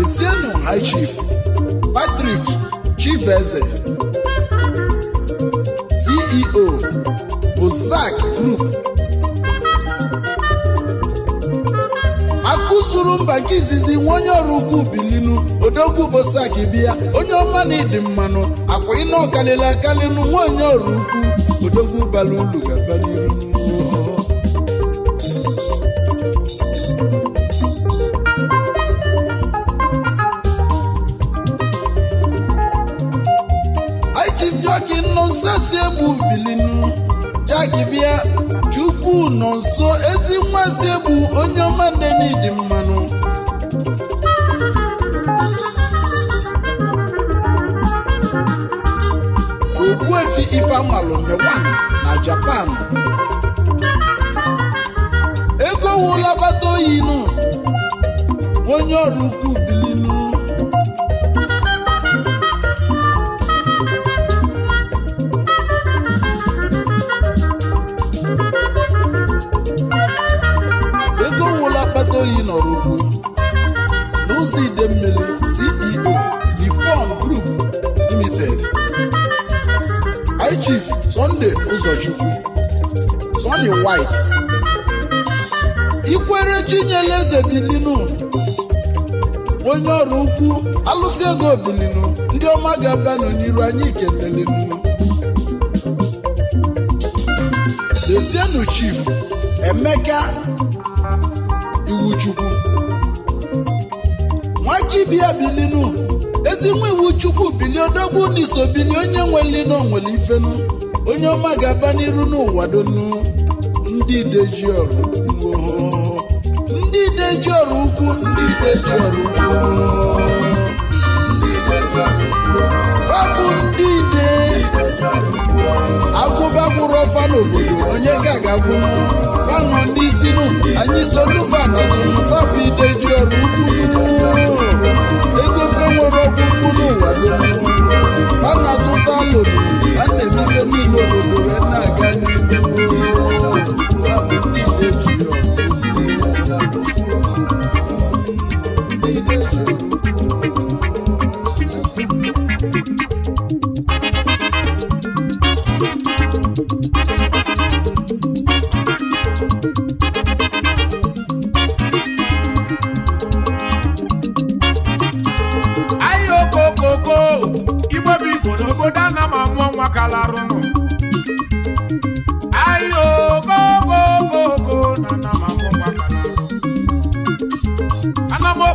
Ezienụ High Chief Patrick Chibeze, CEO Bozak Group, akụzuru mba nke izizi nwa onye ọrụ ukwu bilinu odogwu Bozak bịa onye ọma na ịdị mmanụ akwa ịnọ ọkalịla akalịnụ nwa onye ọrụ ukwu odogwu bara ulu gaba n'iru. Chief Jọki nọ nso si egbu bilinu Jaki bịa Chukwu nọ nso ezi nwa si egbu onye ọma nne mmanụ. Ogbuefi Ifeanwalu Mewan na Japan, ego wụlabata oyinu onye ọrụ ukwu bilinu. Ego wụla akpata oyi nọrọ ugwu n'ụzọ ide mmiri, CEO Nippon Group Limited. High Chief Sunday Ụzọchukwu Sonny White, Ikwere Chinyere Eze bilinu onye ọrụ ukwu alụsị ego bilinu ndị ọma ga-abanụ n'iru anyị kenelinu. Ezienụ Chief Emeka Iwuchukwu nwakibia bilinu ezi nwa Iwuchukwu bili odogwu n'iso bili onye nwelinu onwere ifenu onye ọma ga-aba n'iru n'ụwa donu ndị ideji ọrụ ukwu ndị ideji ọrụ ukwu ndị ideji ọrụ ukwu ọ bụ ndị ide agụba gwụrụ ọfa n'obodo onye ga-agagwu fanọ ndị isi nụ anyị solufa nọzụfapụ ideji ọrụ ukwu ego fe nwere ọgwụgwụ n'ụwa donu a na-atụta alụlụ a na-emepe niile obodo wee na-aga n'ihu.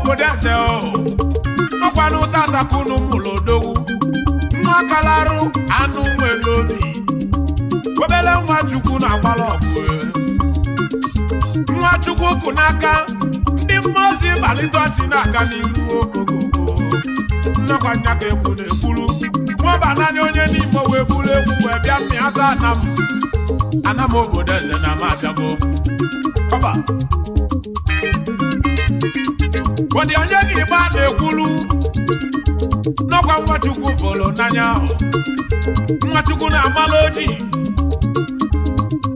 obodo eze o ọkwanụ tata ka unu mụrụ odogwu nwa kalarụ anụ nwere obi obele nwa chukwu na-agbara ọgụ nwa chukwu kụ n'aka ndị mmụọ ozi malite ọchị na-aga n'iru okokoko nnọkwa nya ka egwu na-ekwuru nwaba naanị onye n'ime wee buru egwu wee bịa mmịata anam anam obodo eze na amabịago ọba ụdị onye gị igba na-ekwuru n'ọkwa nwachukwu fụrụ n'anya ahụ nwachukwu na-amala ojii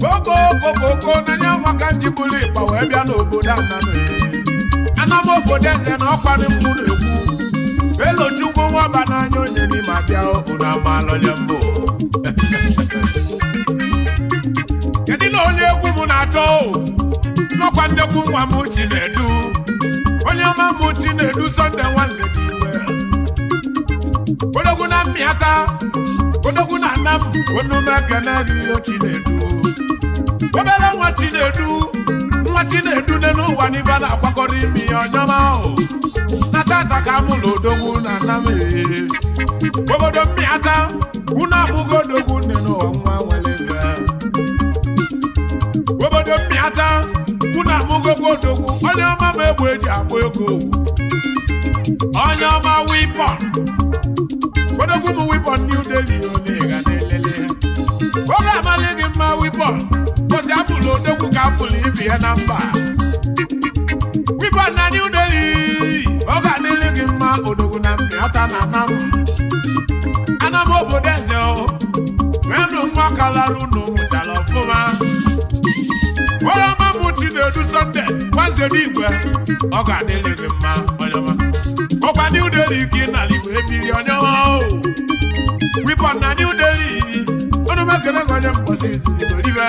koko kokoko n'anya maka njibulu ịkpa wee bịa n'obodo anam anam obodo eze na ọkwa mkpu na-ekwu elochukwu nwaba n'anya onye n'ime abịa unu amalọlye mbụ kedu na onye egwu m na-achọ o n'ọkwa nnekwu nwa m Chinedu onye ọma m Chinedu Sunday nwanze dị igwe odogwu na mmịata odogwu na nna m onume ekene gị Chinedu obere nwa Chinedu nwa Chinedu n'elu ụwa n'ife na-akwakọrọ imi ya ọnyọma o na tata ka mụ na odogwu na nna m ee. Obodo mmịata unu abụghị odogwu nne n'ụwa nwa nwere ife obodo mmịata unu amụgokwa odogwu onye ọma ma egbe eji agba ego onye ọma wipọn odogwu bụ wipọn New Delhi onye ga na-elele oge amalị gị mma wipọn bọsị amụlụ odogwu ka amụlụ ibi ya na mba wipọn na New Delhi ọ ga-adịrị gị mma odogwu na mmịata na anam anam obodo eze o nwenụ nwa kalara unu mụchara ọfụma onye ọma mụ Chinedu Sunday nwanze n'igwe ọ ga-adịrị gị mma onye ọma ọkwa New Delhi ka ị nara igwe ebiri onye ọma o wipọn na New Delhi ọnụ mekere gị onye mkpọsi izizi goribe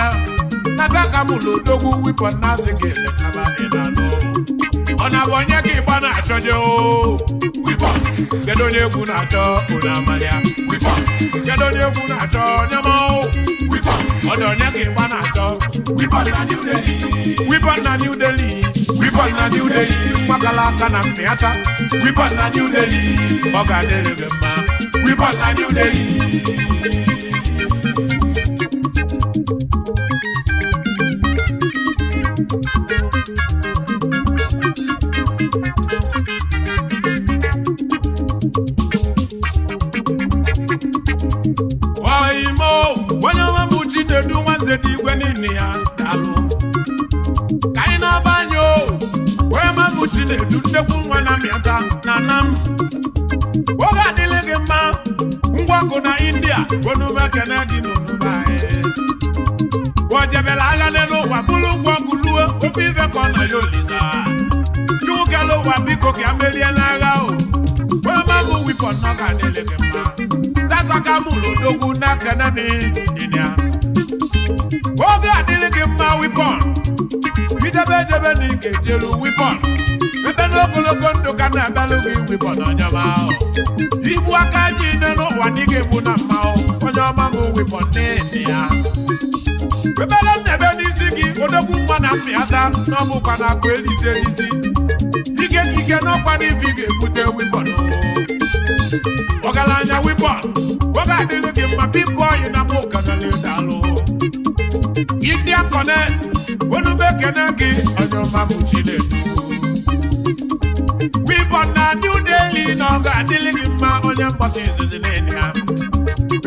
nata ka mụ na odogwu wipọn na asị gị letaba ị na-anụ ọ na-abụ onye ka ịgba na-achọje o wipọn kedu onye egwu na-achọ unu amalịa wipọn kedu onye egwu na-achọ onye ma o wipọn ọ dị onye ka ịgba na-achọ wipọn na New Delhi wipọn na New Delhi wipọn na New Delhi gbakala aka na mmịata wipọn na New Delhi ọ ga-adịrị gị mma wipọn na New Delhi. Waimo, onye ọma bụ Chinedu nwanze dị igwe niile ya daalụ ka anyị na-aba anya o onye ọma bụ Chinedu nnekwu nwa na mmịata na nam oge adịghị gị mma ngwa ọgụ na India onume kene gị n'onume anyị o jebela agha n'elu ụwa bụrụ ngwa ọgụ luo ofe ife ka ọ na ya olisa Chukwu kele ụwa biko ka ya merie n'agha o onye ọma bụ wipọn na ọ ga-adịrị gị mma tata ka mụ n'odogwu n'aka na ịnya oge adịrị gị mma wipọn ijebe ejebe na ike jelu wipọn ebe n'ogologo ndụ ka na-abịalụ gị wipọn onye ọma ahụ igbu aka ji nne n'ụwa na ị ga-egbu na mma onye ọma bụ wipọn n'ịnị ya ebere nnebe n'isi gị odogwu nwa na mmịata na ọbụkwa na akụ elisi elisi ike ike n'ọkwa n'ifi ga-ebute wipọn ọgaranya wipọn oge adịrị gị mma big boy na mụ kanalidalụ India Connect onube kene gị onye ọma bụ Chinedu wipọn na New Delhi na ọ ga-adịrị gị mma onye mgbasa izizi na ya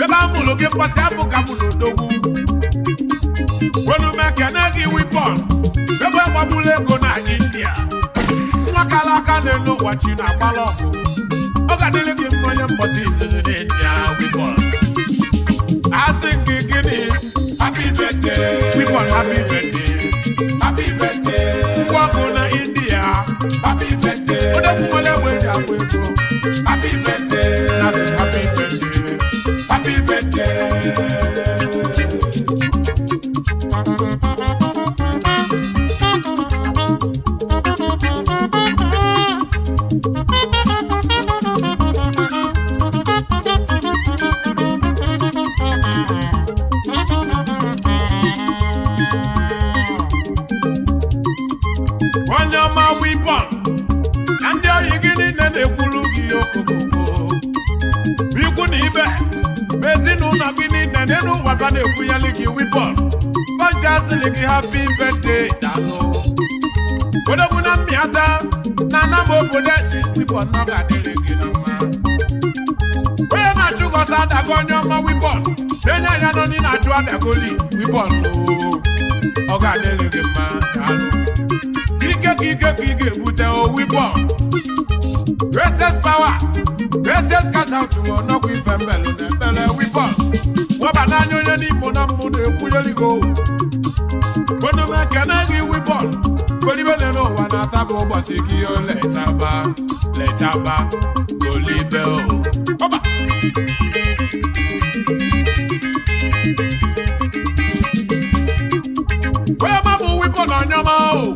ebe a mụrụ gị mgbasa afọ ka mụ na odogwu onume kene gị wipọn ebe gbagburu ego na India nwa kara aka na-elu ụwa chi na-agbala ọgụ ọ ga-adịrị gị mma onye mbọsị izizi na India wipọn asị gị gịnị happy birthday wipọn happy birthday happy birthday ngwa ọgụ na India happy birthday odogwu nwere egbe eji agba ego happy birthday na sị happy birthday happy birthday. Onye ọma wipọn na ndị na ibe ma ezinụlọ gị niile n'elu ụwa fa na-ekwunyeli gị wipọn pọncha asịlị gị happy birthday daalụ odogwu na mmịata na anam obodo eze wipọn na ọ ga-adịrị gị na mma onye na-achụ gị ọsọ adago onye ọma wipọn na-enye anya nọ n'ị na-achụ adagoli wipọn ọ ga-adịrị gị mma daalụ ike ka ike ka ị ga-ebute o wipọn SS power SS cash out wụ ọnọkwa ife mbelu na ebele wipọn nwaba n'anya onye n'Imo na mmụ na-ekwunyeligo onume ekene gị wipọn kolibe dị n'ụwa na-ataba ụbọchị gị o letaba letaba kolibe o ọba onye ma bụ wipọn ọnyọma o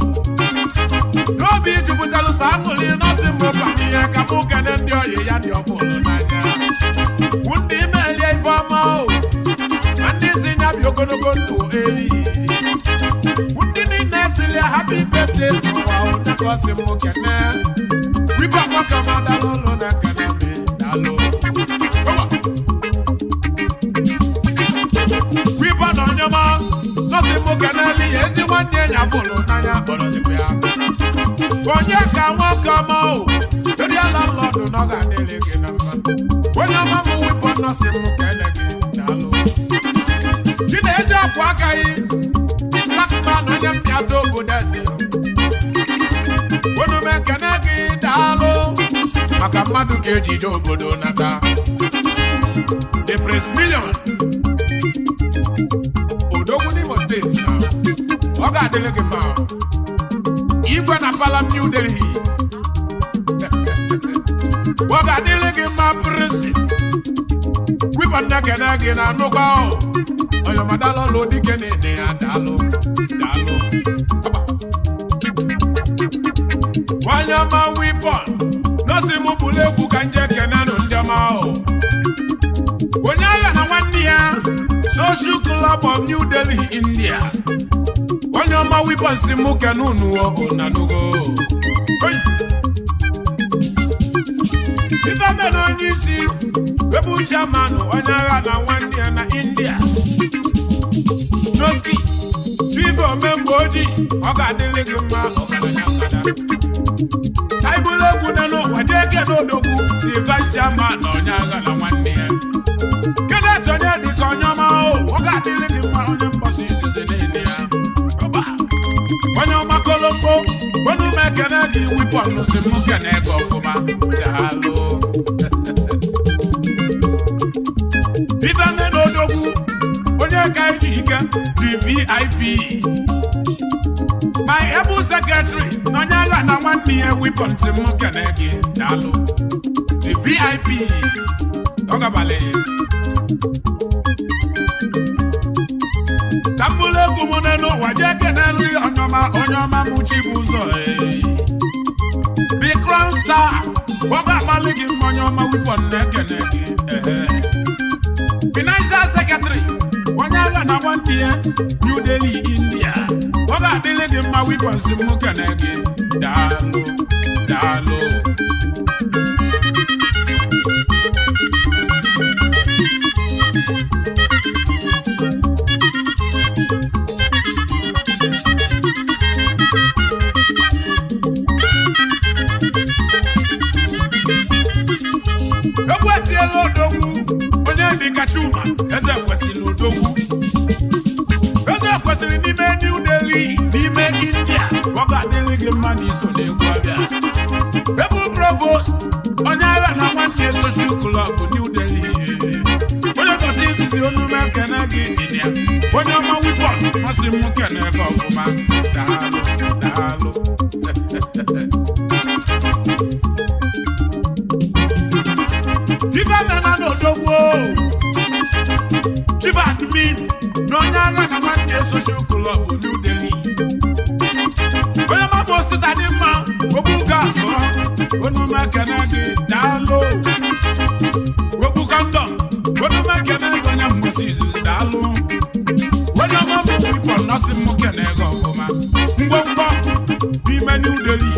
n'obi jupụtara sọ aṅụrị nọọsị mbụ ihe ka mụ kene ndị oyi ya dị ọfụlụ n'anya bụ ndị melie ife ọma o ma ndị si nya bi ogologo ndụ eyi bụ ndị niile sili happy birthday n'ụwa ụtakọsị mụ kene wipa nwoke ma dalụ ụlọ na kene mi dalụ wipa na onyema nọọsị mụ kene li ya ezi nwanne ya fụlụ n'anya kpọrọzikwa ya onye ka nwoke ọma o eriala lọdụ na ọ ga-adịrị gị na mma onye ọma m wipụ nọọsị m kele gị daalụ chi na-eji akwa aka gị lakpa na onye mmịata obodo eze unu m ekene gị daalụ maka mmadụ ka ejije obodo nata the prince million odogwu n'Imo steeti na ọ ga-adịrị gị mma igwe na palam New Delhi ọ ga-adịrị gị mma prịnsị wipụ nne kene gị na nnukwu ahụ onye ọmadalụ dike na-ene ya daalụ daalụ nwanyị ọma wipọn nọọsị m bụrụ egwu ka nje kenenụ ndị ọma ahụ onye agha na nwanne ya Social Club of New Delhi India onye ọma wipọn si mụ kene unu onanugo ife mere onye isi ebe chairman onye agha na nwanne ya na India Noski chief omemgbe ojii ọ ga-adịrị gị mma ọgaranya ngada taibụl egwu na n'ụwa jee kene odogwu the vice chairman onye agha na nwanne ya kenet onye dị ka onye ọma o ọ ga-adịrị gị mma onye mgbasa izizi niile ya ọba onye ọma kolombo onu m ekene gị wipọn si m kene gị ọfụma daalụ ife nne na odogwu onye ka eji ike the VIP my able secretary na onye agha na nwanne ya wipọn si m kene gị daalụ the VIP ọ gabalị ka m bụrụ egwu m n'elu ụwa jee kenelu ya onyeọma onyeọma m chi bụ ụzọ The Crown Star ọ ga-agbalị gị mma onyeọma wipọn na-ekene gị ehe Financial Secretary onye agha na nwanne ya New Delhi India ọ ga-adịrị gị mma wipọn si m kene gị daalụ daalụ egwu etiela odogwu onye dị ka Chuma eze kwesịrị odogwu eze kwesịrị n'ime New Delhi n'ime India ọ ga-adịrị gị mma na iso na-egwu abịa ebu provost onye agha na nwanne Social Club New Delhi onye gosi izizi onume kene gị dị ya onye ọma wipọn masị m kene gị ọfụma daalụ daalụ ife nana n'odogwu chief admin na onye agha na nwanne Social Club New Delhi onye mabụ osita dị mma ogbu ga asụrụ onume kene gị daalụ ogbu kọndọm onume kene gị onye mgbụsị izizi daalụ onye ọma bụ wipọ nọsị m kene gị ọfụma ngwongwo n'ime New Delhi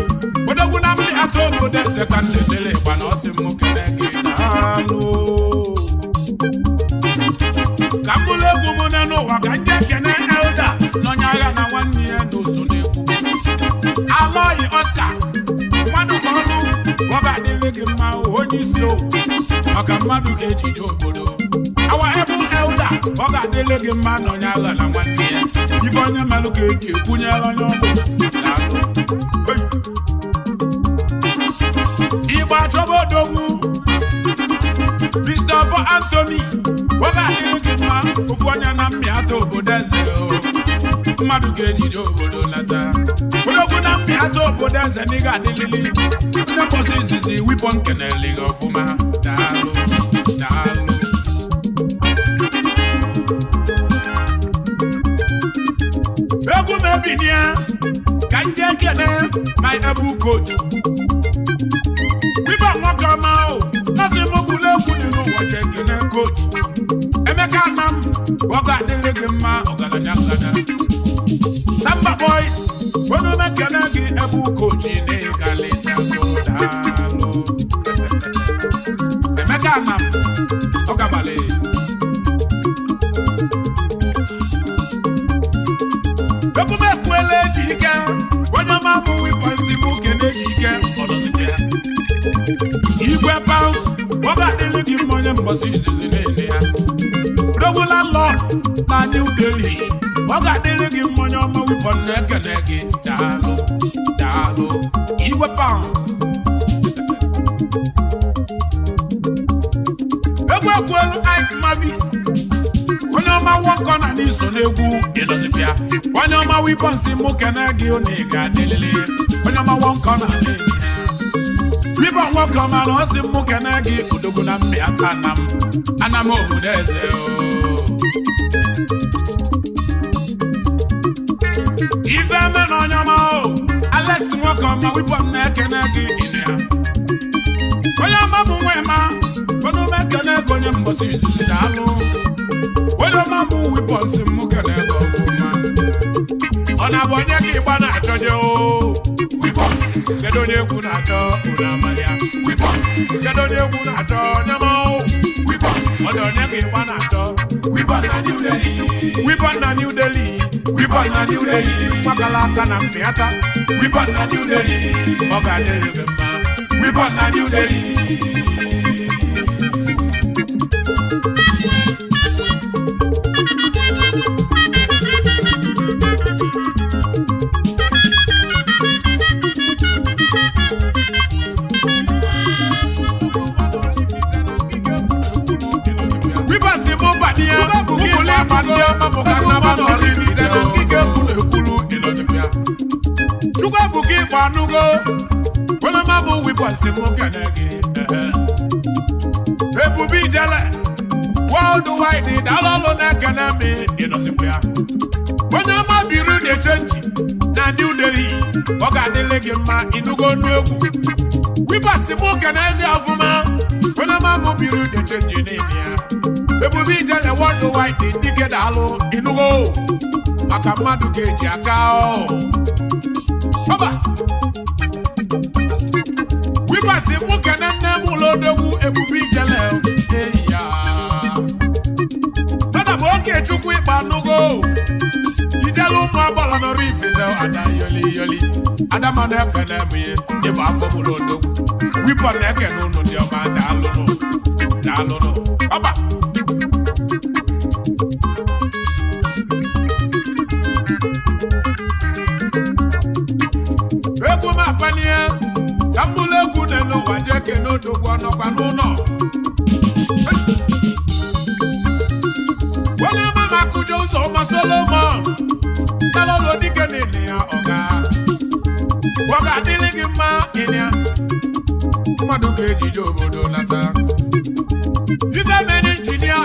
odogwu na mmiri atọ obodo eze ka njedere ịgba na ọsị m kene gị daalụ. Ka m bụrụ egwu m na n'ụwa ka ndị ekene elda n'onye agha na nwanne ya n'ụzọ na-ekwu. Alọghị Oscar mmadụ ka ọlụ ọ ga-adịrị gị mma onye isi o maka mmadụ ka ejije obodo. Awa ebu elda ọ ga-adịrị gị mma n'onye agha na nwanne ya. Ife onye melụ ka eji ekwunyere onye ọbụ daalụ. Hey. Igbo achọba odogwu Christopher Anthony ọ ga-adịrị gị mma ofu onye na mmịata obodo eze o. Mmadụ ga-ejije obodo nata odogwu na mmịata obodo eze na ị ga-adịlili ndị mbọsị izizi wipọ nkenele gị ọfụma daalụ daalụ. Egwu m ebinie ka ndị ekene my able coach Ibe nwoke ọma o nọsị m bụrụ egwu dị n'ụwa ji ekene coach Emeka Anam ọ ga-adịrị gị mma ọgaranya ngada Samba Boys onye m ekene gị ebe coach na ịgalịtago daalụ. Emeka Anam ọ gabalị. Egwu m ekwuela eji ike onye ọma mụ wipụ nsị m kene eji ike ọnọzite ya. Igwe paụns ọ ga-adịrị gị mma onye mbọsị izizi na-ele ya. Odogwu landlord na New Delhi ọ ga-adịrị gị mma onye ọma wipụ na-ekene gị daalụ daalụ igwe paụns. Egwu ekwuelu Ike Mavis onye ọma nwoke na n'iso n'egwu ịnọzikwa ya onye ọma wipọnsị mụ kene gị na ị ga-adịlịlị onye ọma nwoke na wipọ nwoke ọma na ọ sị mụ kene gị odogwu na mmị aka anam anam obodo eze o. Ife eme na onye ọma o Alex nwoke ọma wipọ m na-ekene gị ịnụ ya onye ọma bụ nwa ma onye ọma ekene gị onye mbọsị izizi daalụ onye ọma bụ wipọ nsị mụ kene gị ọfụma ọ na-abụ onye ka ịgba na-achọ je o wipọ kedu onye egwu na-achọ unu amaghị ya wipọ kedu onye egwu na-achọ onye ọma o wipọ ọ dị onye ka ịgba na-achọ wipọ na New Delhi wipọ na New Delhi wipọ na New Delhi gbakala aka na mmịata wipọ na New Delhi ọ ga-adịrị gị mma wipọ na New Delhi. Wíbàsí mú bàdíyà, múkúlẹ̀ àbàdíyà, mọ̀ká nábà nọ̀rí ìfẹ́ kíkẹ́ kúlẹ̀kúlù ìlọsìkúyà. Chukwu ebuka ịgba anụgo, onye ma mụ wíbàsí mụ kene gị. Ebube ijele, world wide dalọlụ na-ekene mi ịnọsịkwa ya. Onye ọma biri na-eche nchi na New Delhi, ọ ga-adịlị gị mma ịnụgo nnu egwu. Wíbàsí mụ kene gị ọfụma, onye ọma mụ biri na-eche nchi n'ime ya. Ebube ijele world wide dike daalụ ịnụgo maka mmadụ ga-eji aka ọ. Ọba! Wíbàsí mụ kene nne m ụlọ odogwu ebube ijele eya. Madam Okechukwu ịkpa anụgo ijele ụmụ agbala nọrọ ifite ada yoli yoli adama na-ekene m ihe ịgba afọ mụrụ odogwu wipọ na-ekene unu dị ọma daalụnụ daalụnụ ọba. Egwu m akpalie ka m bụrụ egwu na-enu ụwa jee kene odogwu ọnọkwa n'ụlọ onye ọma ma kụje ụzọ ọma Solomon talọlụ dike na ịnị ya ọga ọ ga-adịrị gị mma ịnị ya mmadụ ga-ejije obodo nata ife mere injinia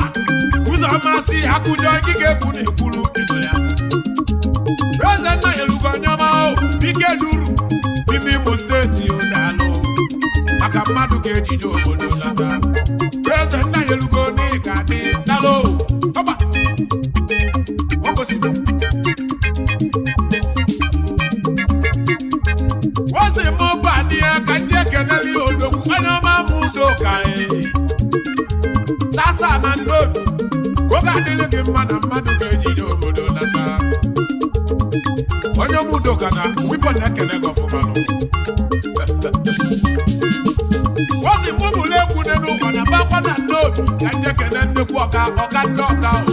ụzọ ọma si akụjọ ikike egwu na-ekwuru ịnụ ya eze nna ya elugo onye ọma o ike duru n'ime Imo steeti o daalụ maka mmadụ ga-ejije obodo nata eze nna ya elugo n'ịga adị daalụ ọba o gosiri wosi mụ ba ndị ya ka ndị ekeneli odogwu onye ọma mụ udo ka anyị sasa na nnobi oge ga-adịrị gị mma na mmadụ ga-ejide obodo nata. Onye ọma Udoka na Wipọ na-ekene gị ọfụma nụ. Wozi mụbụlụ egwu n'ụwa na bakwa na nnobi ka ndị ekene nnekwu ọka ọka ndị ọka o.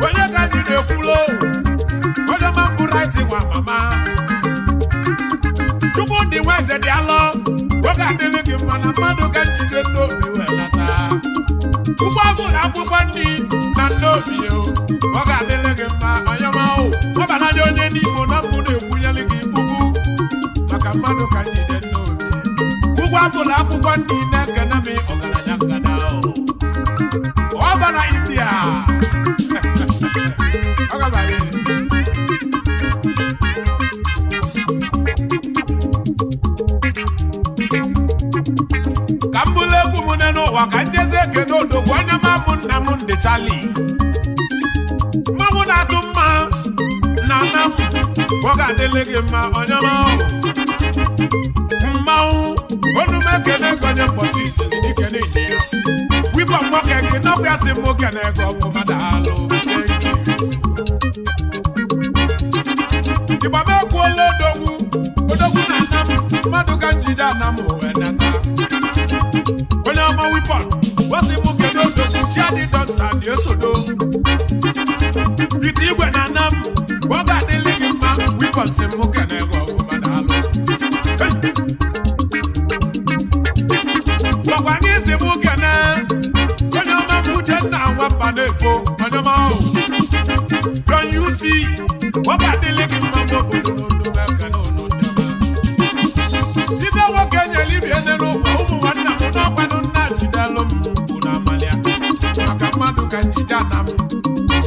Onye ka anyị na-ekwulu o? Onye ọma mbụ raiti nwa mama. Chukwu dị nwa eze dị alọ. Oge adịrị gị mma na mmadụ ka njide nnobi wee nata. Ụgbọ ọbụla akwụkwọ nri na nnobi o. Ọ ga-adịrị gị mma onye ọma o. Ọ bara anya onye n'Igbo na mbụ na-ekwunyere gị ugwu maka mmadụ ka njide nnobi. Ụgwọ abụla akwụkwọ nri na-ekene m ọgaranya ngada o. Ọ bara India. Ọ gabara. Ka m bụrụ egwu m n'ụwa ka njezi ekene odogwu onye ma mụ nna m ndị Chali. Mmanwụ na-atụ mma na nna m, ọ ga-adịrị gị mma onye ma ọ. Mmanwụ onu m ekene gị onye mkpọsi izizi dike n'inye ya. Wipọ nwoke gị n'ọkwa ya sị m kene gị ọfụma daalụ. Thank you. Ịgba m ekwuola odogwu odogwu na nna m mmadụ ka njide ana m wee nata. Onye ọma Wipọn wesị mụ kedu odogwu chiadị dọkta dị esodo. Ite igwe na nna m ọ ga-adịlị gị mma. Wipọn si mụ kene gị ọfụma daalụ. Hey! Gwakwa anyị si mụ kene onye ọma m Uchenna nwamba na-efo onye ọma ahụ. Don UC ọ ga-adịlị gị mma ma obodo n'ondo maka n'ụlọ ndị ọma. Ibe nwoke nyere ibe ene n'ụwa ụmụ nwanna m n'ọkwanụ nna chidelụ m bụ na amalịa maka mmadụ ka njije ana m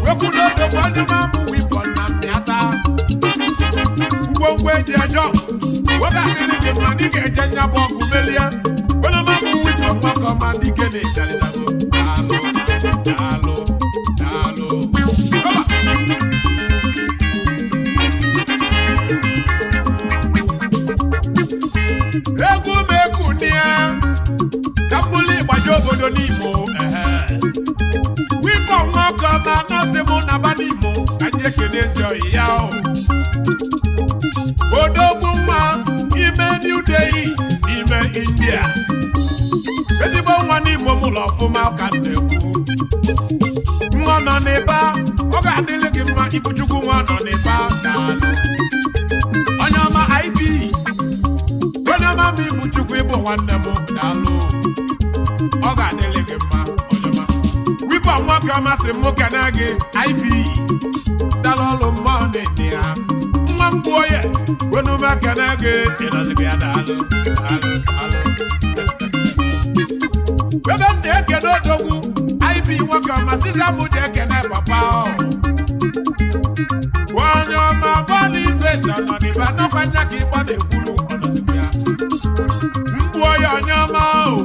wekwu n'odogwu onye ma mụ Wipọ na mmịata ngwongwo eji eje ọgụ nwoke adịrị gị mma na ị ga-eje nyabụ ọgụ melie onye ma mụ Wipọ nwakọ ma dike na ịjalitago. Daalụ daalụ daalụ. Ọba! Egwu m ekunie ka m bụrụ ịgbaji obodo n'Imo ehe. Wipọ nwoke ọma nọọsị mụ na ba n'Imo ka ndị ekene ezi oyi ya o. Odogwu nwa ime New Delhi n'ime India. Ezigbo nwa n'Imo mụlụ ọfụma ka m na-ekwu. Nwa nọ n'ịba ọ ga-adịrị gị mma Ibuchukwu nwa nọ n'ịba daalụ. Onye ọma IB onye ọma m Ibuchukwu ịbụ nwanne m daalụ. Ọ ga-adịrị gị mma onye ọma. Wipọ nwoke ọma sị m kene gị IB dala ọlụ mmụọ na-enye ya. Nwa m gbuo ya wenu m ekene gị ịnọzikwa ya daalụ daalụ daalụ. Ebe m na-ekene odogwu IB nwoke ọma sịza mụ ji ekene papa ọ. Onye ọma bọọlụ ife si ọnọ n'ịba n'ọkwa nya ka ịgba na-ekwulu ọnọzikwa ya. Mgbuo ya onye ọma o.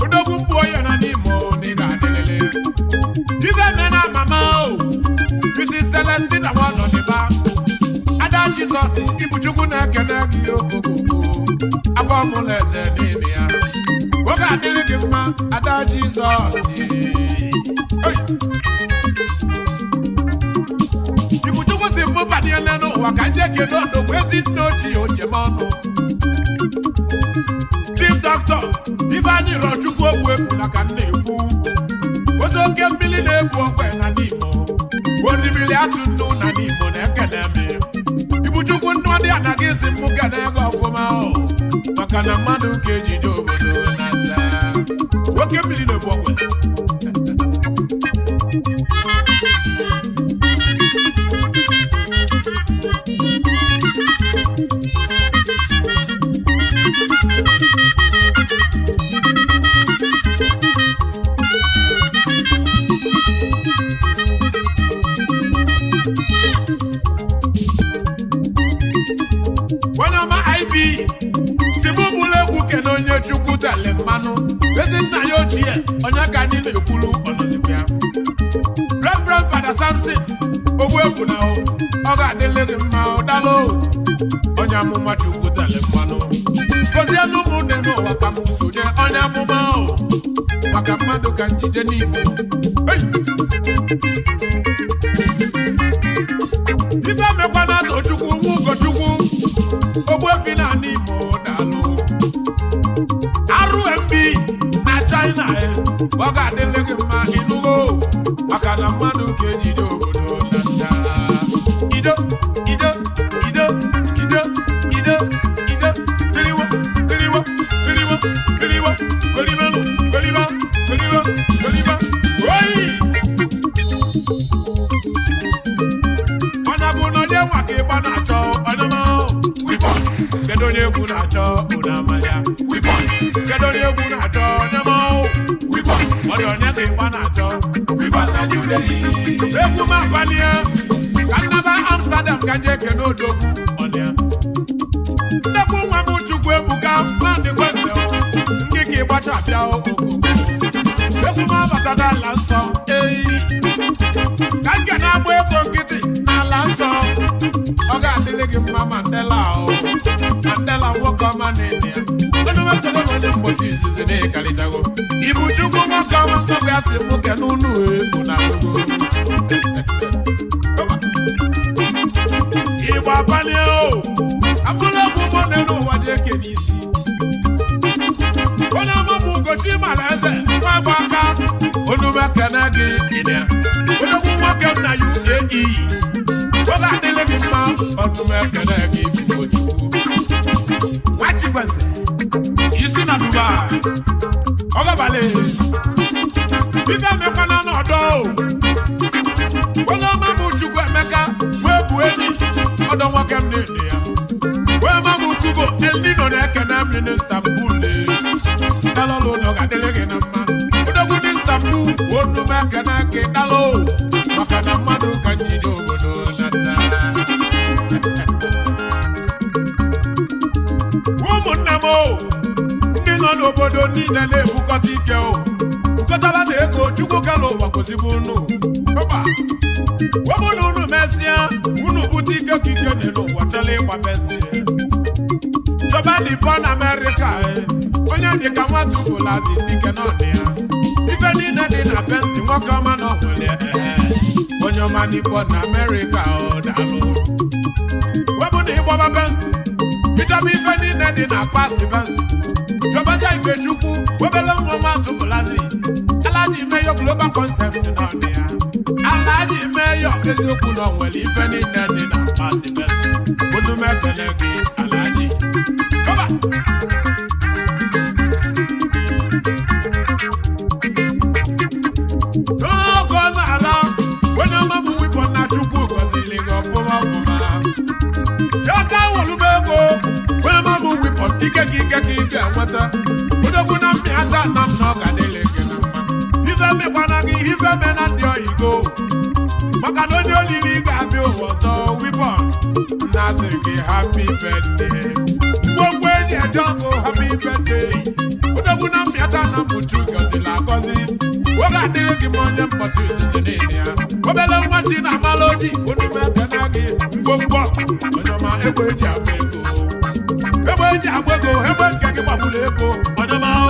Odogwu mgbuo ya nọ n'Imo na ị ga-adịlịlị. Ife me na mama o. Mrs. Celestina nwa nọ n'ịba. Ada Jizọs Ibuchukwu na-ekene gị okokoko. Afọ mụlụ eze n'ime ya. Oge adịrị gị mma Ada Jizọs. Hey! Ibuchukwu si mụ banyere n'ụwa ka nje kele odogwu ezi nna ochie ojem ọnụ. Chief Doctor Ifeanyị Rọchukwu ogbu egbula ka m na-ekwu. Ozi oke mmiri na-ebu ogbe na n'Imo. Orimiri atụ nnu na n'Imo na-ekene m. Ibuchukwu nnu dị anaghị isi mụ kene ego ọfụma o. Maka na mmadụ ka ejide obodo na nta. Oke mmiri na-ebu ogbe. Onye ọma IB si mụ bụrụ egwu kene onye Chukwu tele mmanụ ezi nna ya ochie onye ka anyị na-ekwulu ọnọzikwa ya. Reverend Fada Samson ogbu egwu na o ọ ga-adịlị gị mma ọ daalụ onye amụma Chukwu tele mmanụ gozienụ ụmụnne n'ụwa ka m sonye onye amụma o maka mmadụ ka njije n'Imo. Hey! Ife mekwana Tochukwu nwa Ugochukwu Ogbuefi na ala Imo, daalụ. RMB na China, ọ ga-adịlị gị mma, ịnụgo, maka na mmadụ ka ejide obodo na nta. Ido ido ido ido ido ido, tiriwo tiriwo tiriwo tiriwo, golimelu golima goliwa golima oyi. Mana bụ na onye nwa ka ịgba na-achọ ọdụmọ wibọn. Kedu onye egwu na-achọ ụna amalia wibọn? Kedu onye egwu na-achọ ọdụmọ wibọn? Ọ dị onye ka ịgba na-achọ wibọn na New Delhi. Egwu m akwalie ka nnaba Amsterdam ka nje kene odogwu ọlịa nnekwu nwa m Chukwu Ebuka Nnamdị Kwese ndị ka ịgbacha abịa okoko. Egwu m abata n'ala nsọ eyi ka nke na-agba ego nkịtị n'ala nsọ. Ọ ga-adịrị gị mma, Mandela o Mandela, nwoke ọma na-ene ya ọnụmekele onye mgbosi izizi na-ekalitago ibu Chukwu nwoke ọma nsọpụ ya si mụ ke n'unu egwu na nnukwu Igbo abalị o abụla egwu ụgbọ n'elu ụwa dị eke n'isi. Onye ọma bụ Ugochi mara eze nwa agba aka onumekene gị ịdịa odogwu nwoke m na UAE, oge adịghị gị mma. Ọnụmekene gị Ugochukwu Nwachikwenze isi na Dubai ọgabalị ife emekwana n'ọdọ o. Onye ọma bụ Chukwu Emeka wee bụ enyi ọdọ nwoke m na-ene ya wee ma bụ Kugo Elnino na-ekene m n'Istanbul. Dalọlụ ụlọ ga-adịrị gị na mma, odogwu n'Istanbul. Onu m ekene gị, dalụ, maka na mmadụ ka njide obodo nata. Ụmụnna m o, ndị nọ n'obodo niile na-ebukọta ike o bukọtara na ego Chukwu kala ụwa kụzibu unu ọba ọ bụrụ na unu mesịa unu bute ike ka ike n'elu ụwa chọrọ ịgba benzi chọba nipon Amerịka, onye dịka nwatụbụlazi dike n'ọdị ya ife niile dị na benzi nwoke ọma na ọnwere ee onye ọma nipon Amerịka ọ daalụ. Webụ na ịgbaba benzi ịchọba ife niile dị na pasi benzi chọbaja Ifechukwu obele nwa nwatụbụlazi Alaji Mayor Global Concept na ọdị ya Alaji Mayor eziokwu na onwere ife niile dị na pasi benzi unu m ekele gị Alaji. Kọba! N'oge ọ na-ala onye ọma bụ wipọ na Chukwu gọziri gị ọfụma ọfụma ya ka wolube ego onye ọma bụ wipọ ike ka ike ka ike enweta odogwu na mmịata na m na ọ ga dịrị gị na mma. Ife mekwana gị ife me na ndị oyigo maka na onye olili ga-abịa ụwa ọzọ wipọ na-asị gị happy birthday ngwongwo eji eje ọgụ happy birthday odogwu na mmịata na mkpuchi gọziri agọzi oge adịghị gị ma onye mgbasa izizi niile ya obele nwa chi na amala oji onume ekene gị ngwongwo onye ọma egbe eji agba ego egbe eji agba ego egbe nke gị gbagburu ego onye ọma o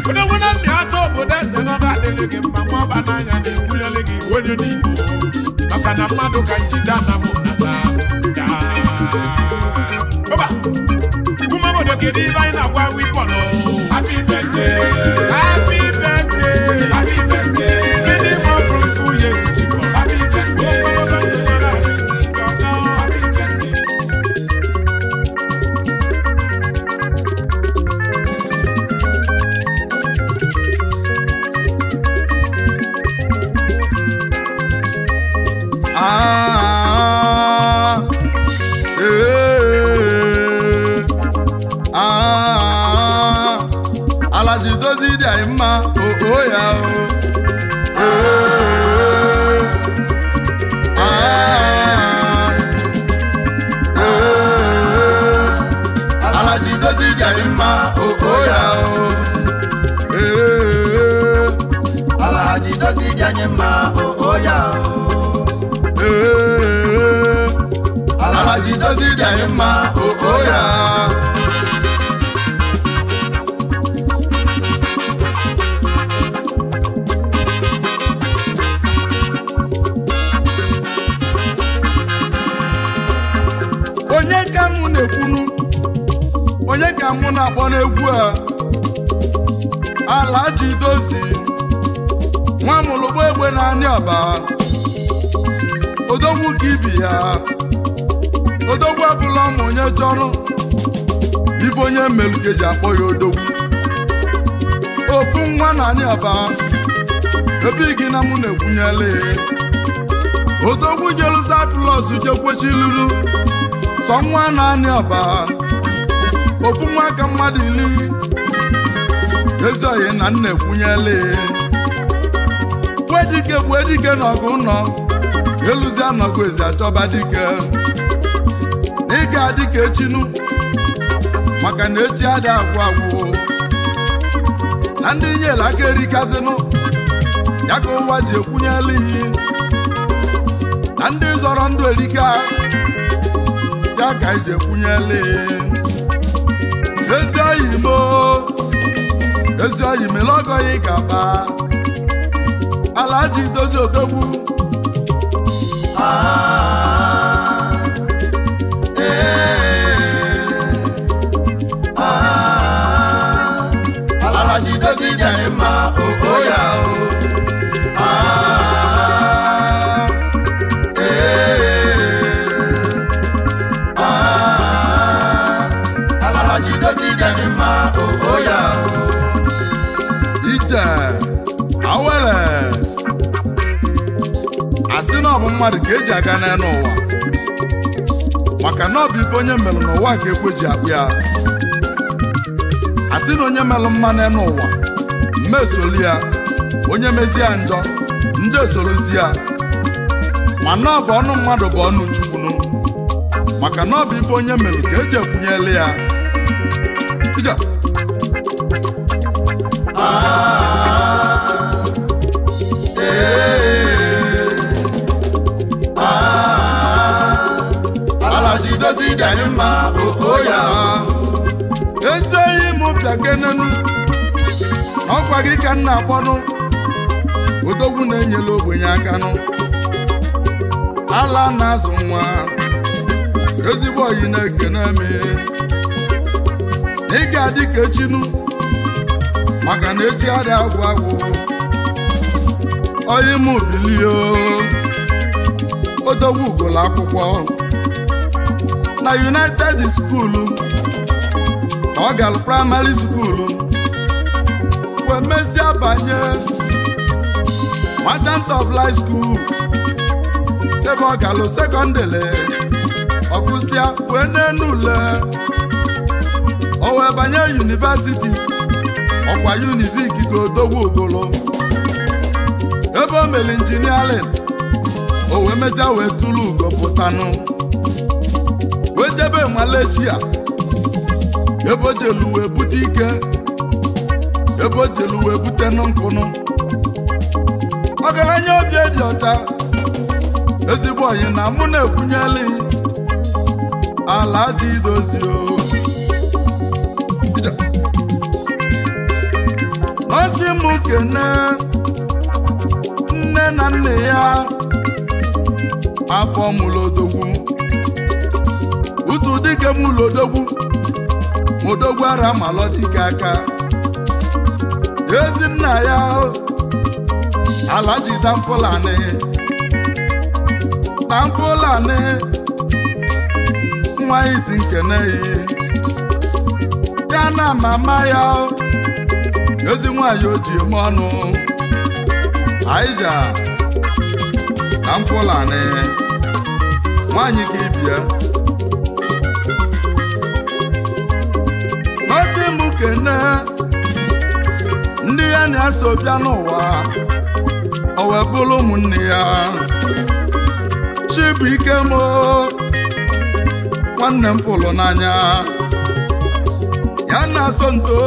odogwu na mmịata obodo eze na ọ ga-adịrị gị mma nwa ọba n'anya na-egbunyere gị onye n'igbo maka na mmadụ ka njide anamụ nata ọba ume obodo. Kedu ibe anyị na-agwa wipọn? Happy birthday, happy birthday, happy birthday. Many more fruitful years to come. Happy birthday. Ogologo ndụ nwere ahụ isi ike ọma. Happy birthday. Ah, eh, ah, Alaji dozi dị anyị mma o ya o. Eh, ah, eh, Alaji dozi dị anyị mma o ya o. Eh, Alaji dozi dị anyị mma o ya o. Ee, Alaji dozi dị anyị mma o ya. Onye ka mụ na-akpọ n'egwu a? Alhaji Dozie nwa mụlụgba egbe na-anị ọba, odogwu ka ibi ya. Odogwu abụla ụmụ onye chọrọ ife onye mmelụ ka eji akpọ ya odogwu. Ofu nwa na anị ọba, ebe gị na mụ na-ekwunyela odogwu jelu Cyprus jekwechiluru sọ nwa na anị ọba, ofu nwa ka mmadụ ili ezi oyi na nna ekwunyela. Gbue dike gbue dike n'ọgụ nọ eluzi anọgụ ezi achọba dike. Ị ga-adị ka echinu, maka na echi adị agwụ agwụ, na ndị nyere aka erikazịnụ ya ka ụwa ji ekwunyela iyi, na ndị zọrọ ndụ erika ya ka eji ekwunyela. Ezi oyi mo, ezi oyi mere ọgọ ya ị ga-aba. Alhaji Dozie odogwu. Alhaji Dozie dị anyị mma o ya o. Alhaji Dozie dị anyị mma o ya o. Ije awere asị na ọ bụ mmadụ ka eji aga n'elu ụwa, maka na ọ bụ ife onye melụ n'ụwa ka ekwe ji akpụ ya. Asị na onye melụ mma n'elu ụwa mma esoli ya, onye mezie ya njọ njọ esoluzi ya. Mana ọ bụ ọnụ mmadụ bụ ọnụ Chukwunu, maka na ọ bụ ife onye melụ ka eji ekwunyelu ya. Ije. Alhaji Dozie dị anyị mma o ya o. Ezi oyi m bịakenenu, ọkwa gị ka m na-akpọnụ. Odogwu na-enyela ogbenye akanụ, ala na-azụ nwa, ezigbo oyi na-ekene m. Ị ga-adị ka echinu, maka na echi adị agwụ agwụ. Oyi m bilie, odogwu gụrụ akwụkwọ na United School, ka ọ gara primary school, wee mezie banye Merchant of Light School, ebe ọ galụ secondary. Ọgụsịa wee n'enu ule, o wee banye university, ọkwa Unizik ka odogwu ogolo, ebe o mere engineering. O wee mesịa wee tụrụ ugo pụtanụ, wee jebe Malaysia, ebe o jelu wee bute ike, ebe o jelu wee bute nkụnụ. Ọgaranya obi dị ọcha, ezigbo oyi na mụ na-ekwunyeli Alhaji Dozie o. Ije. Nọọsị m kene nne na nne ya, afọ mụlụ odogwu, utu dike mụlụ odogwu, odogwu ara malọ dike aka. Ezi nna ya, Alhaji Danfulani, Danfulani nwa isi nkene ya na mama ya, ezi nwanyị o ji eme ọnụ, Aisha Danfulani, nwanyị ka ibia. Nọsị m kene ndị ya na-eso bịa n'ụwa, o wee bụrụ ụmụnne ya: Chibuike m, nwanne m pụrụ n'anya, ya na-asọ nto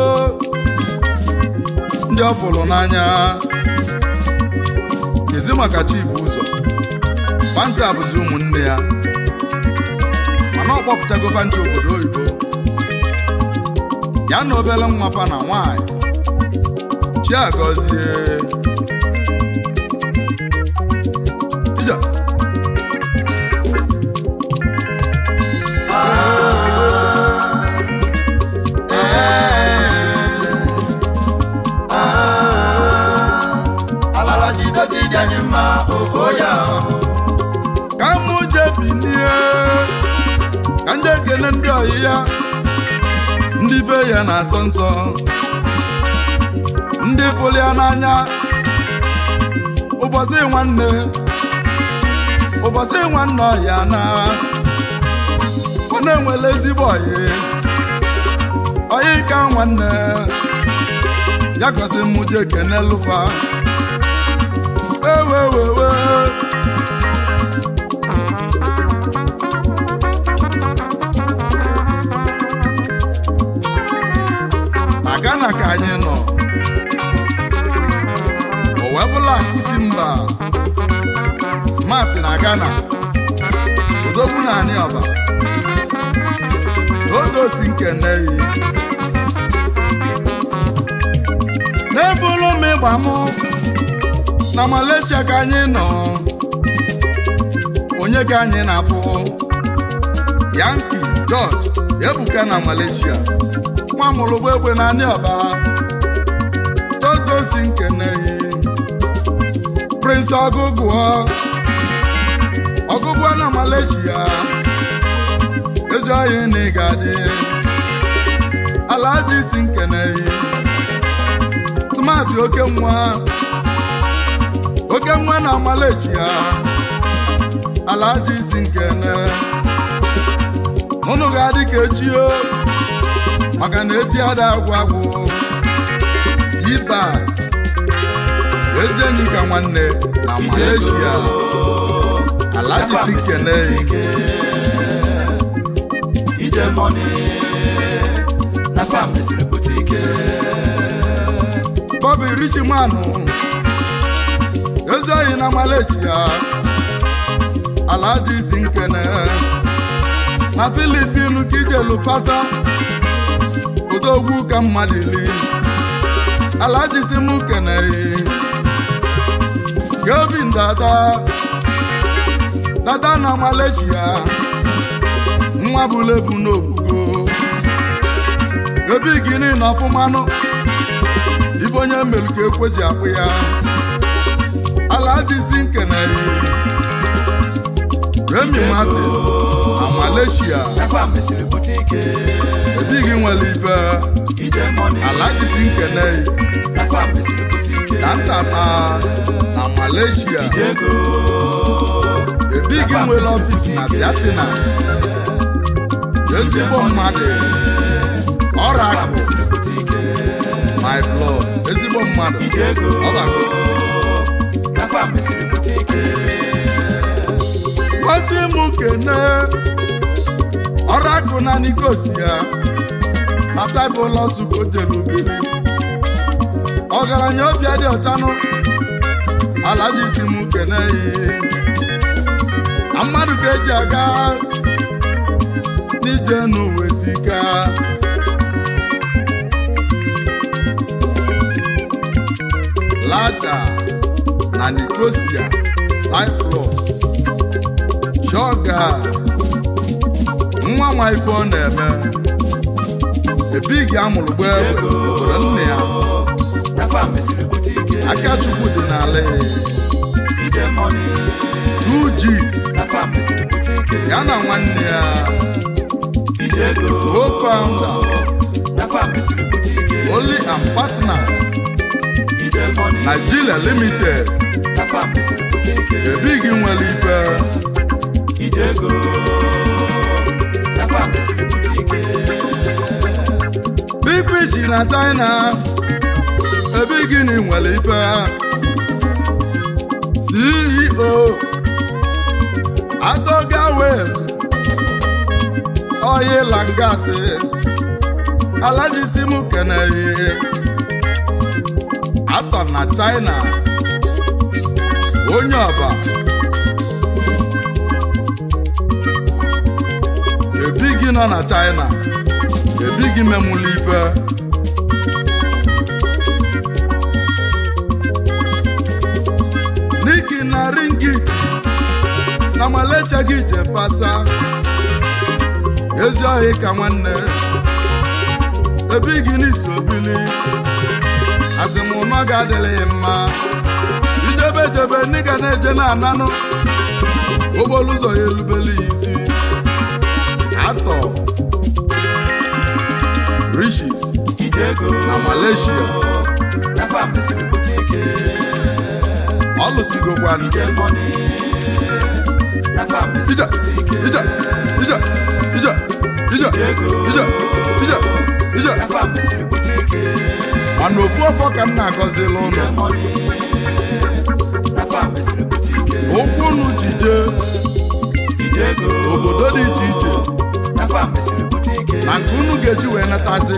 ndị ọ fụrụ n'anya. Kezi maka Chibu ụzọ Fanta bụzi ụmụnne ya, mana ọ kpọpụtago Fanta obodo oyibo, ya na obere nwa pa na nwanyị Chiagọzie. Ije. kene ndị ọyị ya, ndị be ya na-asọ nsọ, ndị fụlụ ya n'anya. Ụbọchị nwanne, ụbọchị nwanne ọya na ọ na-enwele ezigbo ọyị, ọyị ka nwanne ya. Gosi m je kene lụfa ewewewe. Na Ghana ka anyị nọ, o wee bụla akụsi mba smart na Ghana, odogwu na anyị ọba odosi nkeneyi n'ebulu m ịgba mụ na Malaysia ka anyị nọ. Onye ka anyị na-afụ? Yankee George Ebuka na Malaysia, nwa mụrụ egbe na anyị ọba todosi nkeneyi. Prince Ọgụgụọ, Ọgụgụọ na Malaysia, ezi oyi na ị ga-adị. Alhaji si nkeneyi Smart, oke nwa, oke nwa na Malaysia. Alhaji si nkene unu ga-adị ka echi o, maka na echi ada agwụ agwụ. T-Bag, ezi enyi ka nwanne na Malaysia. Alhaji si nkene. Ije money na farm mesịrị pụta ike. Bobby Richmanụ, ezi oyi na Malaysia. Alhaji si nkene na Filipinu ka ijelu pasa odogwu ka mmadụ ili. Alhaji si mụ kene Kelvin Dada, Dada na Malaysia, nwa bụlebu n'obugo ebe gịnị na ọfụmanụ ife onye melu ka ekwe ji akpụ ya. Alhaji si nkene Remy Martin na Malaysia. Na farm mesịrị pụta ike. Ebighị nwere ife. Ije money Alhaji si nkene na farm mesịrị pụta ike. Na ntata na Malaysia. Ije ego. Ebighị nwere ọfịs na Vietnam. Ezigbo mmadụ, Oracle my blood, ezigbo mmadụ ọbago. Na farm mesịrị pụta ike. Kwasị m kene Oracle na Nicosia na Cyprus kojelubili ọgaranya obi dị ọchanụ. Alhaji si m kene yi na mmadụ ka eji aga n'ije n'ụwa esika. Laja na Nicosia, Cyprus, Shoga nwa nwa ife ọ na-eme ebighi amụrụ gba egbe obodo nna ya. Na farm mesịrị pụta ike. Aka Chukwu dị n'ala ya. Ije money 2 G's na farm mesịrị pụta ike. Ya na nwanne ya. Ije ego. Co-founder Na farm mesịrị pụta ike. Only and Partners Ije money Nigeria Limited. Na farm mesịrị pụta ike. Ebighi nwere ife. Ije ego na farm mesịrị pụta ike. Big Fish na China, ebighi na nwere ife. CEO Atoga Well Oil and Gas. Alhaji si mụ keneyi atọ na China, onye ọba ebighi nọ na China, ebighi memụlụ ife. Niki na ringit na Malaysia gị je pasa ezi ohi ka nwanne ebighi n'isi obili asịmụnọ ga-adịrịghị mma. Ijebe jebe n'ịga na-eje na ananụ okporo ụzọ ya erubele ya isi. Atọ Riches na Malaysia. Ọ lụsigokwanụ. Ije, ije, ije, ije, ije, ije, ije, ije. Mana ofu ọfọ ka m na-agọzila ụnụ. Okwu unu ji jee obodo dị iche iche na nke unu ga-eji wee natazi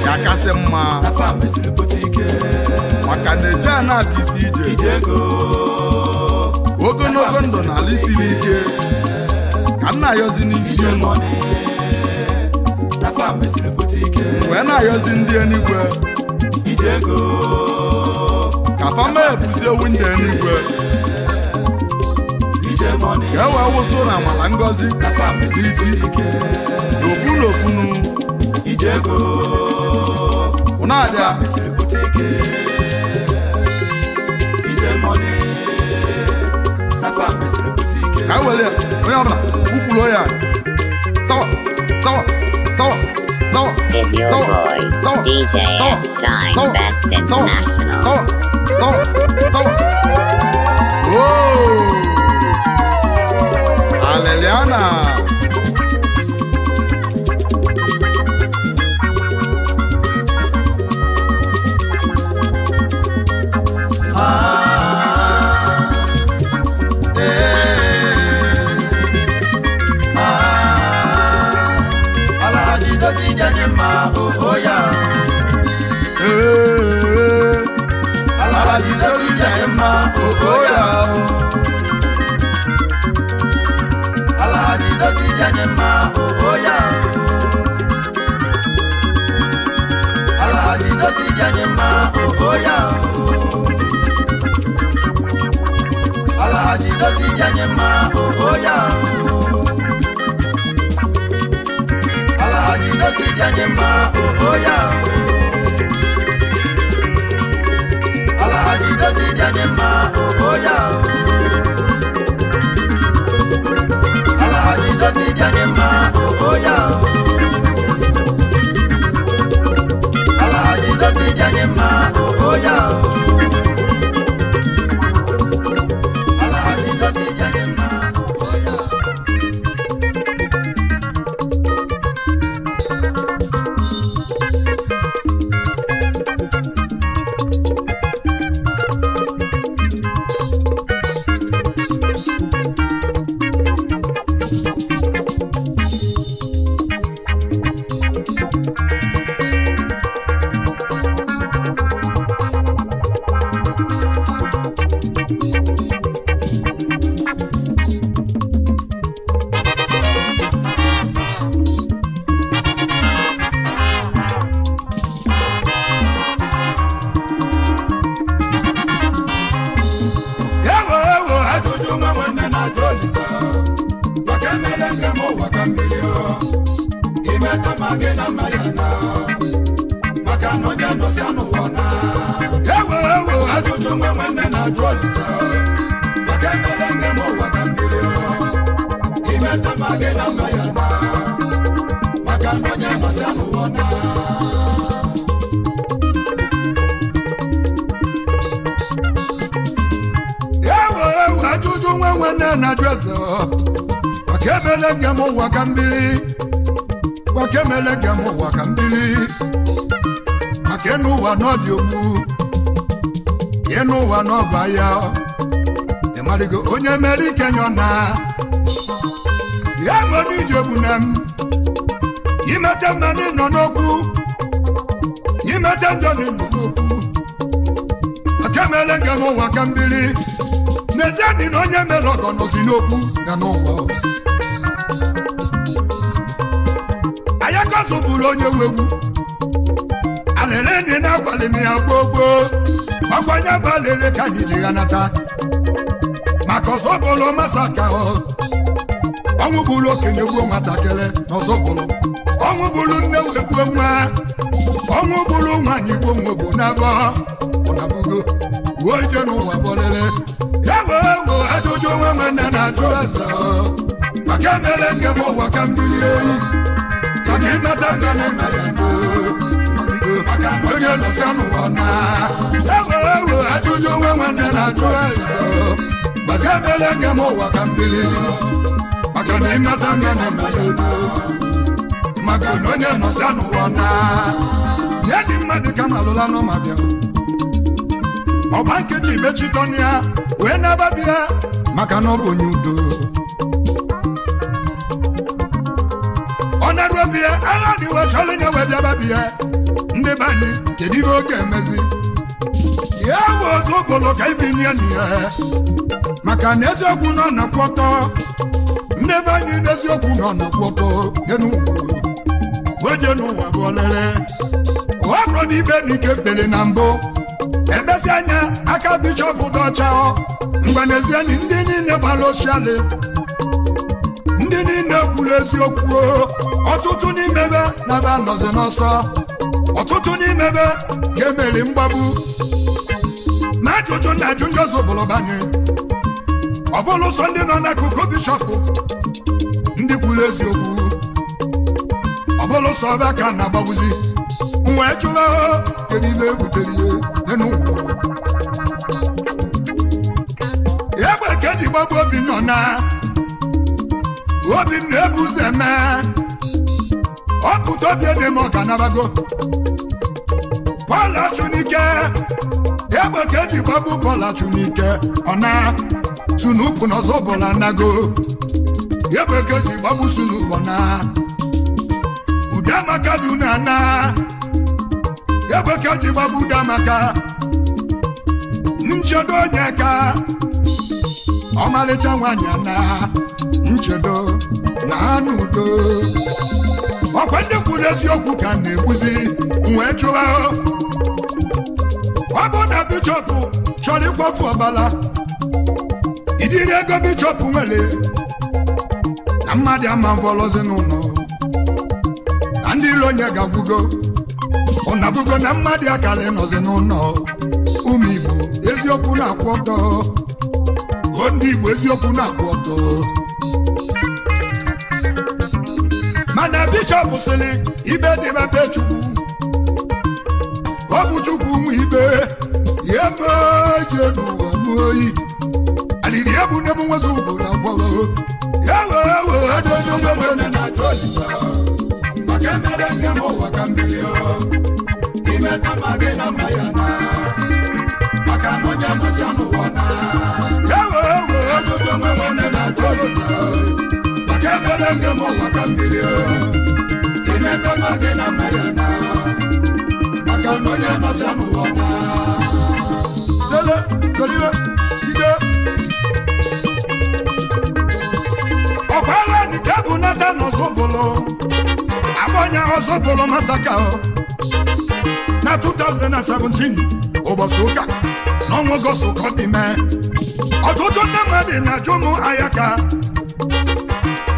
ga-akasị mma, maka na eje a na-abụ isi ije ogologo ndụ na ala siri ike ka m na-ayọzi n'isi unu, wee na-ayọzi ndị enigwe ka fama ebuzie windo enigwe ka e wee wụsụ na amala ngọzi n'isi n'ofu n'ofunu ụnadịa. Ka were onye ọbụla kwukwuru ya sawa sawa sawa sawa. Is your boy DJ S Shine Best International. Sawa sawa sawa. Oh, Aleliana. Onye mere ike nyọ na ya nwere ije bụ na m imete mmanụ nọ n'okwu, imete njọ nọ n'okwu, maka emere nke m ụwa ka mbili n'ezie na onye mere ọgọ nọzi n'okwu na n'ụwa. Ayakọzụ bụrụ onye wegwu alele enyi na-agbalị m ya gboo gboo gbakwanye bụ alele ka anyị ji ha nata maka ọzọ bụrụ masaka. Ọnwụ bụrụ okenye gbuo nwatakịrị na ọzọ bụrụ ọnwụ bụrụ nne wee gbuo nwa, ọnwụ bụrụ nwaanyị gbuo nwa bụ n'abọ ọnabugo wuo ije n'ụwa bọlele ya wee woo ajụjụ nwa nwanne na-ajụ eze maka Maka emere njem ụwa ka mmiri eyi maka ịnata nga na ya maka na onye nọsịa n'ụwa na ewe ewe ajụjụ nwe nwanne na-ajụ eze maka emere njem ụwa ka mmiri maka na ịnata nga na ya maka na onye nọsịa n'ụwa na nye dị mmadụ ka ma alụla n'ọma bịa ọgba nkịtị mechitọnụ ya wee na-ababịa maka na ọ bụ onye udo ọ na-eru obi ya agha dị wee chọrọ nye wee bịaba bịa ndị be anyị kedu ihe oge emezi ya bụ ọzọ ụbụlụ ka ibi nye na ya maka na eziokwu nọ na-akwụ ọtọ ndị be anyị n'eziokwu nọ na-akwụ ọtọ dị n'ugwu oje n'ụwa bụ olele ọ bụrụ na ibe na ike kpere na mbụ ebezi anya aka bishọp dị ọcha mgbanezienyi ndị niile gbara osialị ndị niile kwuru eziokwu ọtụtụ n'imebe na-ebe anọzi n'ọsọ ọtụtụ n'imebe ga-emeri mgbagbu ma ajụjụ na ajụ ndị ọzọ bụrụ banye ọ bụrụ sọ ndị nọ n'akụkụ bishọp ndị kwuru eziokwu ọ bụrụ sọ ebe ka na-agbagbuzi wee chụba kedu ibe ebutere ihe n'ụwa egbe ka eji gbagbu obi nọ na obi m na-ebu ụzọ eme ọ pụta obi ede m ọganabago Pọl Achụnike egbe ka eji gbagbu Pọl Achụnike ọ na sunupụ n'ọzọ bụla nago egbe ka eji gbagbu sunupụ na Udamaka dị unu ana egbe ka eji gbagbu Udamaka nchedo onye ka ọmalịcha nwanyị ana nchedo na anụ udo ọkwa ndị kwuru eziokwu ka na-ekwuzi wee chụwa ọ bụ na bishọp chọrọ ịkwafu ọbala idiri ego bishọp nwere na mmadụ ama mfọlọzi n'ụlọ na ndị ilo onye ga-agwugo ụnagwugo na mmadụ akara ịnọzi n'ụlọ ụmụ Igbo eziokwu na-akwụ ọtọ o ndị Igbo eziokwu na-akwụ ọtọ mana bishọp sịrị ibe dịba be Chukwu ọ bụ Chukwu nwe ibe ya meje n'ụwa m oyi aliri ebu nne m nwezi ugboro agwọrọ ya wee wee Onye na-achụ olisa maka emere nne m ụwa ka mmiri imeta ma gị na mma ya na maka na onye nọsịa n'ụwa na ya wee wee ajụjụ onwe m onye na-achụ olisa maka emere nne m ụwa ka mmiri imeta ma gị na mma ya na maka na onye nọsịa n'ụwa na Lele, toliwe, ide. Ọkwala nke bụ nata n'Ọzọbụlụ, agbanya Ọzọbụlụ masaka na 2017 ụbọchị ụka n'ọnwa Ọgọst ka ọ dị mee. Ọtụtụ ndị mmadụ na-ajụ m ahịa ka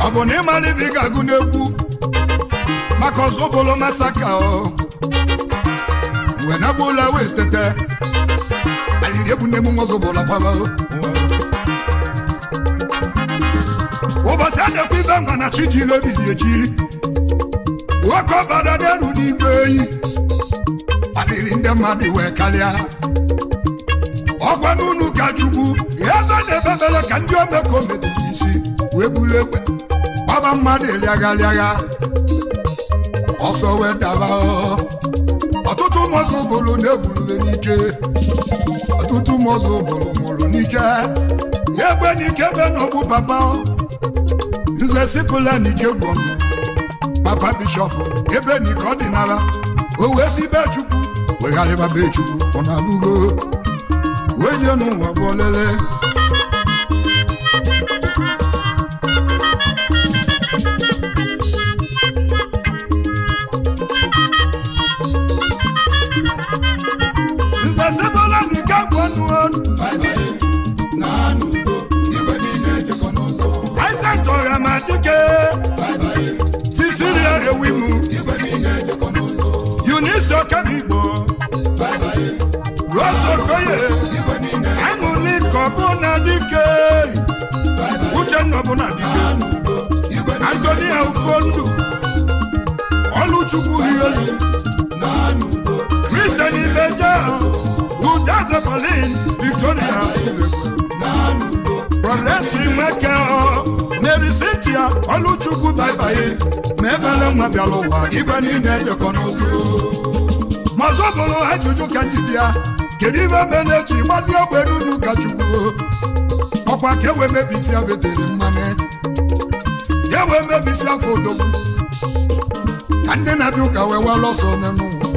ọ bụ na ịmara ibe ị ga-agụ n'egwu maka Ọzọbụlụ masaka o. Mgbe na gbula wee tete aliri ebu nne m Ọzọbụlụ gbaba ụbọchị a na-ekwu ibe nwa na chi ji ilu ebiri eji nwoke ọbara na-eru n'igwe eyi adịrị ndị mmadụ wee karịa ọgwa n'unu ka Chukwu ebe na-ebe mere ka ndị omekome dị isi wee buru egbe gbaba mmadụ rịagharịagha ọsọ wee daba ọtụtụ ụmụ Ọzọbụlụ na-egburule n'ike ọtụtụ ụmụ Ọzọbụlụ nwụrụ n'ike ya egbe n'ike ebe na ọbụ papa nze sipụla n'ike gwụ ọnụ papa bishọp ebe n'ike ọ dị nara o wee si be Chukwu wegharịba be Chukwu ọ na-abụgo wee jee n'ụwa bụ olele nze sipụla n'ike gwụ ọnụ na n'udo igwe niile ejekọ n'ụzọ Isaac Ọhamadike Sisilia Ewimu igwe niile ejekọ n'ụzọ Eunice Okemigbo Rose Okoye Aṅụli Kọbụna ya ọlụ Chukwu baibai ma ebele nwa bịara ụwa igwe niile ejekọ n'ụzọ. Ma ọzọ bụrụ ajụjụ ka ji bịa, kedu ibe mere eji gbazie ogbe n'unu ka Chukwu? Ọkwa ka ewe mebisi abetere mmanụ, ka ewe mebisi afọ odogwu, ka ndị na-abịa ụka wee were ọsọ n'ụwa,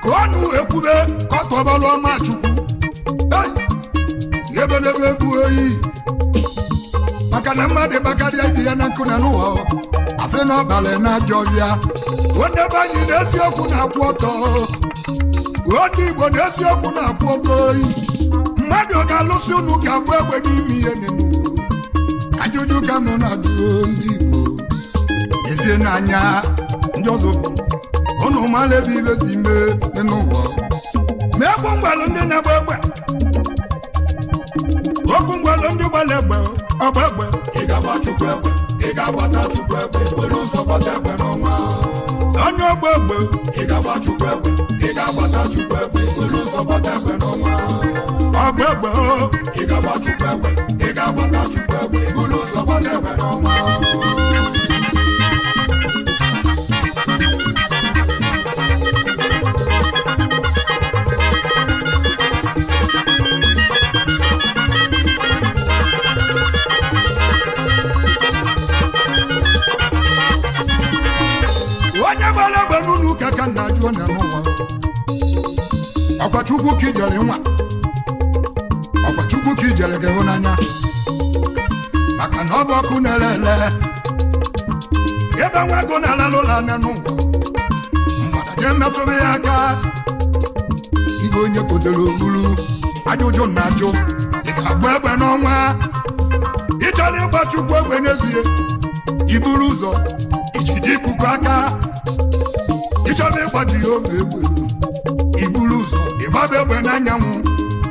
ka ọnụ ekwube ka ọ tọbalụ ọma Chukwu. Ebelebe egbu oyi maka na mmadụ gbakarịa ibi ya na nkụ na n'ụwa, asị na ọbalị na-ajọ ọbịa. Onye be anyị na eziokwu na-akwụ ọtọ, ndị Igbo na eziokwu na-akwụ ọtọ oyi. Mmadụ ọ ga-alụsị unu ka abụ egbe n'ime ihe n'ime ajụjụ ka mụ na-ajụ ndị Igbo. Ezie n'anya ndị ọzọ bụ unu mara ebe ibe si mee n'ụwa. Ma egwu ngwalụ ndị na-agba egbe, okwu ngwalụ ndị gbara egbe, ọgba egbe. Ị ga-agba Chukwu egbe, ị ga-agbata Chukwu egbe, were ụzọ gbata egbe n'ọnwa. Onye ọgba egbe, ị ga-agba Chukwu egbe, ị ga-agbata Chukwu egbe, were ụzọ gbata egbe n'ọnwa. Ọgba egbe, ị ga-agba Chukwu egbe, ị ga-agbata Chukwu egbe, were ụzọ gbata egbe n'ọnwa. Onye gbara egbe n'ụlọ ụka ka nna jụọ na n'ụwa, ọkwa Chukwu ka ijere nwa, ọkwa Chukwu ka ijere gị hụ n'anya, maka na ọ bụ ọkụ na-ere ere. Ebe nwa ego na-alalụ ụlọ anya n'ụwa, mgbada jee metụrụ ya aka. Igwe onye kodoro okpuru ajụjụ na ajụ, ị ga-agba egbe n'ọnwa? Ị chọrọ ịgba Chukwu egbe n'ezie, iburu ụzọ ijide ikuku aka. Ịchọrọ ịgbaji ya oge egbe, iburu ụzọ ịgbaba egbe n'anyanwụ.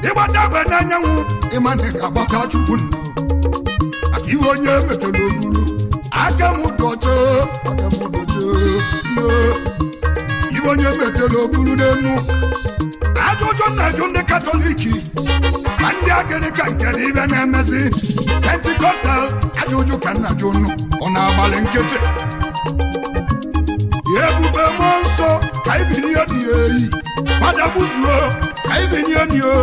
Ịgbata egbe n'anyanwụ, ịma na ị ga-agbata Chukwu nna, maka iwe onye metara oburu aka m dọcho, aka m dọcho. Iwe onye metara oburu n'enu. Ajụjụ na ajụ ndị Katọliki ma ndị Agịrịka nke na ibe na-emezi Pentikọstal, ajụjụ ka nna jụ nụ, ọ na-agbalị nkịtị. Ebube mmụọ nsọ ka ibinye dị eyi, fada gbuzuo ka ibinye dị o,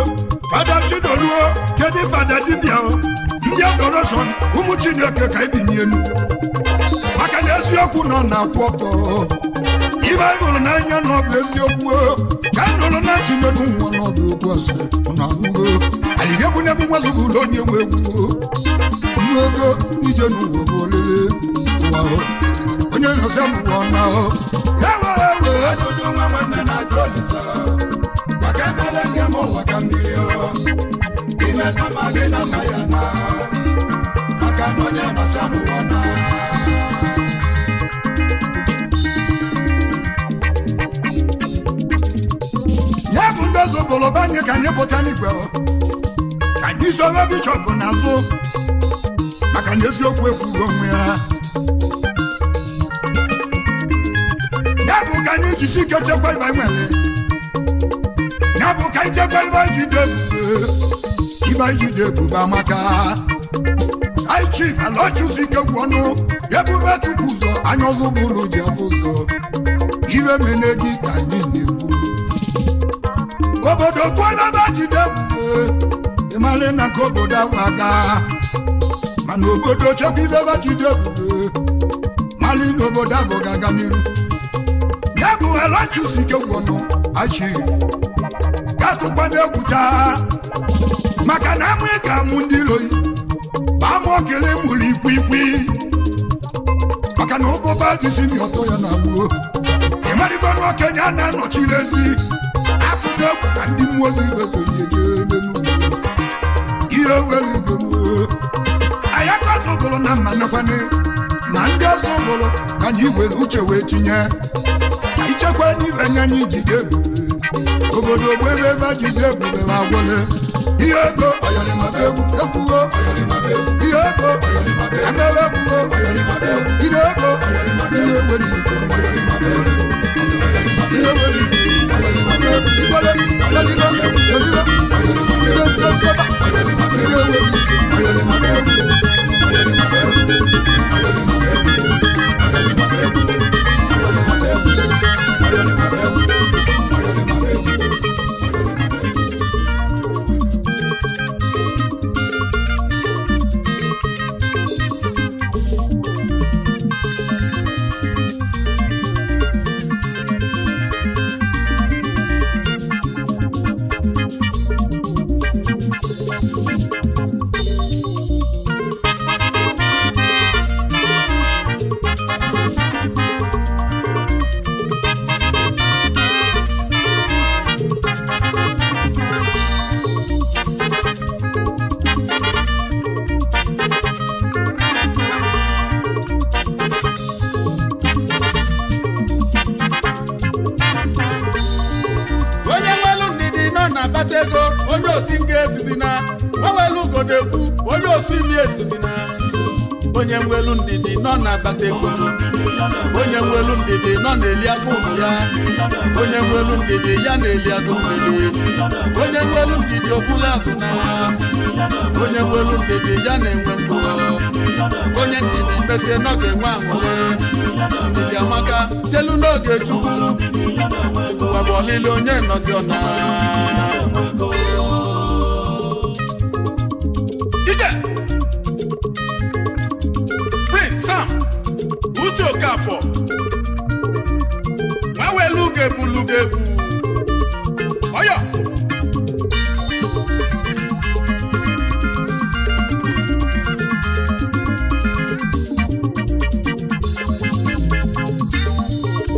fada chidoluo, kedu fada dibịa o, ndị adoreshọn ụmụ Chineke ka ibinye enu, maka na eziokwu nọ na-akwụ ọtọ. Ibe anyị hụrụ n'anya na ọ bụ eziokwu, ka anyị nụrụ na ntị n'ụwa na ọ bụ okwu ọzọ na anwụgo alịga-egbu na emume zụbụrụ onye nwe egwu ogo ije n'ụwa bụ olele ụwa onye nọsị amụwa ọma o. Ewe ewe Ajụjụ nwa nwanne na-ajụ Olisa, maka emele nke m ụwa ka mmiri o, imeta ma gị na mma ya na, maka na onye nọsị amụwa na. Ya bụ ndị ọzọ bụrụ anyị ka anyị pụta n'igwe, ka anyị sowe bishọp n'azụ, maka na eziokwu ekwugo onwe ya. Ya bụ ka anyị jisi ike chekwa ibe nwere, ya bụ ka anyị chekwa ibe jide ebube, ibe jide ebube amaka. Anyị chief ala ọchụsi ike gwụ ọnụ ebube Chukwu ụzọ anya ọzọ bụ ụlọ ji abụ ụzọ ibe mene gị ka anyị na-ekwu. Obodo kwuo ebe jide ebube, ịmalị na nke obodo ahụ aga, mana obodo chekwa ibe ebe jide ebube, malị na obodo ahụ ga-aga n'iru. Ya bụ ala chụsi ike gwọnụ achi gatụkwana egwu taa, maka na amụ ị ga-amụ ndị iloyi ma amụ okele mụrụ ikwiikwi, maka na ụbụba jisi mi ọtọ ya na gbuo ịmarịgo na okenye a na-anọchiri ezi atụna egwu na ndị mmụọ ozi ibeso ihe jee n'elu ihe were ugo anyị aka ọzọ bụrụ na mma nakwane ma ndị ọzọ bụrụ ka anyị were uche wee tinye ichekwa n'ibe anya anyị jide ebube obodo gbebe ebe jide ebube ma gwele ihe ego egwu ekwuo ihe ego emere ekwuo ihe ego ihe were ihe were igole ọlọdịgo oligo ihe nsọ nsọba ihe were. osi imi ezuzina. Onye nwelu ndidi nọ na-abata ego. Onye nwelu ndidi nọ na-eli aka ụmụ ya. Onye nwelu ndidi ya na-eli azụ mmiri. Onye nwelu ndidi okwula azụ na. Onye nwelu ndidi ya na-enwe ndụ. Onye ndidi mesie na ọ ga-enwe aṅụrị. Ndidi amaka chelu n'oge Chukwu. Ụwa bụ ọlịlị onye nọzi ọna. Ije Prince Sam Uche Okafor nwawelu ga-ebulu ga-egwu ọyọ.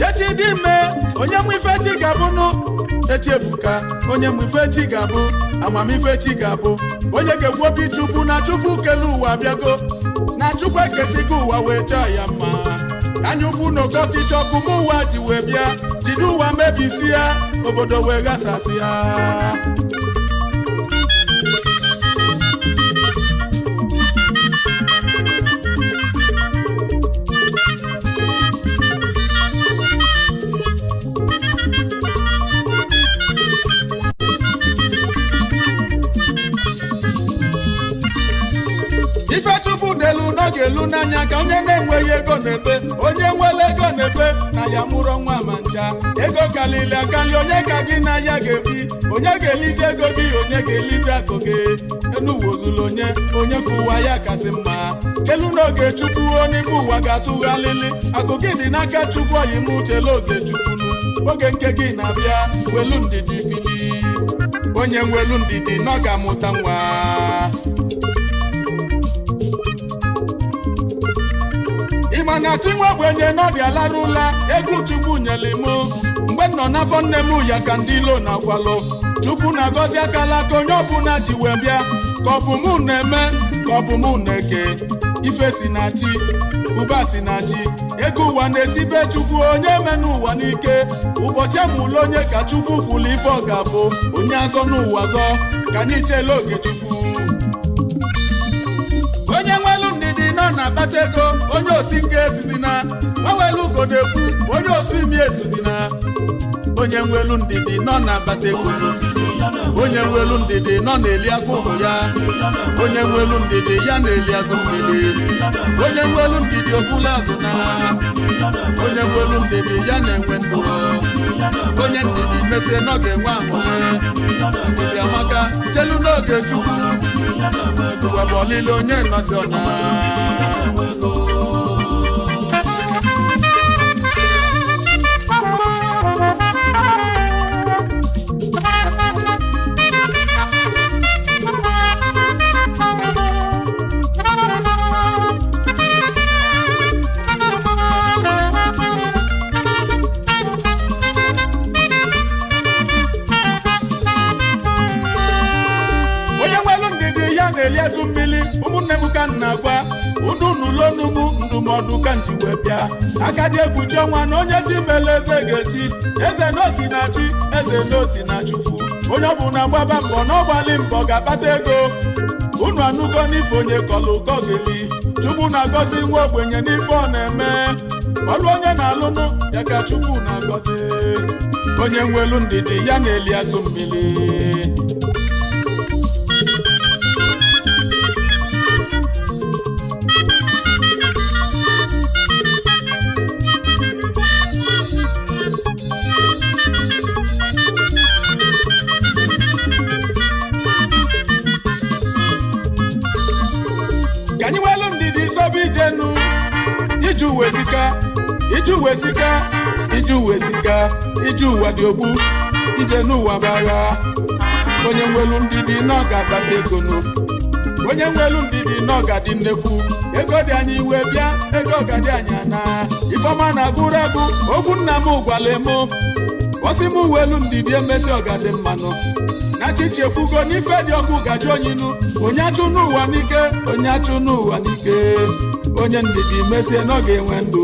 Echi dị ime onye nwe ife chi ga-abụnụ. Echi ebuka onye nwe ife chi ga-abụ. Amamife chi ga-abụ. Onye ga-ekwu obi Chukwu na Chukwu kelu ụwa bịago. Na Chukwu ekesigo ụwa wee chọọ ya mma. Anya ukwu na oke ọchịchị ọkụmụ ụwa ji wee bịa. Jide ụwa mebisi ya, obodo wee ghasasị ya. Ifechukwu delu n'oge elu n'anya ka onye na-enweghị ego na-ebe. Onye nwere ego na-ebe na ya mụrụ nwa ma ncha. Ego kalili akali onye ka gị na ya ga-ebi. Onye ga-elizi ego gị, onye ga-elizi akụ gị. Enu wozulu onye, onye ka ụwa ya kasị mma. Chelu n'oge Chukwu n'ife ụwa ga-atụghalili. Akụ gị dị n'aka Chukwu oyi m chelu oge Chukwunu. Oge nke gị na-abịa welu ndidi bili. Onye nwelu ndidi na ọ ga-amụta nwa. Ịma na chi nwa ogbenye n'ọbịa larụla egwu Chukwu nyere mụ. Mgbe m nọ n'afọ nne m ya ka ndị ilo na-akwalụ. Chukwu na-agọzi akala aka onye ọbụla ji wee bịa. Ka ọ bụ mụ na-eme ka ọ bụ mụ na-eke. Ife si na chi, ụba si na chi. Ego ụwa na-esibe Chukwu onye eme n'ụwa n'ike. Ụbọchị amụlụ onye ka Chukwu kwuru ife ọ ga-abụ. Onye azọ n'ụwa zọ ka anyị chele oge Chukwu. Onye nwelu ndidi nọ na-akpata ego. Onye osi nke ezizina. Nwawelu ugo na-ekwu onye osi imi ezizina. Onye nwelu ndidi nọ na-akpata ego. Onye nwelu ndidi nọ na-eli aka ụmụ ya. Onye nwelu ndidi ya na-eli azụ mmiri. Onye nwelu ndidi okwula azụ na. Onye nwelu ndidi ya na-enwe ndụ. Onye ndidi mesie na ọ ga-enwe aṅụrị. Ndidi amaka chelu n'oge Chukwu. Ụwa bụ ọlịlị onye nọzi ọna. Onye nwelu ndidi ya na-eli azụ mmiri. Ụmụnne m ka m na-agwa unu n'ụlọ onugbu ndụmọdụ ka m ji wee bịa. Aka dị ekpuchi ọnwa na onye chi mere eze ga-echi. Eze n'osi na chi, eze n'osi na Chukwu. Onye ọbụla gbaba mbọ na ọgbalị mbọ ga-akpata ego. Unu anụgo n'ife onye kọlụ ụkọ ga-eli. Chukwu na-agọzi nwa ogbenye n'ife ọ na-eme. Ọlụ onye na-alụnụ ya ka Chukwu na-agọzi. Onye nwelu ndidi ya na-eli azụ mmiri. Ka anyị welu ndidi sobe ijenu. Ije uwe sika, ije uwe sika, ije uwe sika, ije ụwa dị ogbu, ije n'ụwa bụ agha. Onye nwelu ndidi na ọ ga-akpata ego nụ. Onye nwelu ndidi na ọ ga-adị nnekwu. Ego dị anyị iwe bịa, ego ga-adị anyị ana. Ifeọma na-agụrụ agụ, okwu nna m gwara mụ. Osi m welu ndidi emesi ọ ga-adị mmanụ. Na chichi ekwugo n'ife dị ọkụ gaji onyinu. Onye achụ n'ụwa n'ike, onye achụ n'ụwa n'ike. Onye ndidi mesie na ọ ga-enwe ndụ.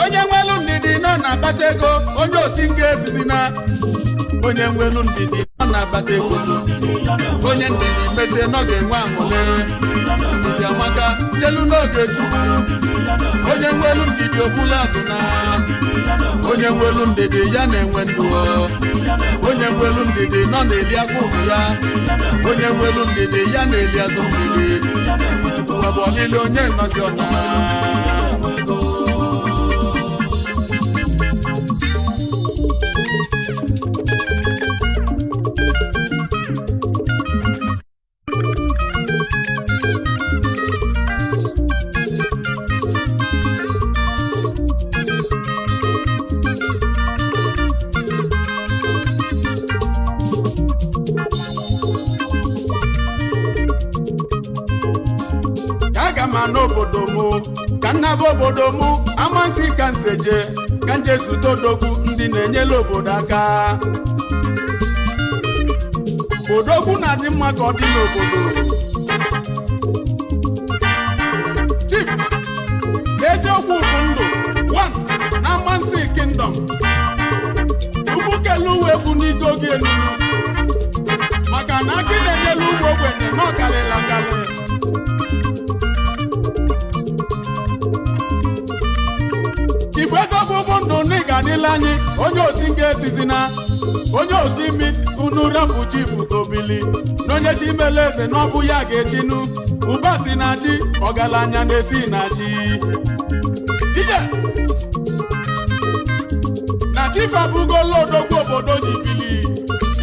Onye nwelu ndidi nọ na-akpata ego. Onye osi nga ezizina. Onye nwelu ndidi nọ na-akpata ego. Onye ndidi mezie na ọ ga-enwe aṅụle. Ndidi amaka, chelu n'oge Chukwu. Onye nwelu ndidi obula azụ na. Onye nwelu ndidi ya na-enwe ndụ. Onye nwelu ndidi nọ na-eli agụụ ya. Onye nwelu ndidi ya na-eli azụ ndidi. Ụwa bụ ọlịlị onye nọzi ọna. Ka aga m n'obodo mụ, ka nnaba obodo mụ, amasị ka nseje ka nje zute odogwu ndị na-enyere obodo aka. Odogwu na-adị mma ka ọ dị n'obodo. Chief Eziokwu bụ ndụ 1 na Amansi Kingdom. Chukwu kele uwe bụ n'ike oge enunu, maka na akị na-enyere ụmụ ogbenye na ọkarịla akarị. Chifu eziokwu bụ ndụ na ị ga-adịla anyị. Onye osi nke esizina, onye osi imi unu rapụ chifu tobili na onye chi mele eze na ọ bụ ya ga-echinu. Ụba si na chi, ọgaranya na-esi na chi. Ije na chifu abụgolo odogwu obodo ji bili,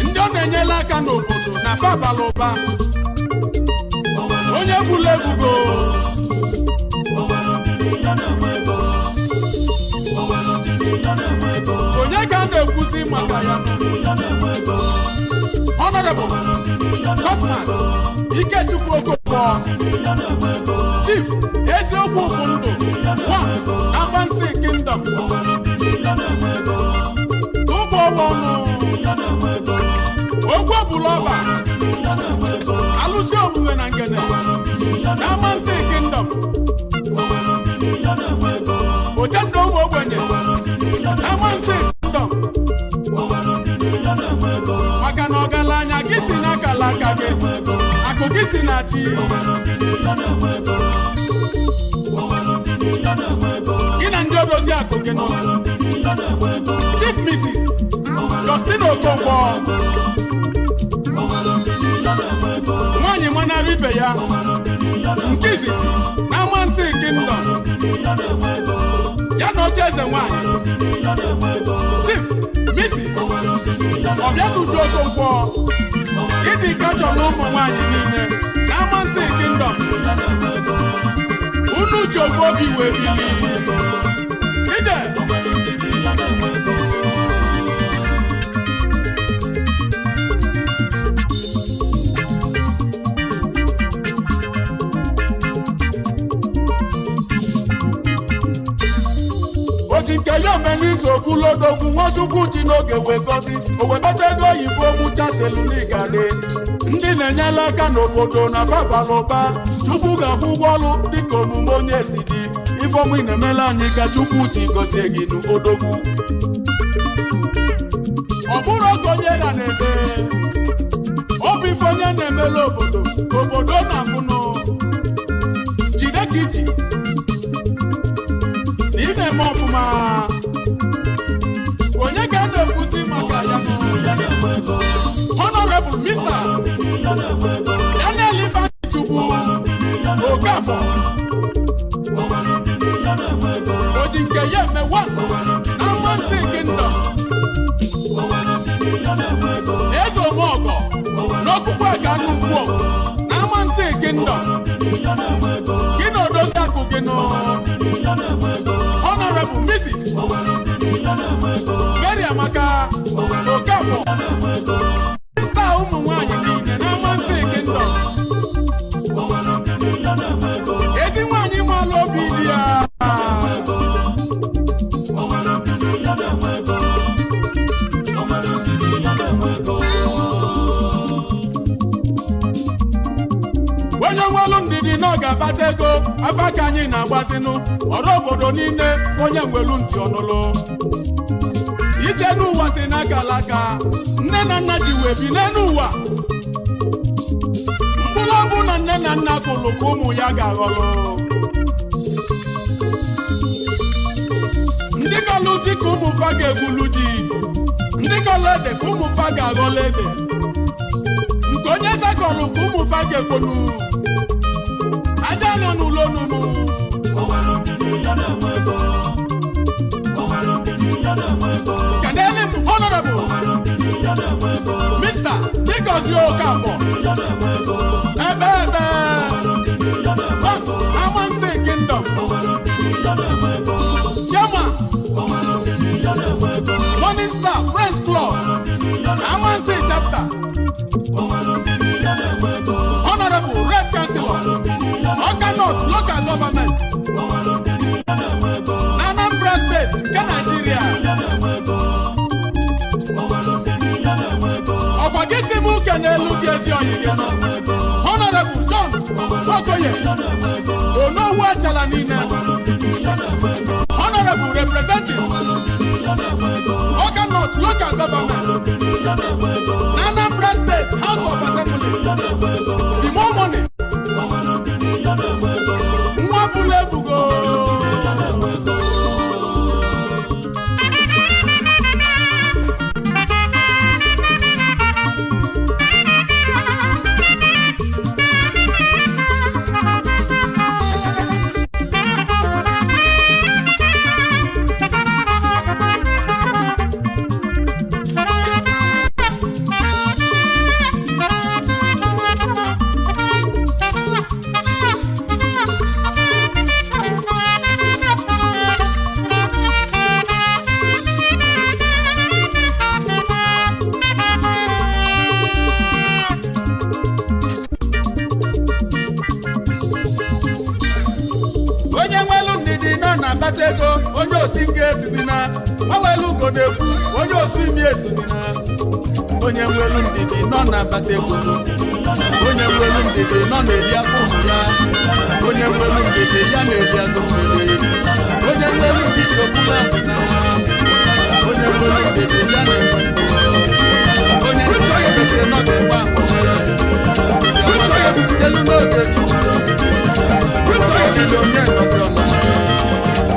ndị ọ na-enyela aka n'obodo na fabala ụba. Onye bụla ebugo. Onye ka a na-ekwuzi maka ya? Honorable Cosmas Ikechukwu Okonkwo. Chief Eziokwu bụ ndụ 1 Amansi Kingdom. Ụgbọ ọnụ okwu ọbụla ọba alụsị omume na ngene na Amansi Kingdom. Ochendo ụmụ ogbenye na Amansi Kingdom. Maka na ọgaranya gị si n'akala aka gị, akụ gị si na chi gị na ndị odozi akụ gị nọ. Chief Mrs. Justin Okonkwo, nwaanyị manara ibe ya nke izizi na Amansi Kingdom, ya na oche eze nwaanyị Chief Mrs. Ọbịanuju Okonkwo. Ịdị kachọ na ụmụ nwaanyị niile na Amansi Kingdom, unu ji ofu obi wee bili ije. Oji nke ya ome n'izu okwulodogwu Nwachukwu ji n'oge wee gọzi o webata ego oyibo gwuchaselunigadị ndị na-enyela aka n'obodo na fabala ụba. Chukwu ga-akwụ ụgwọ ọrụ dịka omume onye si dị. Ifeọmụ ị na-emela anyị ka Chukwu ji gọzie gị n'odogwu. Ọ bụrụ oge onye na na-eme, ọ bụ ife onye na-emela obodo ka obodo na-afụnụ. Jide ka iji na ị na-eme ọfụma. Onye ka a na-ekwuzi maka ya? Honorable Mr. Daniel Ifeanyi Chukwu Okafor. Oji nke ya eme 1 Amansi Kingdom. Eze Omeọgọ n'Okpukpe Aka Nnukwu na Amansi Kingdom. Gị na odozi akụ gị nụ Honorable Mrs. Mary Amaka Okafor, star ụmụ nwanyị niile na Amansi Kingdom. Ezi nwanyị mara obi dị ya. Onye nwelu ndidi na ọ ga-akpata ego. Afọ aka anyị na-agbazinụ ọrụ obodo niile. Onye nwelu ntị ọnụlụ. Iche n'ụwa si n'aka alaka nne na nna ji wee bi n'elu ụwa. Mkpụrụ ọbụ na nne na nna kụlụ ka ụmụ ya ga-aghọlụ. Ndị kọlụ ji ka ụmụ fa ga-egwulu ji, ndị kọlụ ede ka ụmụ fa ga-aghọlụ ede, nke onye zakọlụ ka ụmụ fa ga-ekwonu. Aja nọ n'ụlọ onunu. Kedere m Honorable Mr. Chigozie Okafor, ebe ebe Amansi Kingdom, Chairman Morning Star Friends Club, Amansi Chapter, Honorable Rep Councilor, Awka North Local Government, Anambra State nke Nigeria. Ọkwa gị si m uke n'elu gị ezi oyi gị nọ. Honorable John Nwokoye, Onowu Achala niile, Honorable representing Awka North Local Government na Anambra State House of Assembly, the more money nwa bụla ebugo. Onye nwelu ndidi nọ na-akpata ego, onye osi nga esizina nwawelu ugo na-ekwu, onye osu imi esizina. Onye nwelu ndidi nọ na-akpata ego, onye nwelu ndidi nọ na-eri aka ụmụ ya, onye nwelu ndidi ya na-eri azụ mmiri, onye nwelu ndidi okwula azụ na, onye nwelu ndidi ya na-enwe ndụ, onye ndidi emesi nọ ga-egbe amụma, ndidi amaka chelu n'oge Chukwu. Ndidi onye nọzi ọnọma.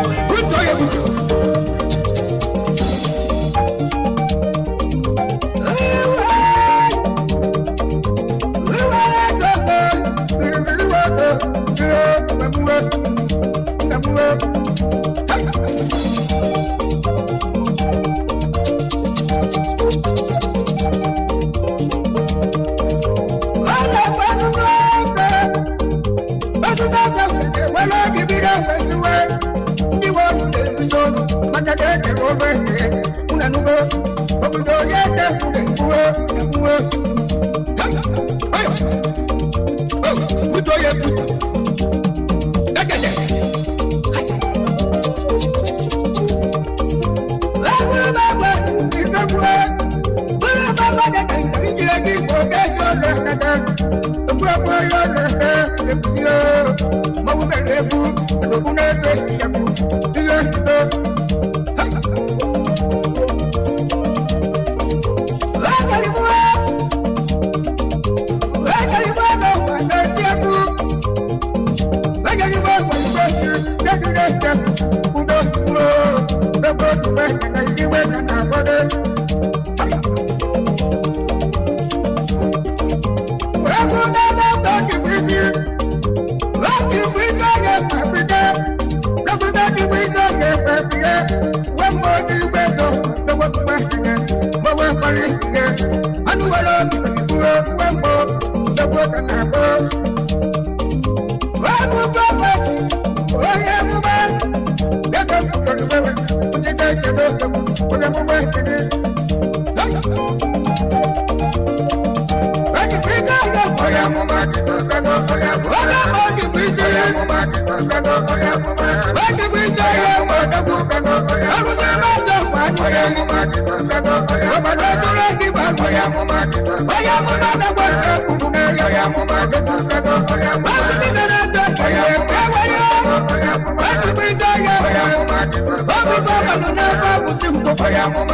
Ọ bụ ife ọbalụ n'afọ akwụsị mkpọ.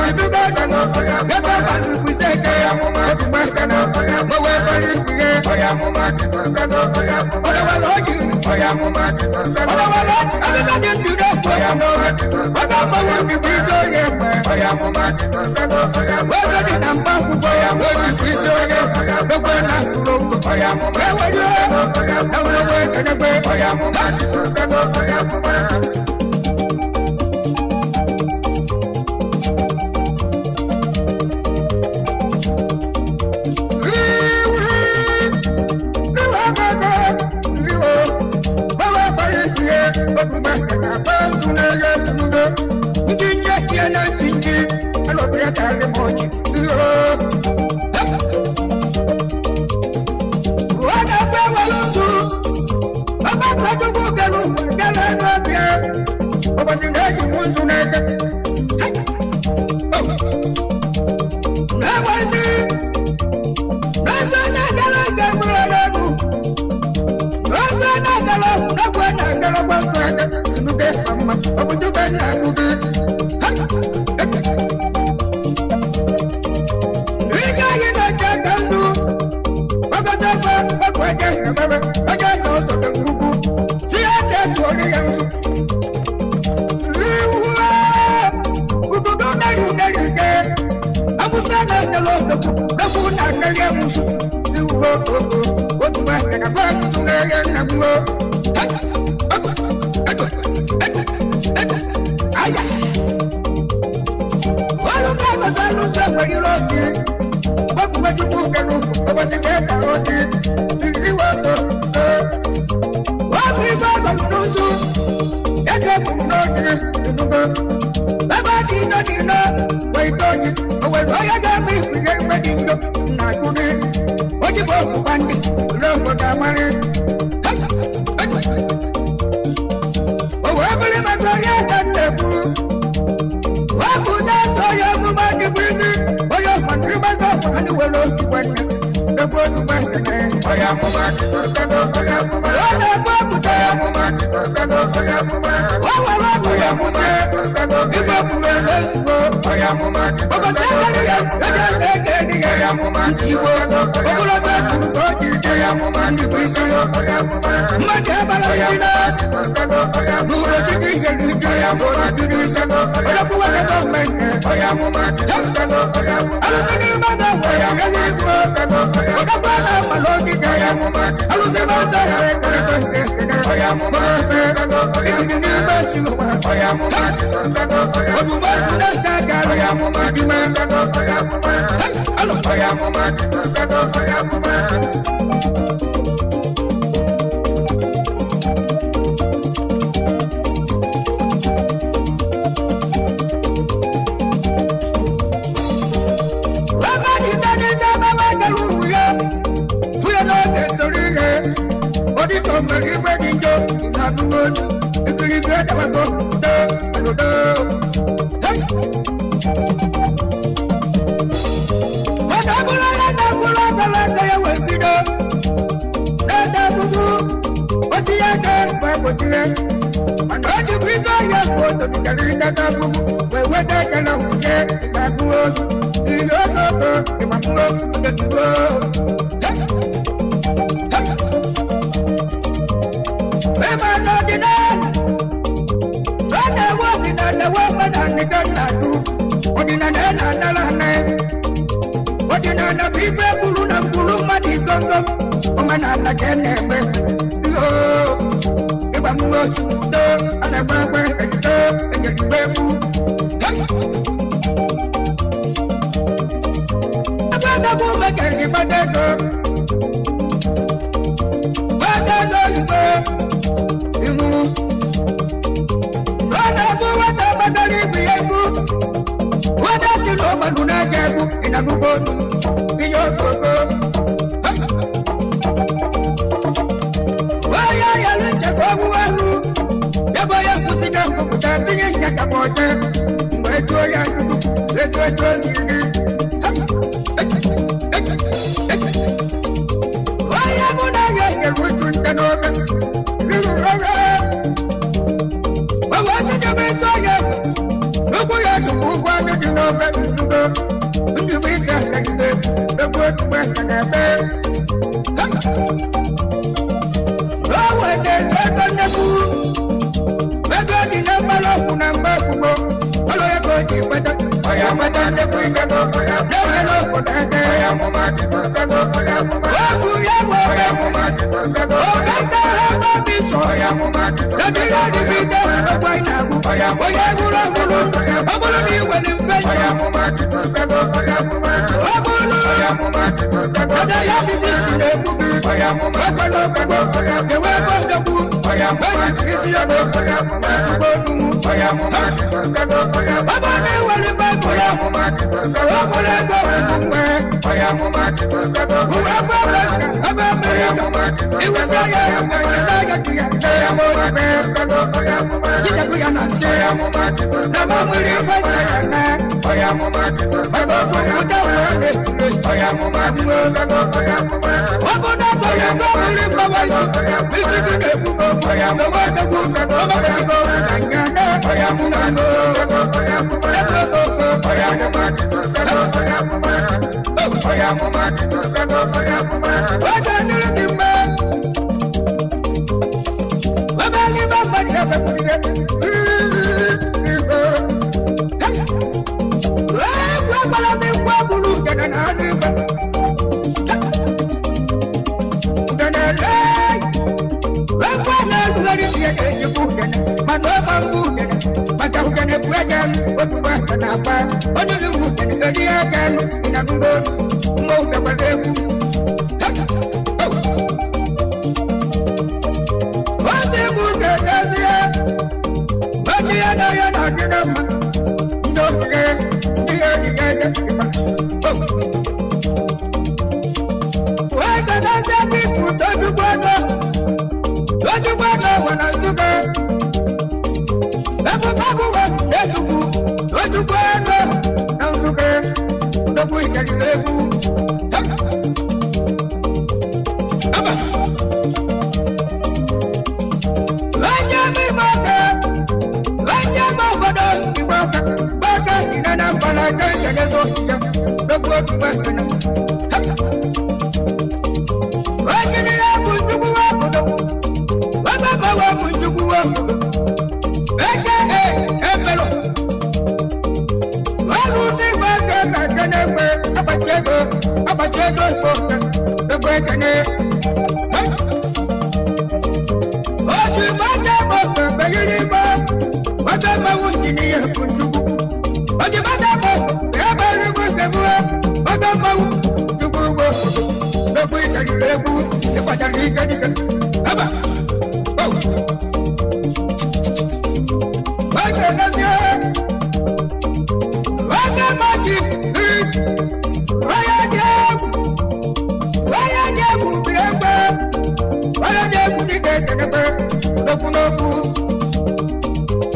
Ibido aka na ebe ọbalụ kwụsị eke. Ebugbe mgbe efere ikpughe. Ọdọwara oji. Ọdọwara oji. Ọdịda dị ndụ na-ekwu ekwu n'oge. Ọdọ mmanwụ ndị bụ isi onye ekwe. Eze dị na mba akwụkwọ. Oji bụ isi onye ekwe na atụrụ ụgwọ. Ewere na nwere ekenekwe. Ndị nje tie na ntị alọbịa karị m ọchị. Ọ na-ekwe ewere nzu ọgbakọ Chukwu kere ụwa bịara enu ọbịa ụbọchị na-eji m nzu n'eke na-enwezi n'ọsọ na-agara aga mkpụrụ n'ọnụ n'ọsọ na-agara ọgwụ n'ọgwụ na-agara ọgwụ nsọ aka nnuke mma ọ bụ Chukwu na-agụ gị. Ike anyị na-eche ka nzu ọgọsọsọ ọgwụ eje ebebe onye na ụzọ ka ugwu si ya na-etu ori ya nzu iwu ududo nari unari ike amusa na-enyere odogwu dogwu na-akarị amusu iwu okoko otu ahịa na ba nzu na-eghe nna m o aya ọrụ ka agọzọ alụsọ nwere ire oke gbapụba Chukwu kere ụbọchị ka e kara oke iwe oto ọ bụ ife ọgọlụ n'ụzụ ego egburu n'oge enugo ebe dị ino dị ino wee ite oji o nwere onye ga-eme ifu ihe iwe dị njọ na agụ gị oji bụ ọgbụgba ndị ruo obodo amarị o wee bụrụ maka onye aka na-ekwu ọ bụ na-atọ onye ọmụma ndị bụ isi onye ọfọdụ ịgbaza ọkwa ndị were otu nwanne ebe onugbu ekene ọ na-egbu ọpụta o were ọgwụ ya kwụsị ife omume ozugbo ụbọchị ekere ya ebe na-ege eri ya ntị igbo ogologo efuru ka o ji ije ndị bụ isi mmadụ agbara isi na n'ụbọchị gị ihe n'ike biri isi odogwu nwoke gọọmenti alụsị n'ime ọzọ nwere ihe n'igbo odogwu ahụ mara ogige alụsị n'ọzọ nwere n'ime si ụwa omume otu na-ata aka ime alụ. Mana ọ bụrụ ya na fụrụ ọbara aka ya wee bido na-ata ahụhụ otinye aka mgbe gbochie mana o jikwa ike ọhịa mgbe o tolitere ịtata ahụhụ wee weta aka na nwunye ịgbagbuo ihe ogogo ịgbagbuo odetuo. Ịma na ọdịnala ọ na-ewe ọdịnala ewe omenala ka nna atụ ọdịnala na-anara ana ọdịnala bụ ife gburu na mkpụrụ mmadụ igongo omenala ka na-eme ịgba mmụọ udo a na-agba agba ejido enyerigbe egbu ebe agabụ mekere gbata ego gbata ego ozugbo ịnwụrụ ọ na-abụ nwata gbatara ibu ya ibu nwata si na ọgbanụ na-aga egwu ị na-anụgbo onu ihe ogogo onye yara nchekwa ọgwụ elu ebe onye kwụsị na mkpụpụta tinye nya ka ma ọcha mgbe ejuo ya ajụjụ ezi etu o siri dị onye mụ na ya nyere uju nte n'oge wee sị ebe isi onye Ego ụgwọ ndị dị n'ofe ndugo ndị bụ isi akagide egwu otugbo aka na-ebe o weta ego nnekwu ego dị na mgbara ọgwụ na mgba akwụkwọ ọrụ ego ji nweta nweta nnekwu ego na-ewere obodo aka ọgwụ ya bụ omemme ha gbabi sọsọ dọkịta adịgide ọgwụ anyị na-agwụ onye gụrụ ọgwụrụ ọ bụrụ na ị nwere infection ọ bụrụ na ya disease na-egbu gị ọgbara ọgbagbo ewe ebe odogwu eji isi ya na ezigbo onugbu ọ bụrụ na ị nwere baịbụl ọ bụrụ ebe ọgwụgwụ mgbe uwe ebe ebe ebe Amerịka iwesi ya na ya ka ya na ya ma odibe jichapụ ya na nsị na ma nwere ife nta ya na maka okwu ụda ụwa na-ekule ọ bụ na ọ bụ na ọ bụrụ mgbawa isi isi gị na-egbu gị okwu na nwa odogwu ọgbakọsịgo na nga na Oge dịrị gị mma ebe n'ime mmadụ emekwuru ihe egwu agbalasi ngwa gburu udene na anụ igwe udene lee egwu a na-erugharị ihe na-ejikwa udene mana ọma mbụ udene maka udene bụ ege otu aka na-agba onye riri udene eri aka elu na ngo mma udekwara egwu ozi bụ ga-edozie onye ya na ya na-adị na mma ndị ogige ndị ya ogige ịgba wee ga-edozie bụ ifu tojugbo ọnụ ojugbo ọnụ nwe na nzugo ebube abụwe n'enugwu ojugbo ọnụ na nzugo ndogbu ikeriri egwu onye m aka onye m obodo igbo aka gbaka ina na mbala aka nkenezo ya dogbu otu ekene onye ni ya bụ njukwu obodo ebe gbawa bụ njukwu obodo eke emelo ọrụ ụzọ igwe aka na aka na-egbe akpati ego akpati ego igbo ego ekene otu bàtà bọ̀ pẹ̀lú bọ̀ bàtà bọ̀ wù ní ní ẹ̀kún dùkú. otu bàtà bọ̀ pẹ̀lú bọ̀ pẹ̀lú bàtà bọ̀ wù dùkú bọ̀ lọ́kù ìkàlù ẹ̀kú ìpàdánù ìkàdìkà. Bàbá bọ̀. Bàtà lọ́sẹ̀ bàtà mọ̀jì rìs wáyà jẹ́ wáyà jẹ́ wù bìrẹ̀ wáyà jẹ́ wù ní kẹ̀kẹ́ lókun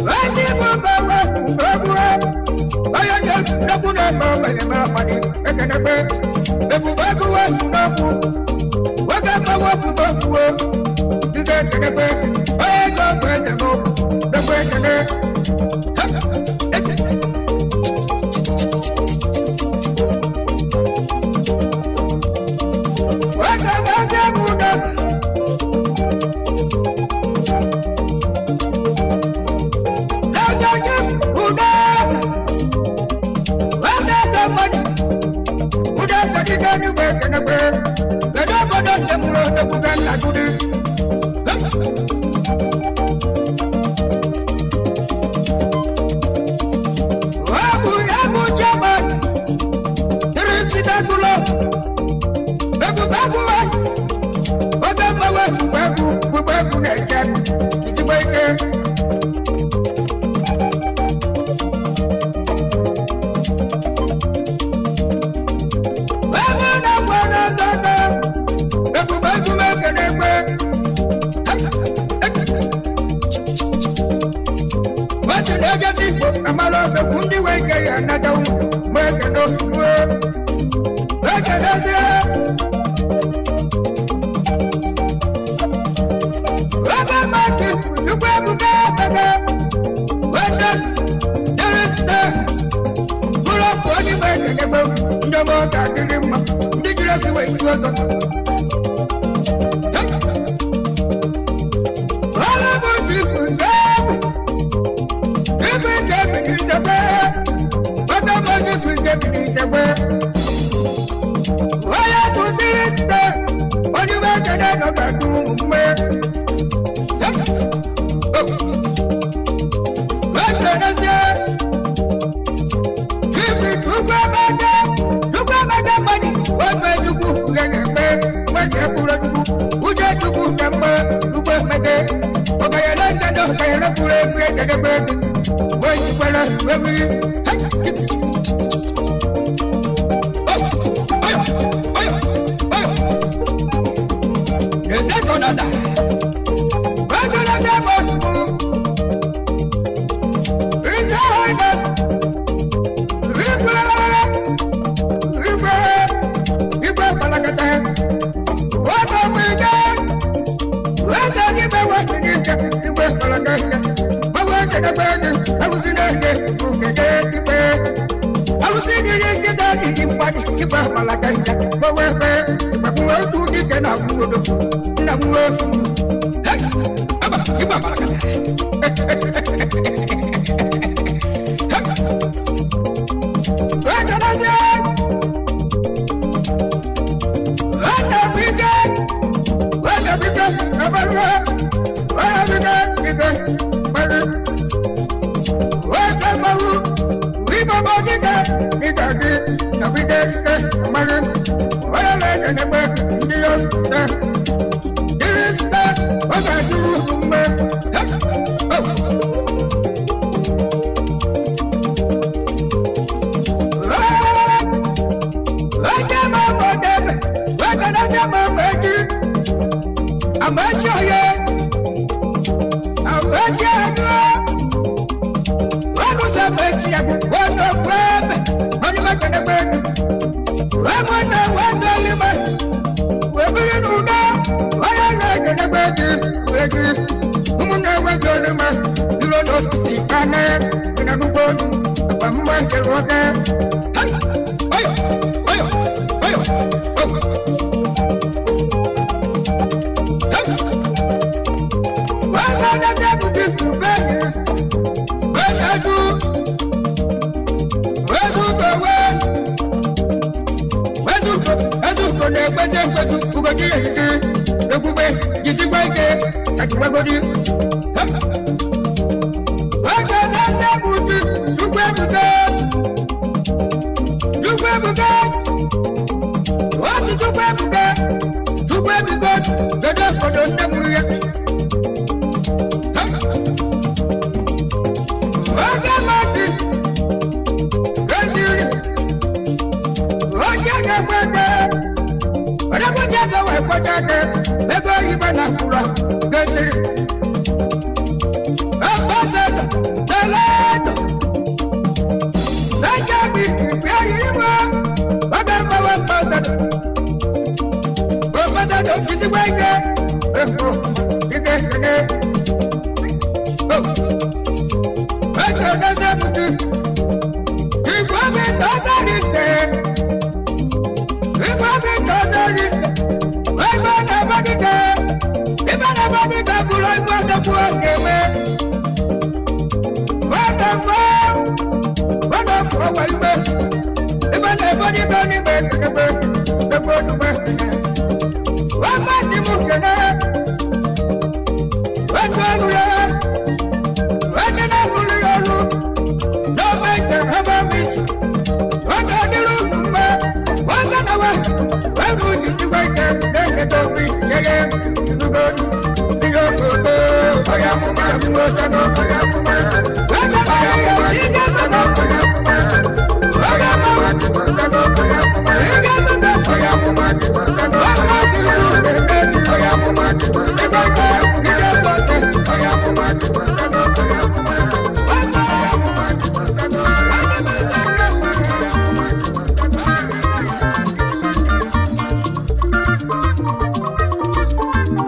wáṣí mú bàwá lókun wáyà jẹ́ lókun náà bá bẹ̀rẹ̀ mẹ́ra pàdé kẹ̀kẹ́ ebùbágu wà lókun wákà bá wà bùbágu wò ní kẹ̀kẹ́ wáyà jọ pẹ̀sẹ̀ mọ́ lókun kẹ̀kẹ́. Wákà bá ṣe mú dọ́kun. ezi wee ju ọzọ. Ọrụ bụ chifu nke efu. Ife nke efu dị nchekwa. Ọtọ bụ chifu nke efu dị nchekwa. Onye bụ mmiri site, onye ume ekene nọ ka dum mgbe. Ekenezie, chifu chukwu emeka, chukwu emeka mmadụ, ofe chukwu ga-ekpe, nweke kwuru chukwu, uche chukwu ka mma, chukwu emeka. Ọgayala ndado, ọgayala kwuru efu ekedebe, wee jikwara ewu.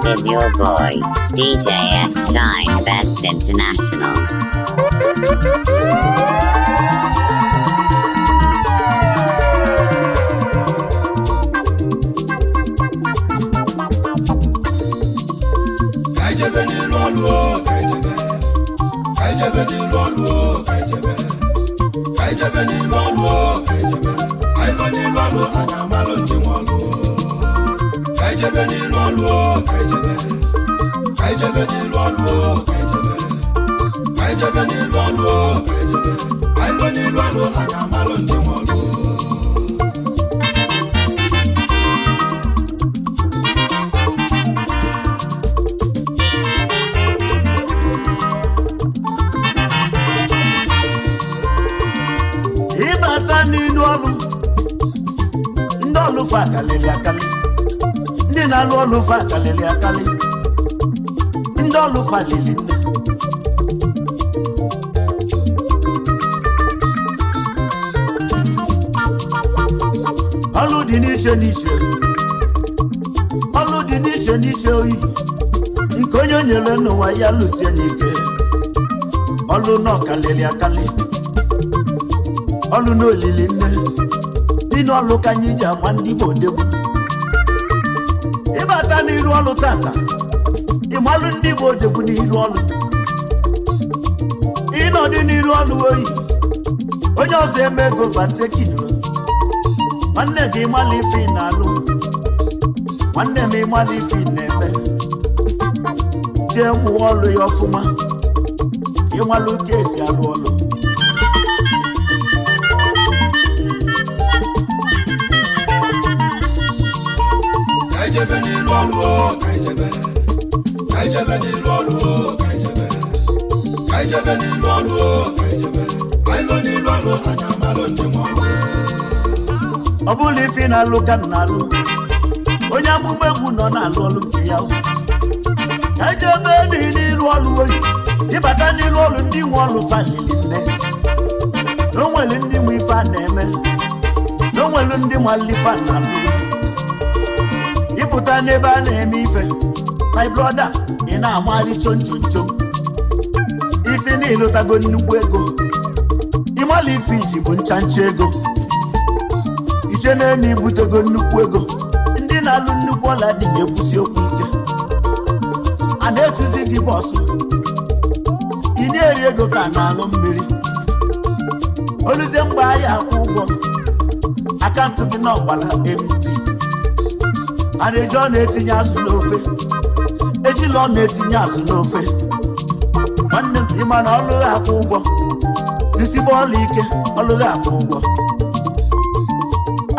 Is your boy, DJ S Shine Best International. n'ilu ọlụ o, ka ijebe. Ka ijebe n'ilu ọlụ o, ka ijebe. Anyị nọ n'ilu ọlụ, anyị amalụ ndị nwe ọlụ o. Ka ijebe n'ilu ọlụ o, ka ijebe. Ka ijebe n'ilu ọlụ o, ka ijebe. Ka ijebe n'ilu ọlụ o, ka ijebe. Anyị nọ n'ilu ọlụ, anyị amalụ ndị nwe ọlụ o. Ịbata n'ilu ọlụ, ndị ọlụ fa akalịlị akali, ndị na-alụ ọlụ fa akalịlị akali, ndị ọlụ fa lili nne. Ọlụ dị n'iche n'iche, ọlụ dị n'iche n'iche oyi nke onye nyere n'ụwa ya lụsie n'ike. Ọlụ nọ kalịlị akali, ọlụ n'olili nne. N'ime ọlụ ka anyị ji ama ndị Igbo odegwu. Ịbata n'iru ọlụ tata, ịmalụ ndị Igbo odegwu n'iru ọlụ. Ịnọdụ n'iru ọlụ oyi, onye ọzọ eme ego vatekin. Nwanne gị, ịmalụ ife ị na-alụ. Nwanne m, ịmalụ ife ị na-eme. Jee mụọ ọlụ ya ọfụma, ịmalụ ka esi alụ ọlụ. Ka ijebe n'ilu ọlụ o, ka ijebe. Ka ijebe n'ilu ọlụ o, ka ijebe. Ka ijebe n'ilu ọlụ o, ka ijebe. Anyị nọ n'ilu ọlụ, anyị amalụ ndị nwe ọlụ. Ọ bụla ife ị na-alụ ka m na-alụ, onye amụma egwu nọ na-alụ ọlụ nke ya. Ka eje ebe n'iru ọlụ oyi. Ịbata n'iru ọlụ, ndị nwe ọlụ falili nne, na o nwere ndị nwe ife a na-eme, na o nwere ndị nwale ife a na-alụ. Ịpụta n'ebe a na-eme ife, my brother, ị na-amagharị chom chom chom isi na ịlụtago nnukwu ego. Ịmala ife iji bụ ncha ncha ego iche n'elu, ibutego nnukwu ego. Ndị na-alụ nnukwu ọla dị na-ekwusi okwu ike, a na-etuzi gị bọsụ, ị na-eri ego ka a na-aṅụ mmiri. Oluzie mgbe ahịa akwụ ụgwọ, akaụntụ gị n'ọgbara mt. A na-eji ọ na-etinye azụ n'ofe, ejila ọ na-etinye azụ n'ofe. Nwanne m, ịma na ọlụ akwụ ụgwọ isigbo ọlụ ike, ọlụ akwụ ụgwọ.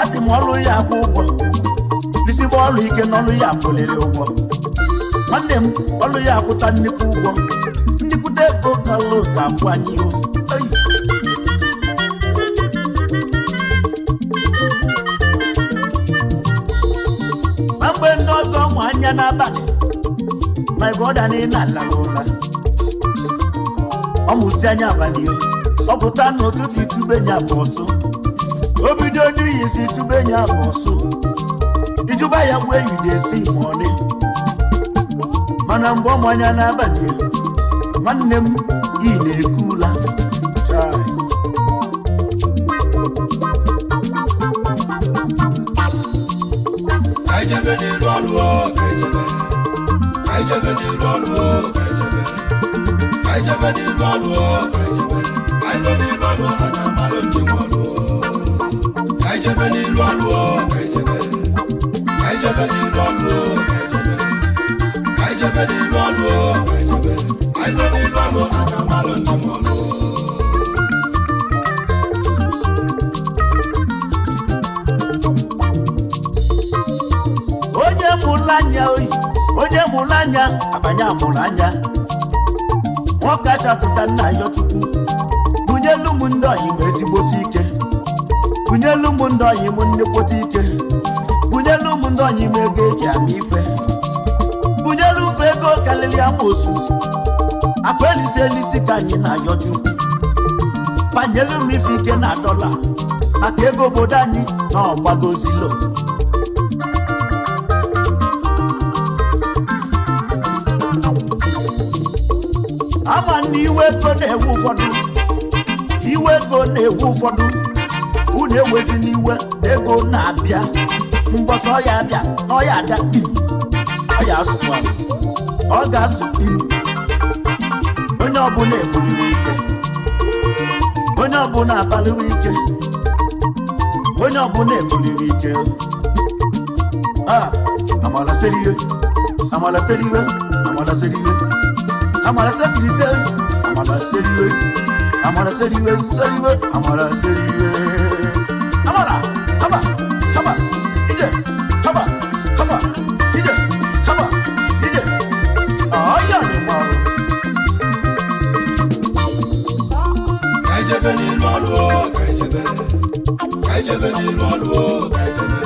A sị m ọlụ ya akwụ ụgwọ isigbo ọlụ ike, na ọlụ ya akwụlịrị ụgwọ. Nwanne m, ọlụ ya akwụta nnukwu ụgwọ, nnukwute ego ka ọlụ ga-akwụ anyị o. Ei. Ma mgbe ndị ọzọ mụ anya n'abalị, my brother, na ị na-alahụ ụra, ọ mụsi anya abalị o, ọ pụta n'ụtụtụ, itube nya bụ ọsụ. O bido n'iyi si tube nya bụ ọsụ, ijuba ya wee you dey see money. Mana mgbe ọ mụ anya n'abalị, nwanne m, ị na-eku ụla. Chai. Ka ijebe n'ilu ọlụ o, ka ijebe. Ka ijebe n'ilu ọlụ o, ka ijebe. Ka ijebe n'ilu ọlụ o, ka ijebe. Anyị nọ n'ilu ọlụ, anyị amalụ ndị nwe ọlụ o. Ka ijebe n'ilu ọlụ o, ka ijebe. Ka ijebe n'ilu ọlụ o, ka ijebe. Ka ijebe n'ilu ọlụ o, ka ijebe. Anyị nọ n'ilu ọlụ, anyị amalụ ndị nwe ọlụ o. Onye mụrụ anya oyi, onye mụrụ anya abanye amụrụ anya, nwoke achatụta nna ya. Chukwu bunyelu m ndị ọyị m ezigbote ike, bunyelu m ndị ọyị m nnekwute ike, bunyelu m ndị ọyị m ego eji ama ife, bunyelu mfe ego karịrị amoosu akpa elisi elisi ka anyị na-ayọ. Chukwu banyelu m ife ike na dọla, maka ego obodo anyị na ọgbagozilo. Ama na iwe ego na-ewe ụfọdụ, iwe ego na-ewe ụfọdụ. Unu ewezi n'iwe na ego na-abịa mbọsọ ọya abịa na ọya abịa pim, ọya asụkwa, ọ ga-asụ pim. Onye Onye ọbụla ebuliri ike, onye ọbụla akpaliwe ike, onye ọbụla ebuliri ike. A amala seriwe, amala seriwe, amala seriwe, amala sekirise, amala seriwe, amala seriwe, seriwe, amala seriwe. Amala, haba, haba, ije, haba, haba, ije, haba, ije. Ọya ni ma. Ka ijebe n'ilu ọlụ o, ka ijebe. Ka ijebe n'ilu ọlụ o, ka ijebe.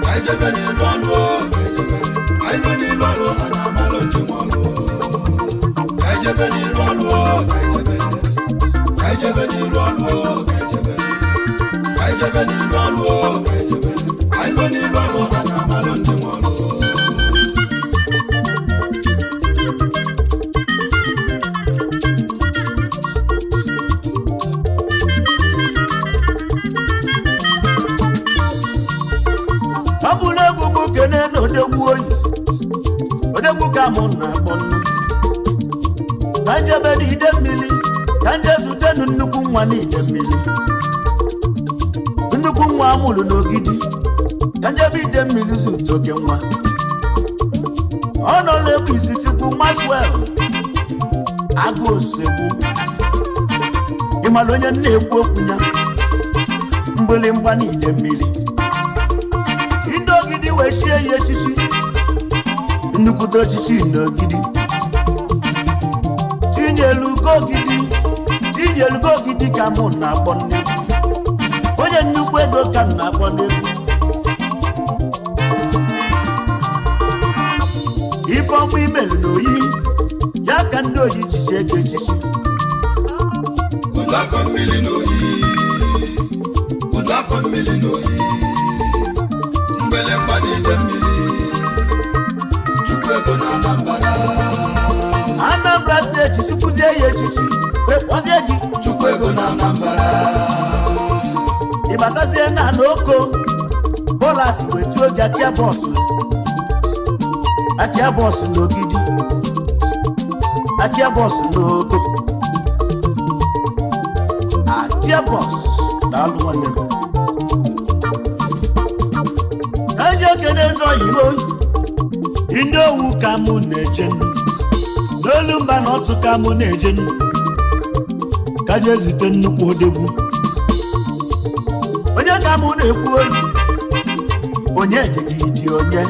Ka ijebe n'ilu ọlụ o, ka ijebe. Ka ijebe n'ilu ọlụ, anyị amalụ ndị nwe ọlụ o. Ka ijebe n'ilu ọlụ o, ka ijebe. Ka ijebe n'ilu ọlụ o, ka ijebe. Ka ijebe n'ilu ọlụ o, ka ijebe. Ka ijebe n'ilu ọlụ, anyị amalụ ndị nwe ọlụ o. Ọ bụrụ egwu m kene na odegwu oyi, odegwu ka mụ na-akpọ nnu. Ka njebe n'ide mmiri, ka nje zutenu nnukwu nwa n'ide mmiri, nnukwu nwa amụrụ n'ogidi. Ka njebe ide mmiri zute oke nwa. Ọ nọla egwu isi Chukwu Maxwell agụ osegbu. Ịmara onye na-ekwu okwu ya, mgbịlịmgba n'ide mmiri. Ndị ogidi wee chie ya echichi, nnukwute echichi n'ogidi. Chinyelugo ogidi, Chinyelugo ogidi ka mụ na-akpọ nnekwu. Onye nnukwu ego ka m na-akpọ nnekwu. Ifeọma imelu n'oyi ya ka ndị oyi chichi ego echichi. Udu akọ mmiri n'oyi, udu akọ mmiri n'oyi, mgbelemgba n'ije mmiri, Chukwu ego na Anambra. Anambra steeti chukwuzie ya echichi wee kpọzie gị Chukwu ego na Anambra. Ịbatazie na n'oko bọlas wee tuo gị akịa bọọsụ, akịa bọọsụ n'ogidi, akịa bọọsụ n'oko, akịa bọọsụ. Daalụ nwanne m. Ka eji ekene eze oyibo ndị owu ka mụ na-eje nụ. N'olu mba na ọtụ ka mụ na-eje nụ. Ka jee zute nnukwu odegwu. Onye ka mụ na-ekwu oyi, onye dịka ịdị onye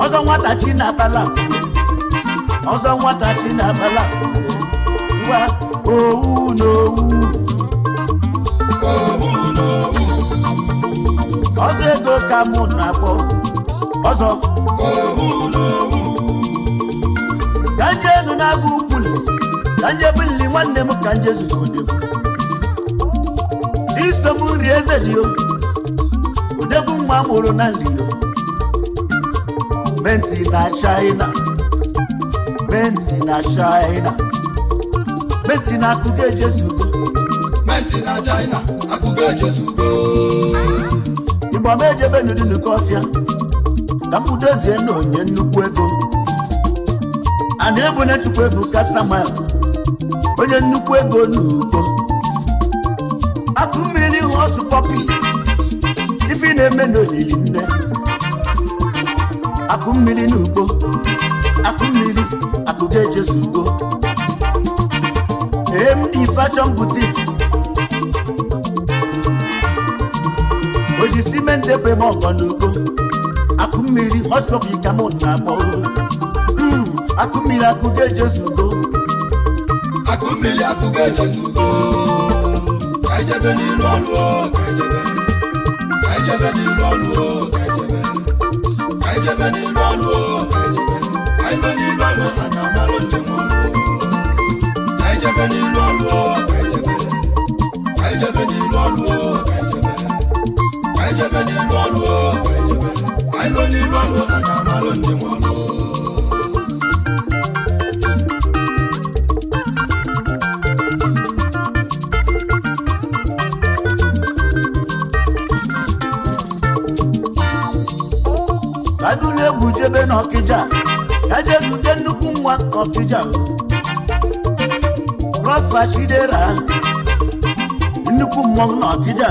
ọzọ. Nwata chi na-akpala akụwe, ọzọ nwata chi na-akpala akụwe. Ngwa, owu na owu, ọzọ ego ka mụ na-akpọ ọzọ. Ka nje enu na-agụ ukwuli, ka nje bulili nwanne m, ka nje zute odegwu. Chisom nri eze dị o, odegwu nwa mụrụ na nri o menti na China, menti na China, menti na akụgo ejezugo. Menti na China, akụgo ejezugo. Igbo ma ejebe n'udunuke ọfịa ka m kwudozie na onye nnukwu ego a na-ebu na Chukwu Ebuka Samuel, onye nnukwu ego n'ugbo akụ mmiri họsụ pọpi. Ife ị na-eme n'olili nne, akụ mmiri n'ugbo, akụ mmiri, akụ ga-ejezugo. MD Fashion Boutique, oji simenti ebe m ọgọ n'ugbo. Akụ mmiri hot pọpi ka mụ na-akpọ. Akụ mmiri, akụ ga-ejezugo. Akụ mmiri, akụ ga-ejezugo. Ka ijebe n'ilu ọlụ o, ka ijebe. Ka ijebe n'ilu ọlụ o, ka ijebe. Ka ijebe n'ilu ọlụ o, ka ijebe. Ka ijebe n'ilu ọlụ, anyị amalụ ndị nwe ọlụ. Ka ijebe n'ilu ọlụ o, ka ijebe. Ka ijebe n'ilu ọlụ o, ka ijebe. Ka ijebe n'ilu ọlụ o, ka ijebe. Ka ijebe n'ilu ọlụ, anyị amalụ ndị nwe ọlụ. Ka duru egwu jebe n'Ọkịja, ka jee zute nnukwu nwa Ọkịja. Prosper Chidera, nnukwu mmọnwụ na Ọkịja,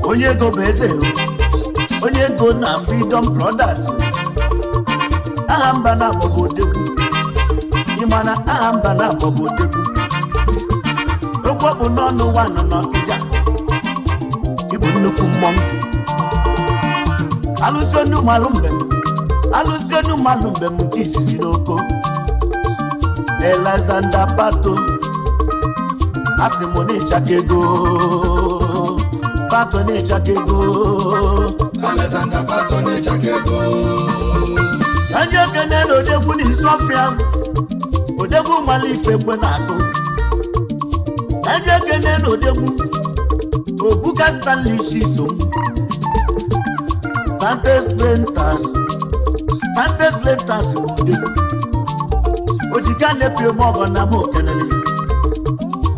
onye ego bụ eze, onye ego na Freedom Brothers. Aha mba na-akpọ bụ odegwu. Ịma na aha mba na-akpọ bụ odegwu. Okwu ọ bụ n'ọnụ nwa nọ n'Ọkịja, ịbụ nnukwu mmọnwụ. Alụsị onu malụ mbem, alụsị onu malụ mbem nke izizi n'oko. Alexander Pato, asị m na ịchaka ego. Pato na ịchaka ego. Alexander Pato na ịchaka ego. Ka ndị okene na odegwu na isi ọfịa, odegwu mara ife kwe na-akụ. Ka ndị okene na odegwu Obuka Stanley Chisom, Pantes Lentas, Pantes Lentas bụ odegwu. Ojika na-epi ome ọgọ na m okenele.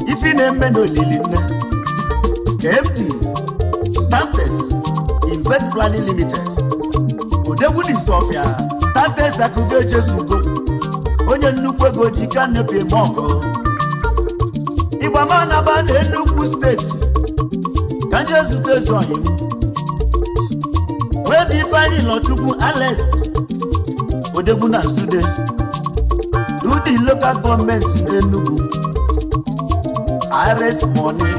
Ifi na-eme n'olili nne. MD Tantes Invest Planning Limited, odegwu na isi ọfịa. Tantes akụgo ejezugo, onye nnukwu ego ojika na-epi eme ọgọ. Ịgbama na-aba na Enugu steeti ka nje zute ezi ọhịa m. Wezi Ifeanyị Lọchukwu Alex, odegwu na Nsude n'ụdị lokal gọọmenti n'Enugu. Rs Money,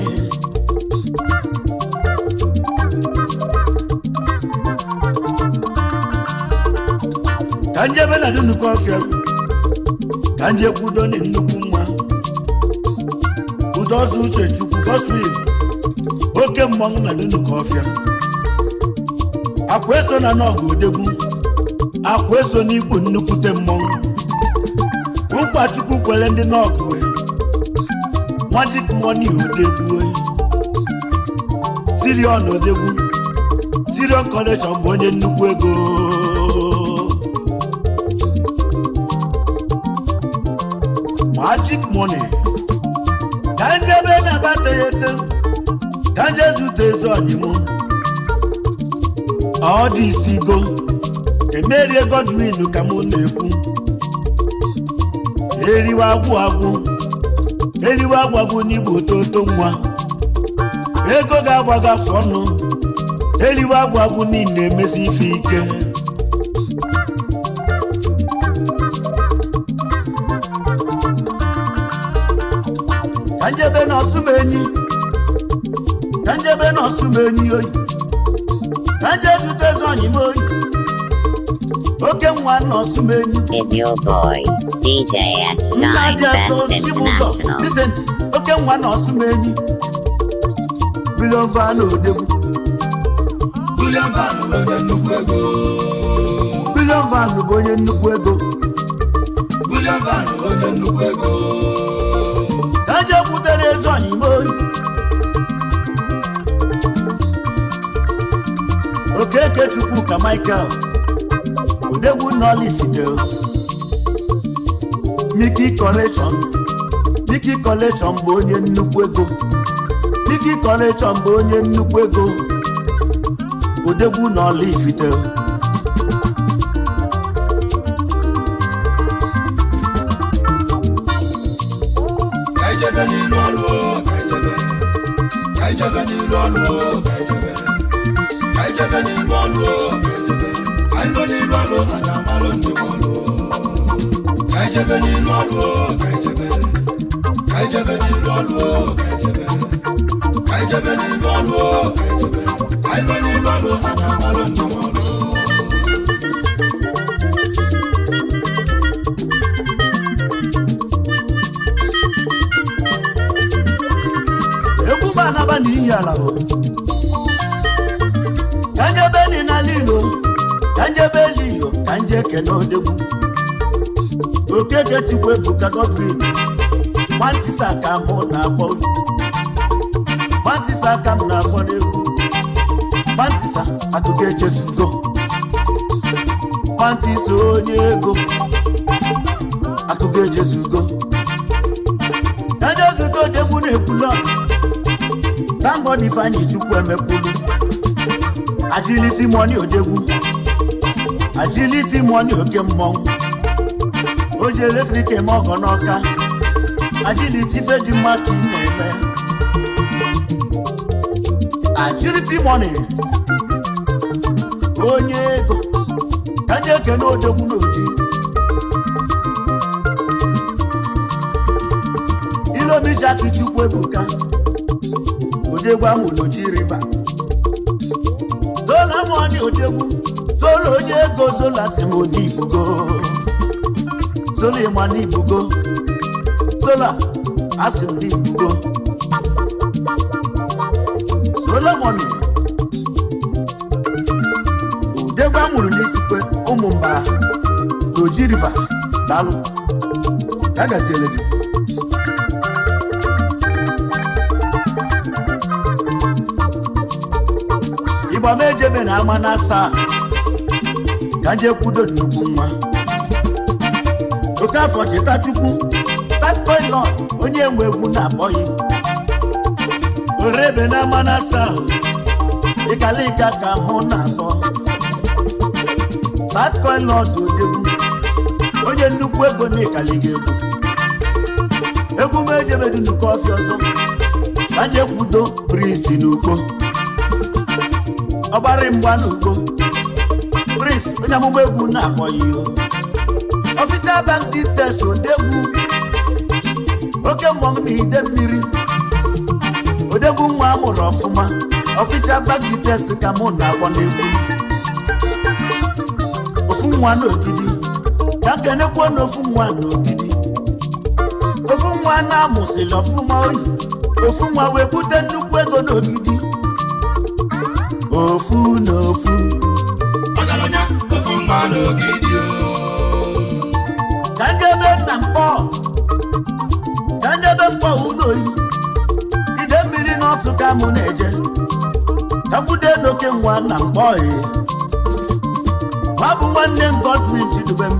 ka njebe na nnukwu ọfịa, ka nje kwudo na nnukwu nwa udo ọzọ uche chukwu gospel, oke mmọnwụ na nnukwu ọfịa. Akwa eso na n'ọgụ odegwu, akwa eso n'ikpu nnukwute mmọnwụ. Nkwa chukwu kwere ndị n'ọgụ, magic money odegwu, Sirion odegwu, Sirion collection bụ onye nnukwu ego. Magic money, ka njebe na-abata ya ete, ka nje zute ezi ọnyịmụ. Ọ dị isigo emerie Godwin ka mụ na-ekwu. Eriwe agwụ agwụ, eriwe agwụ agwụ n'igbo toto nwa ego ga-agbaga afọ ọnụ. Eriwe agwụ agwụ niile emesi ife ike. Ka njebe na ọsụmenyi, ka njebe na ọsụmenyi oyi, ka nje zute ezi ọnyịm oyi, oke nwa na ọsụmenyi. Is your boy, DJ S Shine Nnadị Asọ Best Chibụzọ International. Vincent, oke nwa na ọsụmenyi. Billion Van odegwu. Billion Van onye nnukwu ego. Billion Van bụ onye nnukwu ego. Billion Van onye nnukwu ego. Ka nje kwutere ezi ọnyịm oyi. Okeke Chukwuka Michael, odegwu nọlifide. Miki Collection, Miki Collection bụ onye nnukwu ego. Miki Collection bụ onye nnukwu ego, odegwu nọlifide. Ka ijebe n'ilu ọlụ o, ka ijebe. Ka ijebe n'ilu ọlụ o, ka ijebe. Ka ijebe n'ilu ọlụ o, ka ijebe. Ka ilo n'ilu ọlụ, anyị amalụ ndị nwe ọlụ o. Ka ijebe n'ilu ọlụ o, ka ijebe. Ka ijebe n'ilu ọlụ o, ka ijebe. Ka ijebe n'ilu ọlụ o, ka ijebe. Ka ilo n'ilu ọlụ, anyị amalụ ndị nwe ọlụ o. Egwu m anaba na iyi ala o. Ka njebe ni n'ala ilo, ka njebe eli ilo, ka nje kene odegwu. Okeke Chukwu Ebuka Godwin, nwantịsa ka mụ na-akpọ, nwantịsa ka m na-akpọ n'egwu. Nwantịsa akụkọ echezugo, nwantịsa onye ego, akụkọ echezugo. Ka nje zute odegwu na-ekwulu. Thank God Ifeanyi Chukwu emekwulu. Agility money odegwu, agility money oke mmọnwụ. O ji eletrik eme ọgọ n'ọka. Agility ife dị mma ka ị na-eme. Agility money. Onye ego ka ndị ekene odogwu n'oji. Ilomi Chukwu Ebuka, odegwu amụ n'Oji River. Zola money odegwu, Zola onye ego, Zola si m n'ibugo. Zola ịma n'ibugo, Zola asị m n'ibugo. Zola money odegwu amụrụ n'Isikwe Ụmụmba n'Oji River. Daalụ, ya gaziele gị. Igba m ejebe na ama na asaa ka nje kwudo nnukwu nwa oke afọ cheta Chukwu tatpilot onye nwe egwu na-akpọghị orebe na ama na asaa ahụ ịkalịka ka mụ na-akpọ tatpilot odegwu onye nnukwu ego na ịkaliga egwu egwu m ejebe dị nnukwu ọfịa ọzọ ka nje kwudo prince n'ugbo ọgbara mgba n'ugbo prince onye amụma egwu na-akpọ ya o ọfịcha bank details odegwu oke mmọnwụ na ide mmiri odegwu nwa amụrụ ọfụma ọfịcha bank details ka mụ na-akpọ n'egwu ofu nwa n'ogidi ka nkenekwuo na ofu nwa n'ogidi ofu nwa na-amụsịrị ọfụma oyi ofu nwa wee bute nnukwu ego n'ogidi ofu na ofu ọgaranya ofu nwa n'ogidi o. Ka njebe na mkpọ ka njebe mkpọ ụlọ oyi ide mmiri n'ọtụ ka mụ na-eje kakwude n'oke nwa na mkpọ e ma bụ nwanne m Godwin Chidubem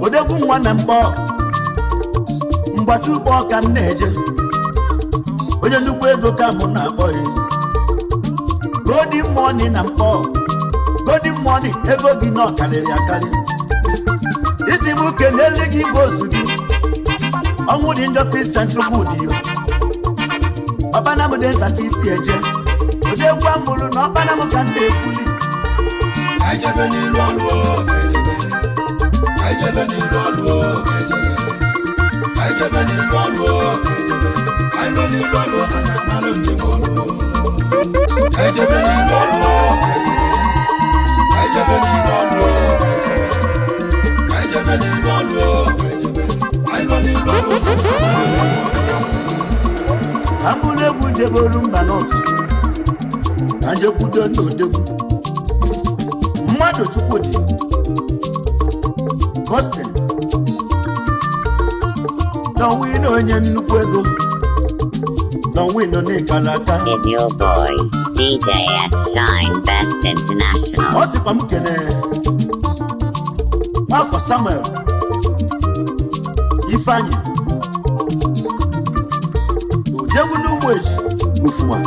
odegwu nwa na mkpọ mgbachi ụkpọ ka m na-eje onye nnukwu ego ka mụ na-akpọ e Golden money na mkpọ golden money ego gị nọ karịrị akarị isi m kenele gị bụ ozu gị ọnwụ dị njọ Christian Chukwudi yo ọkpana m dị nta ka isi eje odegwu amụrụ na ọkpana m ka m na-ekwuli Ka ijebe n'ilu ọlụ o, ka ijebe. Ka ijebe n'ilu ọlụ o, ka ijebe. Ka ijebe n'ilu ọlụ o, ka ijebe. Ka ilo n'ilu ọlụ, anyị amalụ njem ọlụ o. Ka ijebe n'ilu ọlụ o, ka ijebe. Ka ijebe n'ilu ọlụ o, ka ijebe. Ka ijebe n'ilu ọlụ o, ka ijebe. Ka ilo n'ilu ọlụ, anyị amalụ njem ọlụ. Ka m bụrụ egwu jebolu mba nọt ka njekwudo ndị odegwu mmadụ Chukwudi Austin Donwin onye nnukwu ego Donwin n'ịkalaka Is your boy, DJ S Shine Best International. Ọ sịkwa m kene nwafọ Samuel Ifeanyi odegwu n'ụmụeji Ufuma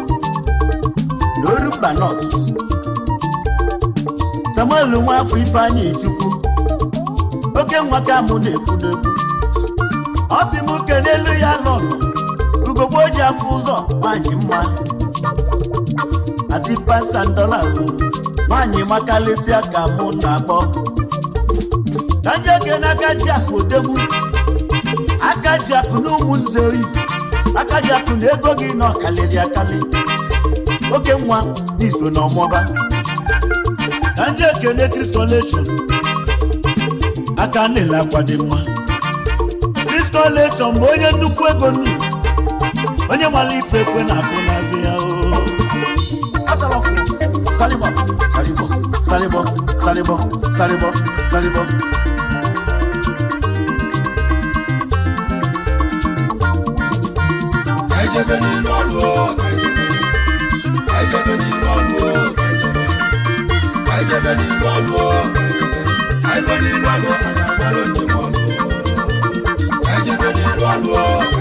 na Orumba North Samuel nwafọ Ifeanyi Chukwu oke nwa ka mụ na-ekwu n'egwu ọ sị m kenelu ya lọlọ ugogbe o ji afụ ụzọ nwanyị mma adịpasandola nwanyị makalịsịa ka mụ na-akpọ ka njeke n'aka ji akụ odegwu aka ji akụ na ụmụnze oyi aka ji akụ na ego gị na ọkalịrị akali oke nwa n'iso na ọmụba ka ndị ekene Chris Collection aka niile akwa dị mma Chris Collection bụ onye nnukwu ego nnu onye mara ife ekwe na-akụ n'azụ ya o salịbọ salịbọ salịbọ salịbọ salịbọ salịbọ Ka ijebe n'ilu ọlụ o, ka ijebe. Ka ijebe n'ilu ọlụ o, ka ijebe. Ka ijebe n'ilu ọlụ o, ka ijebe. Ka ilo n'ilu ọlụ, anyị agbalụ njem ọlụ o. Ka ijebe n'ilu ọlụ o, ka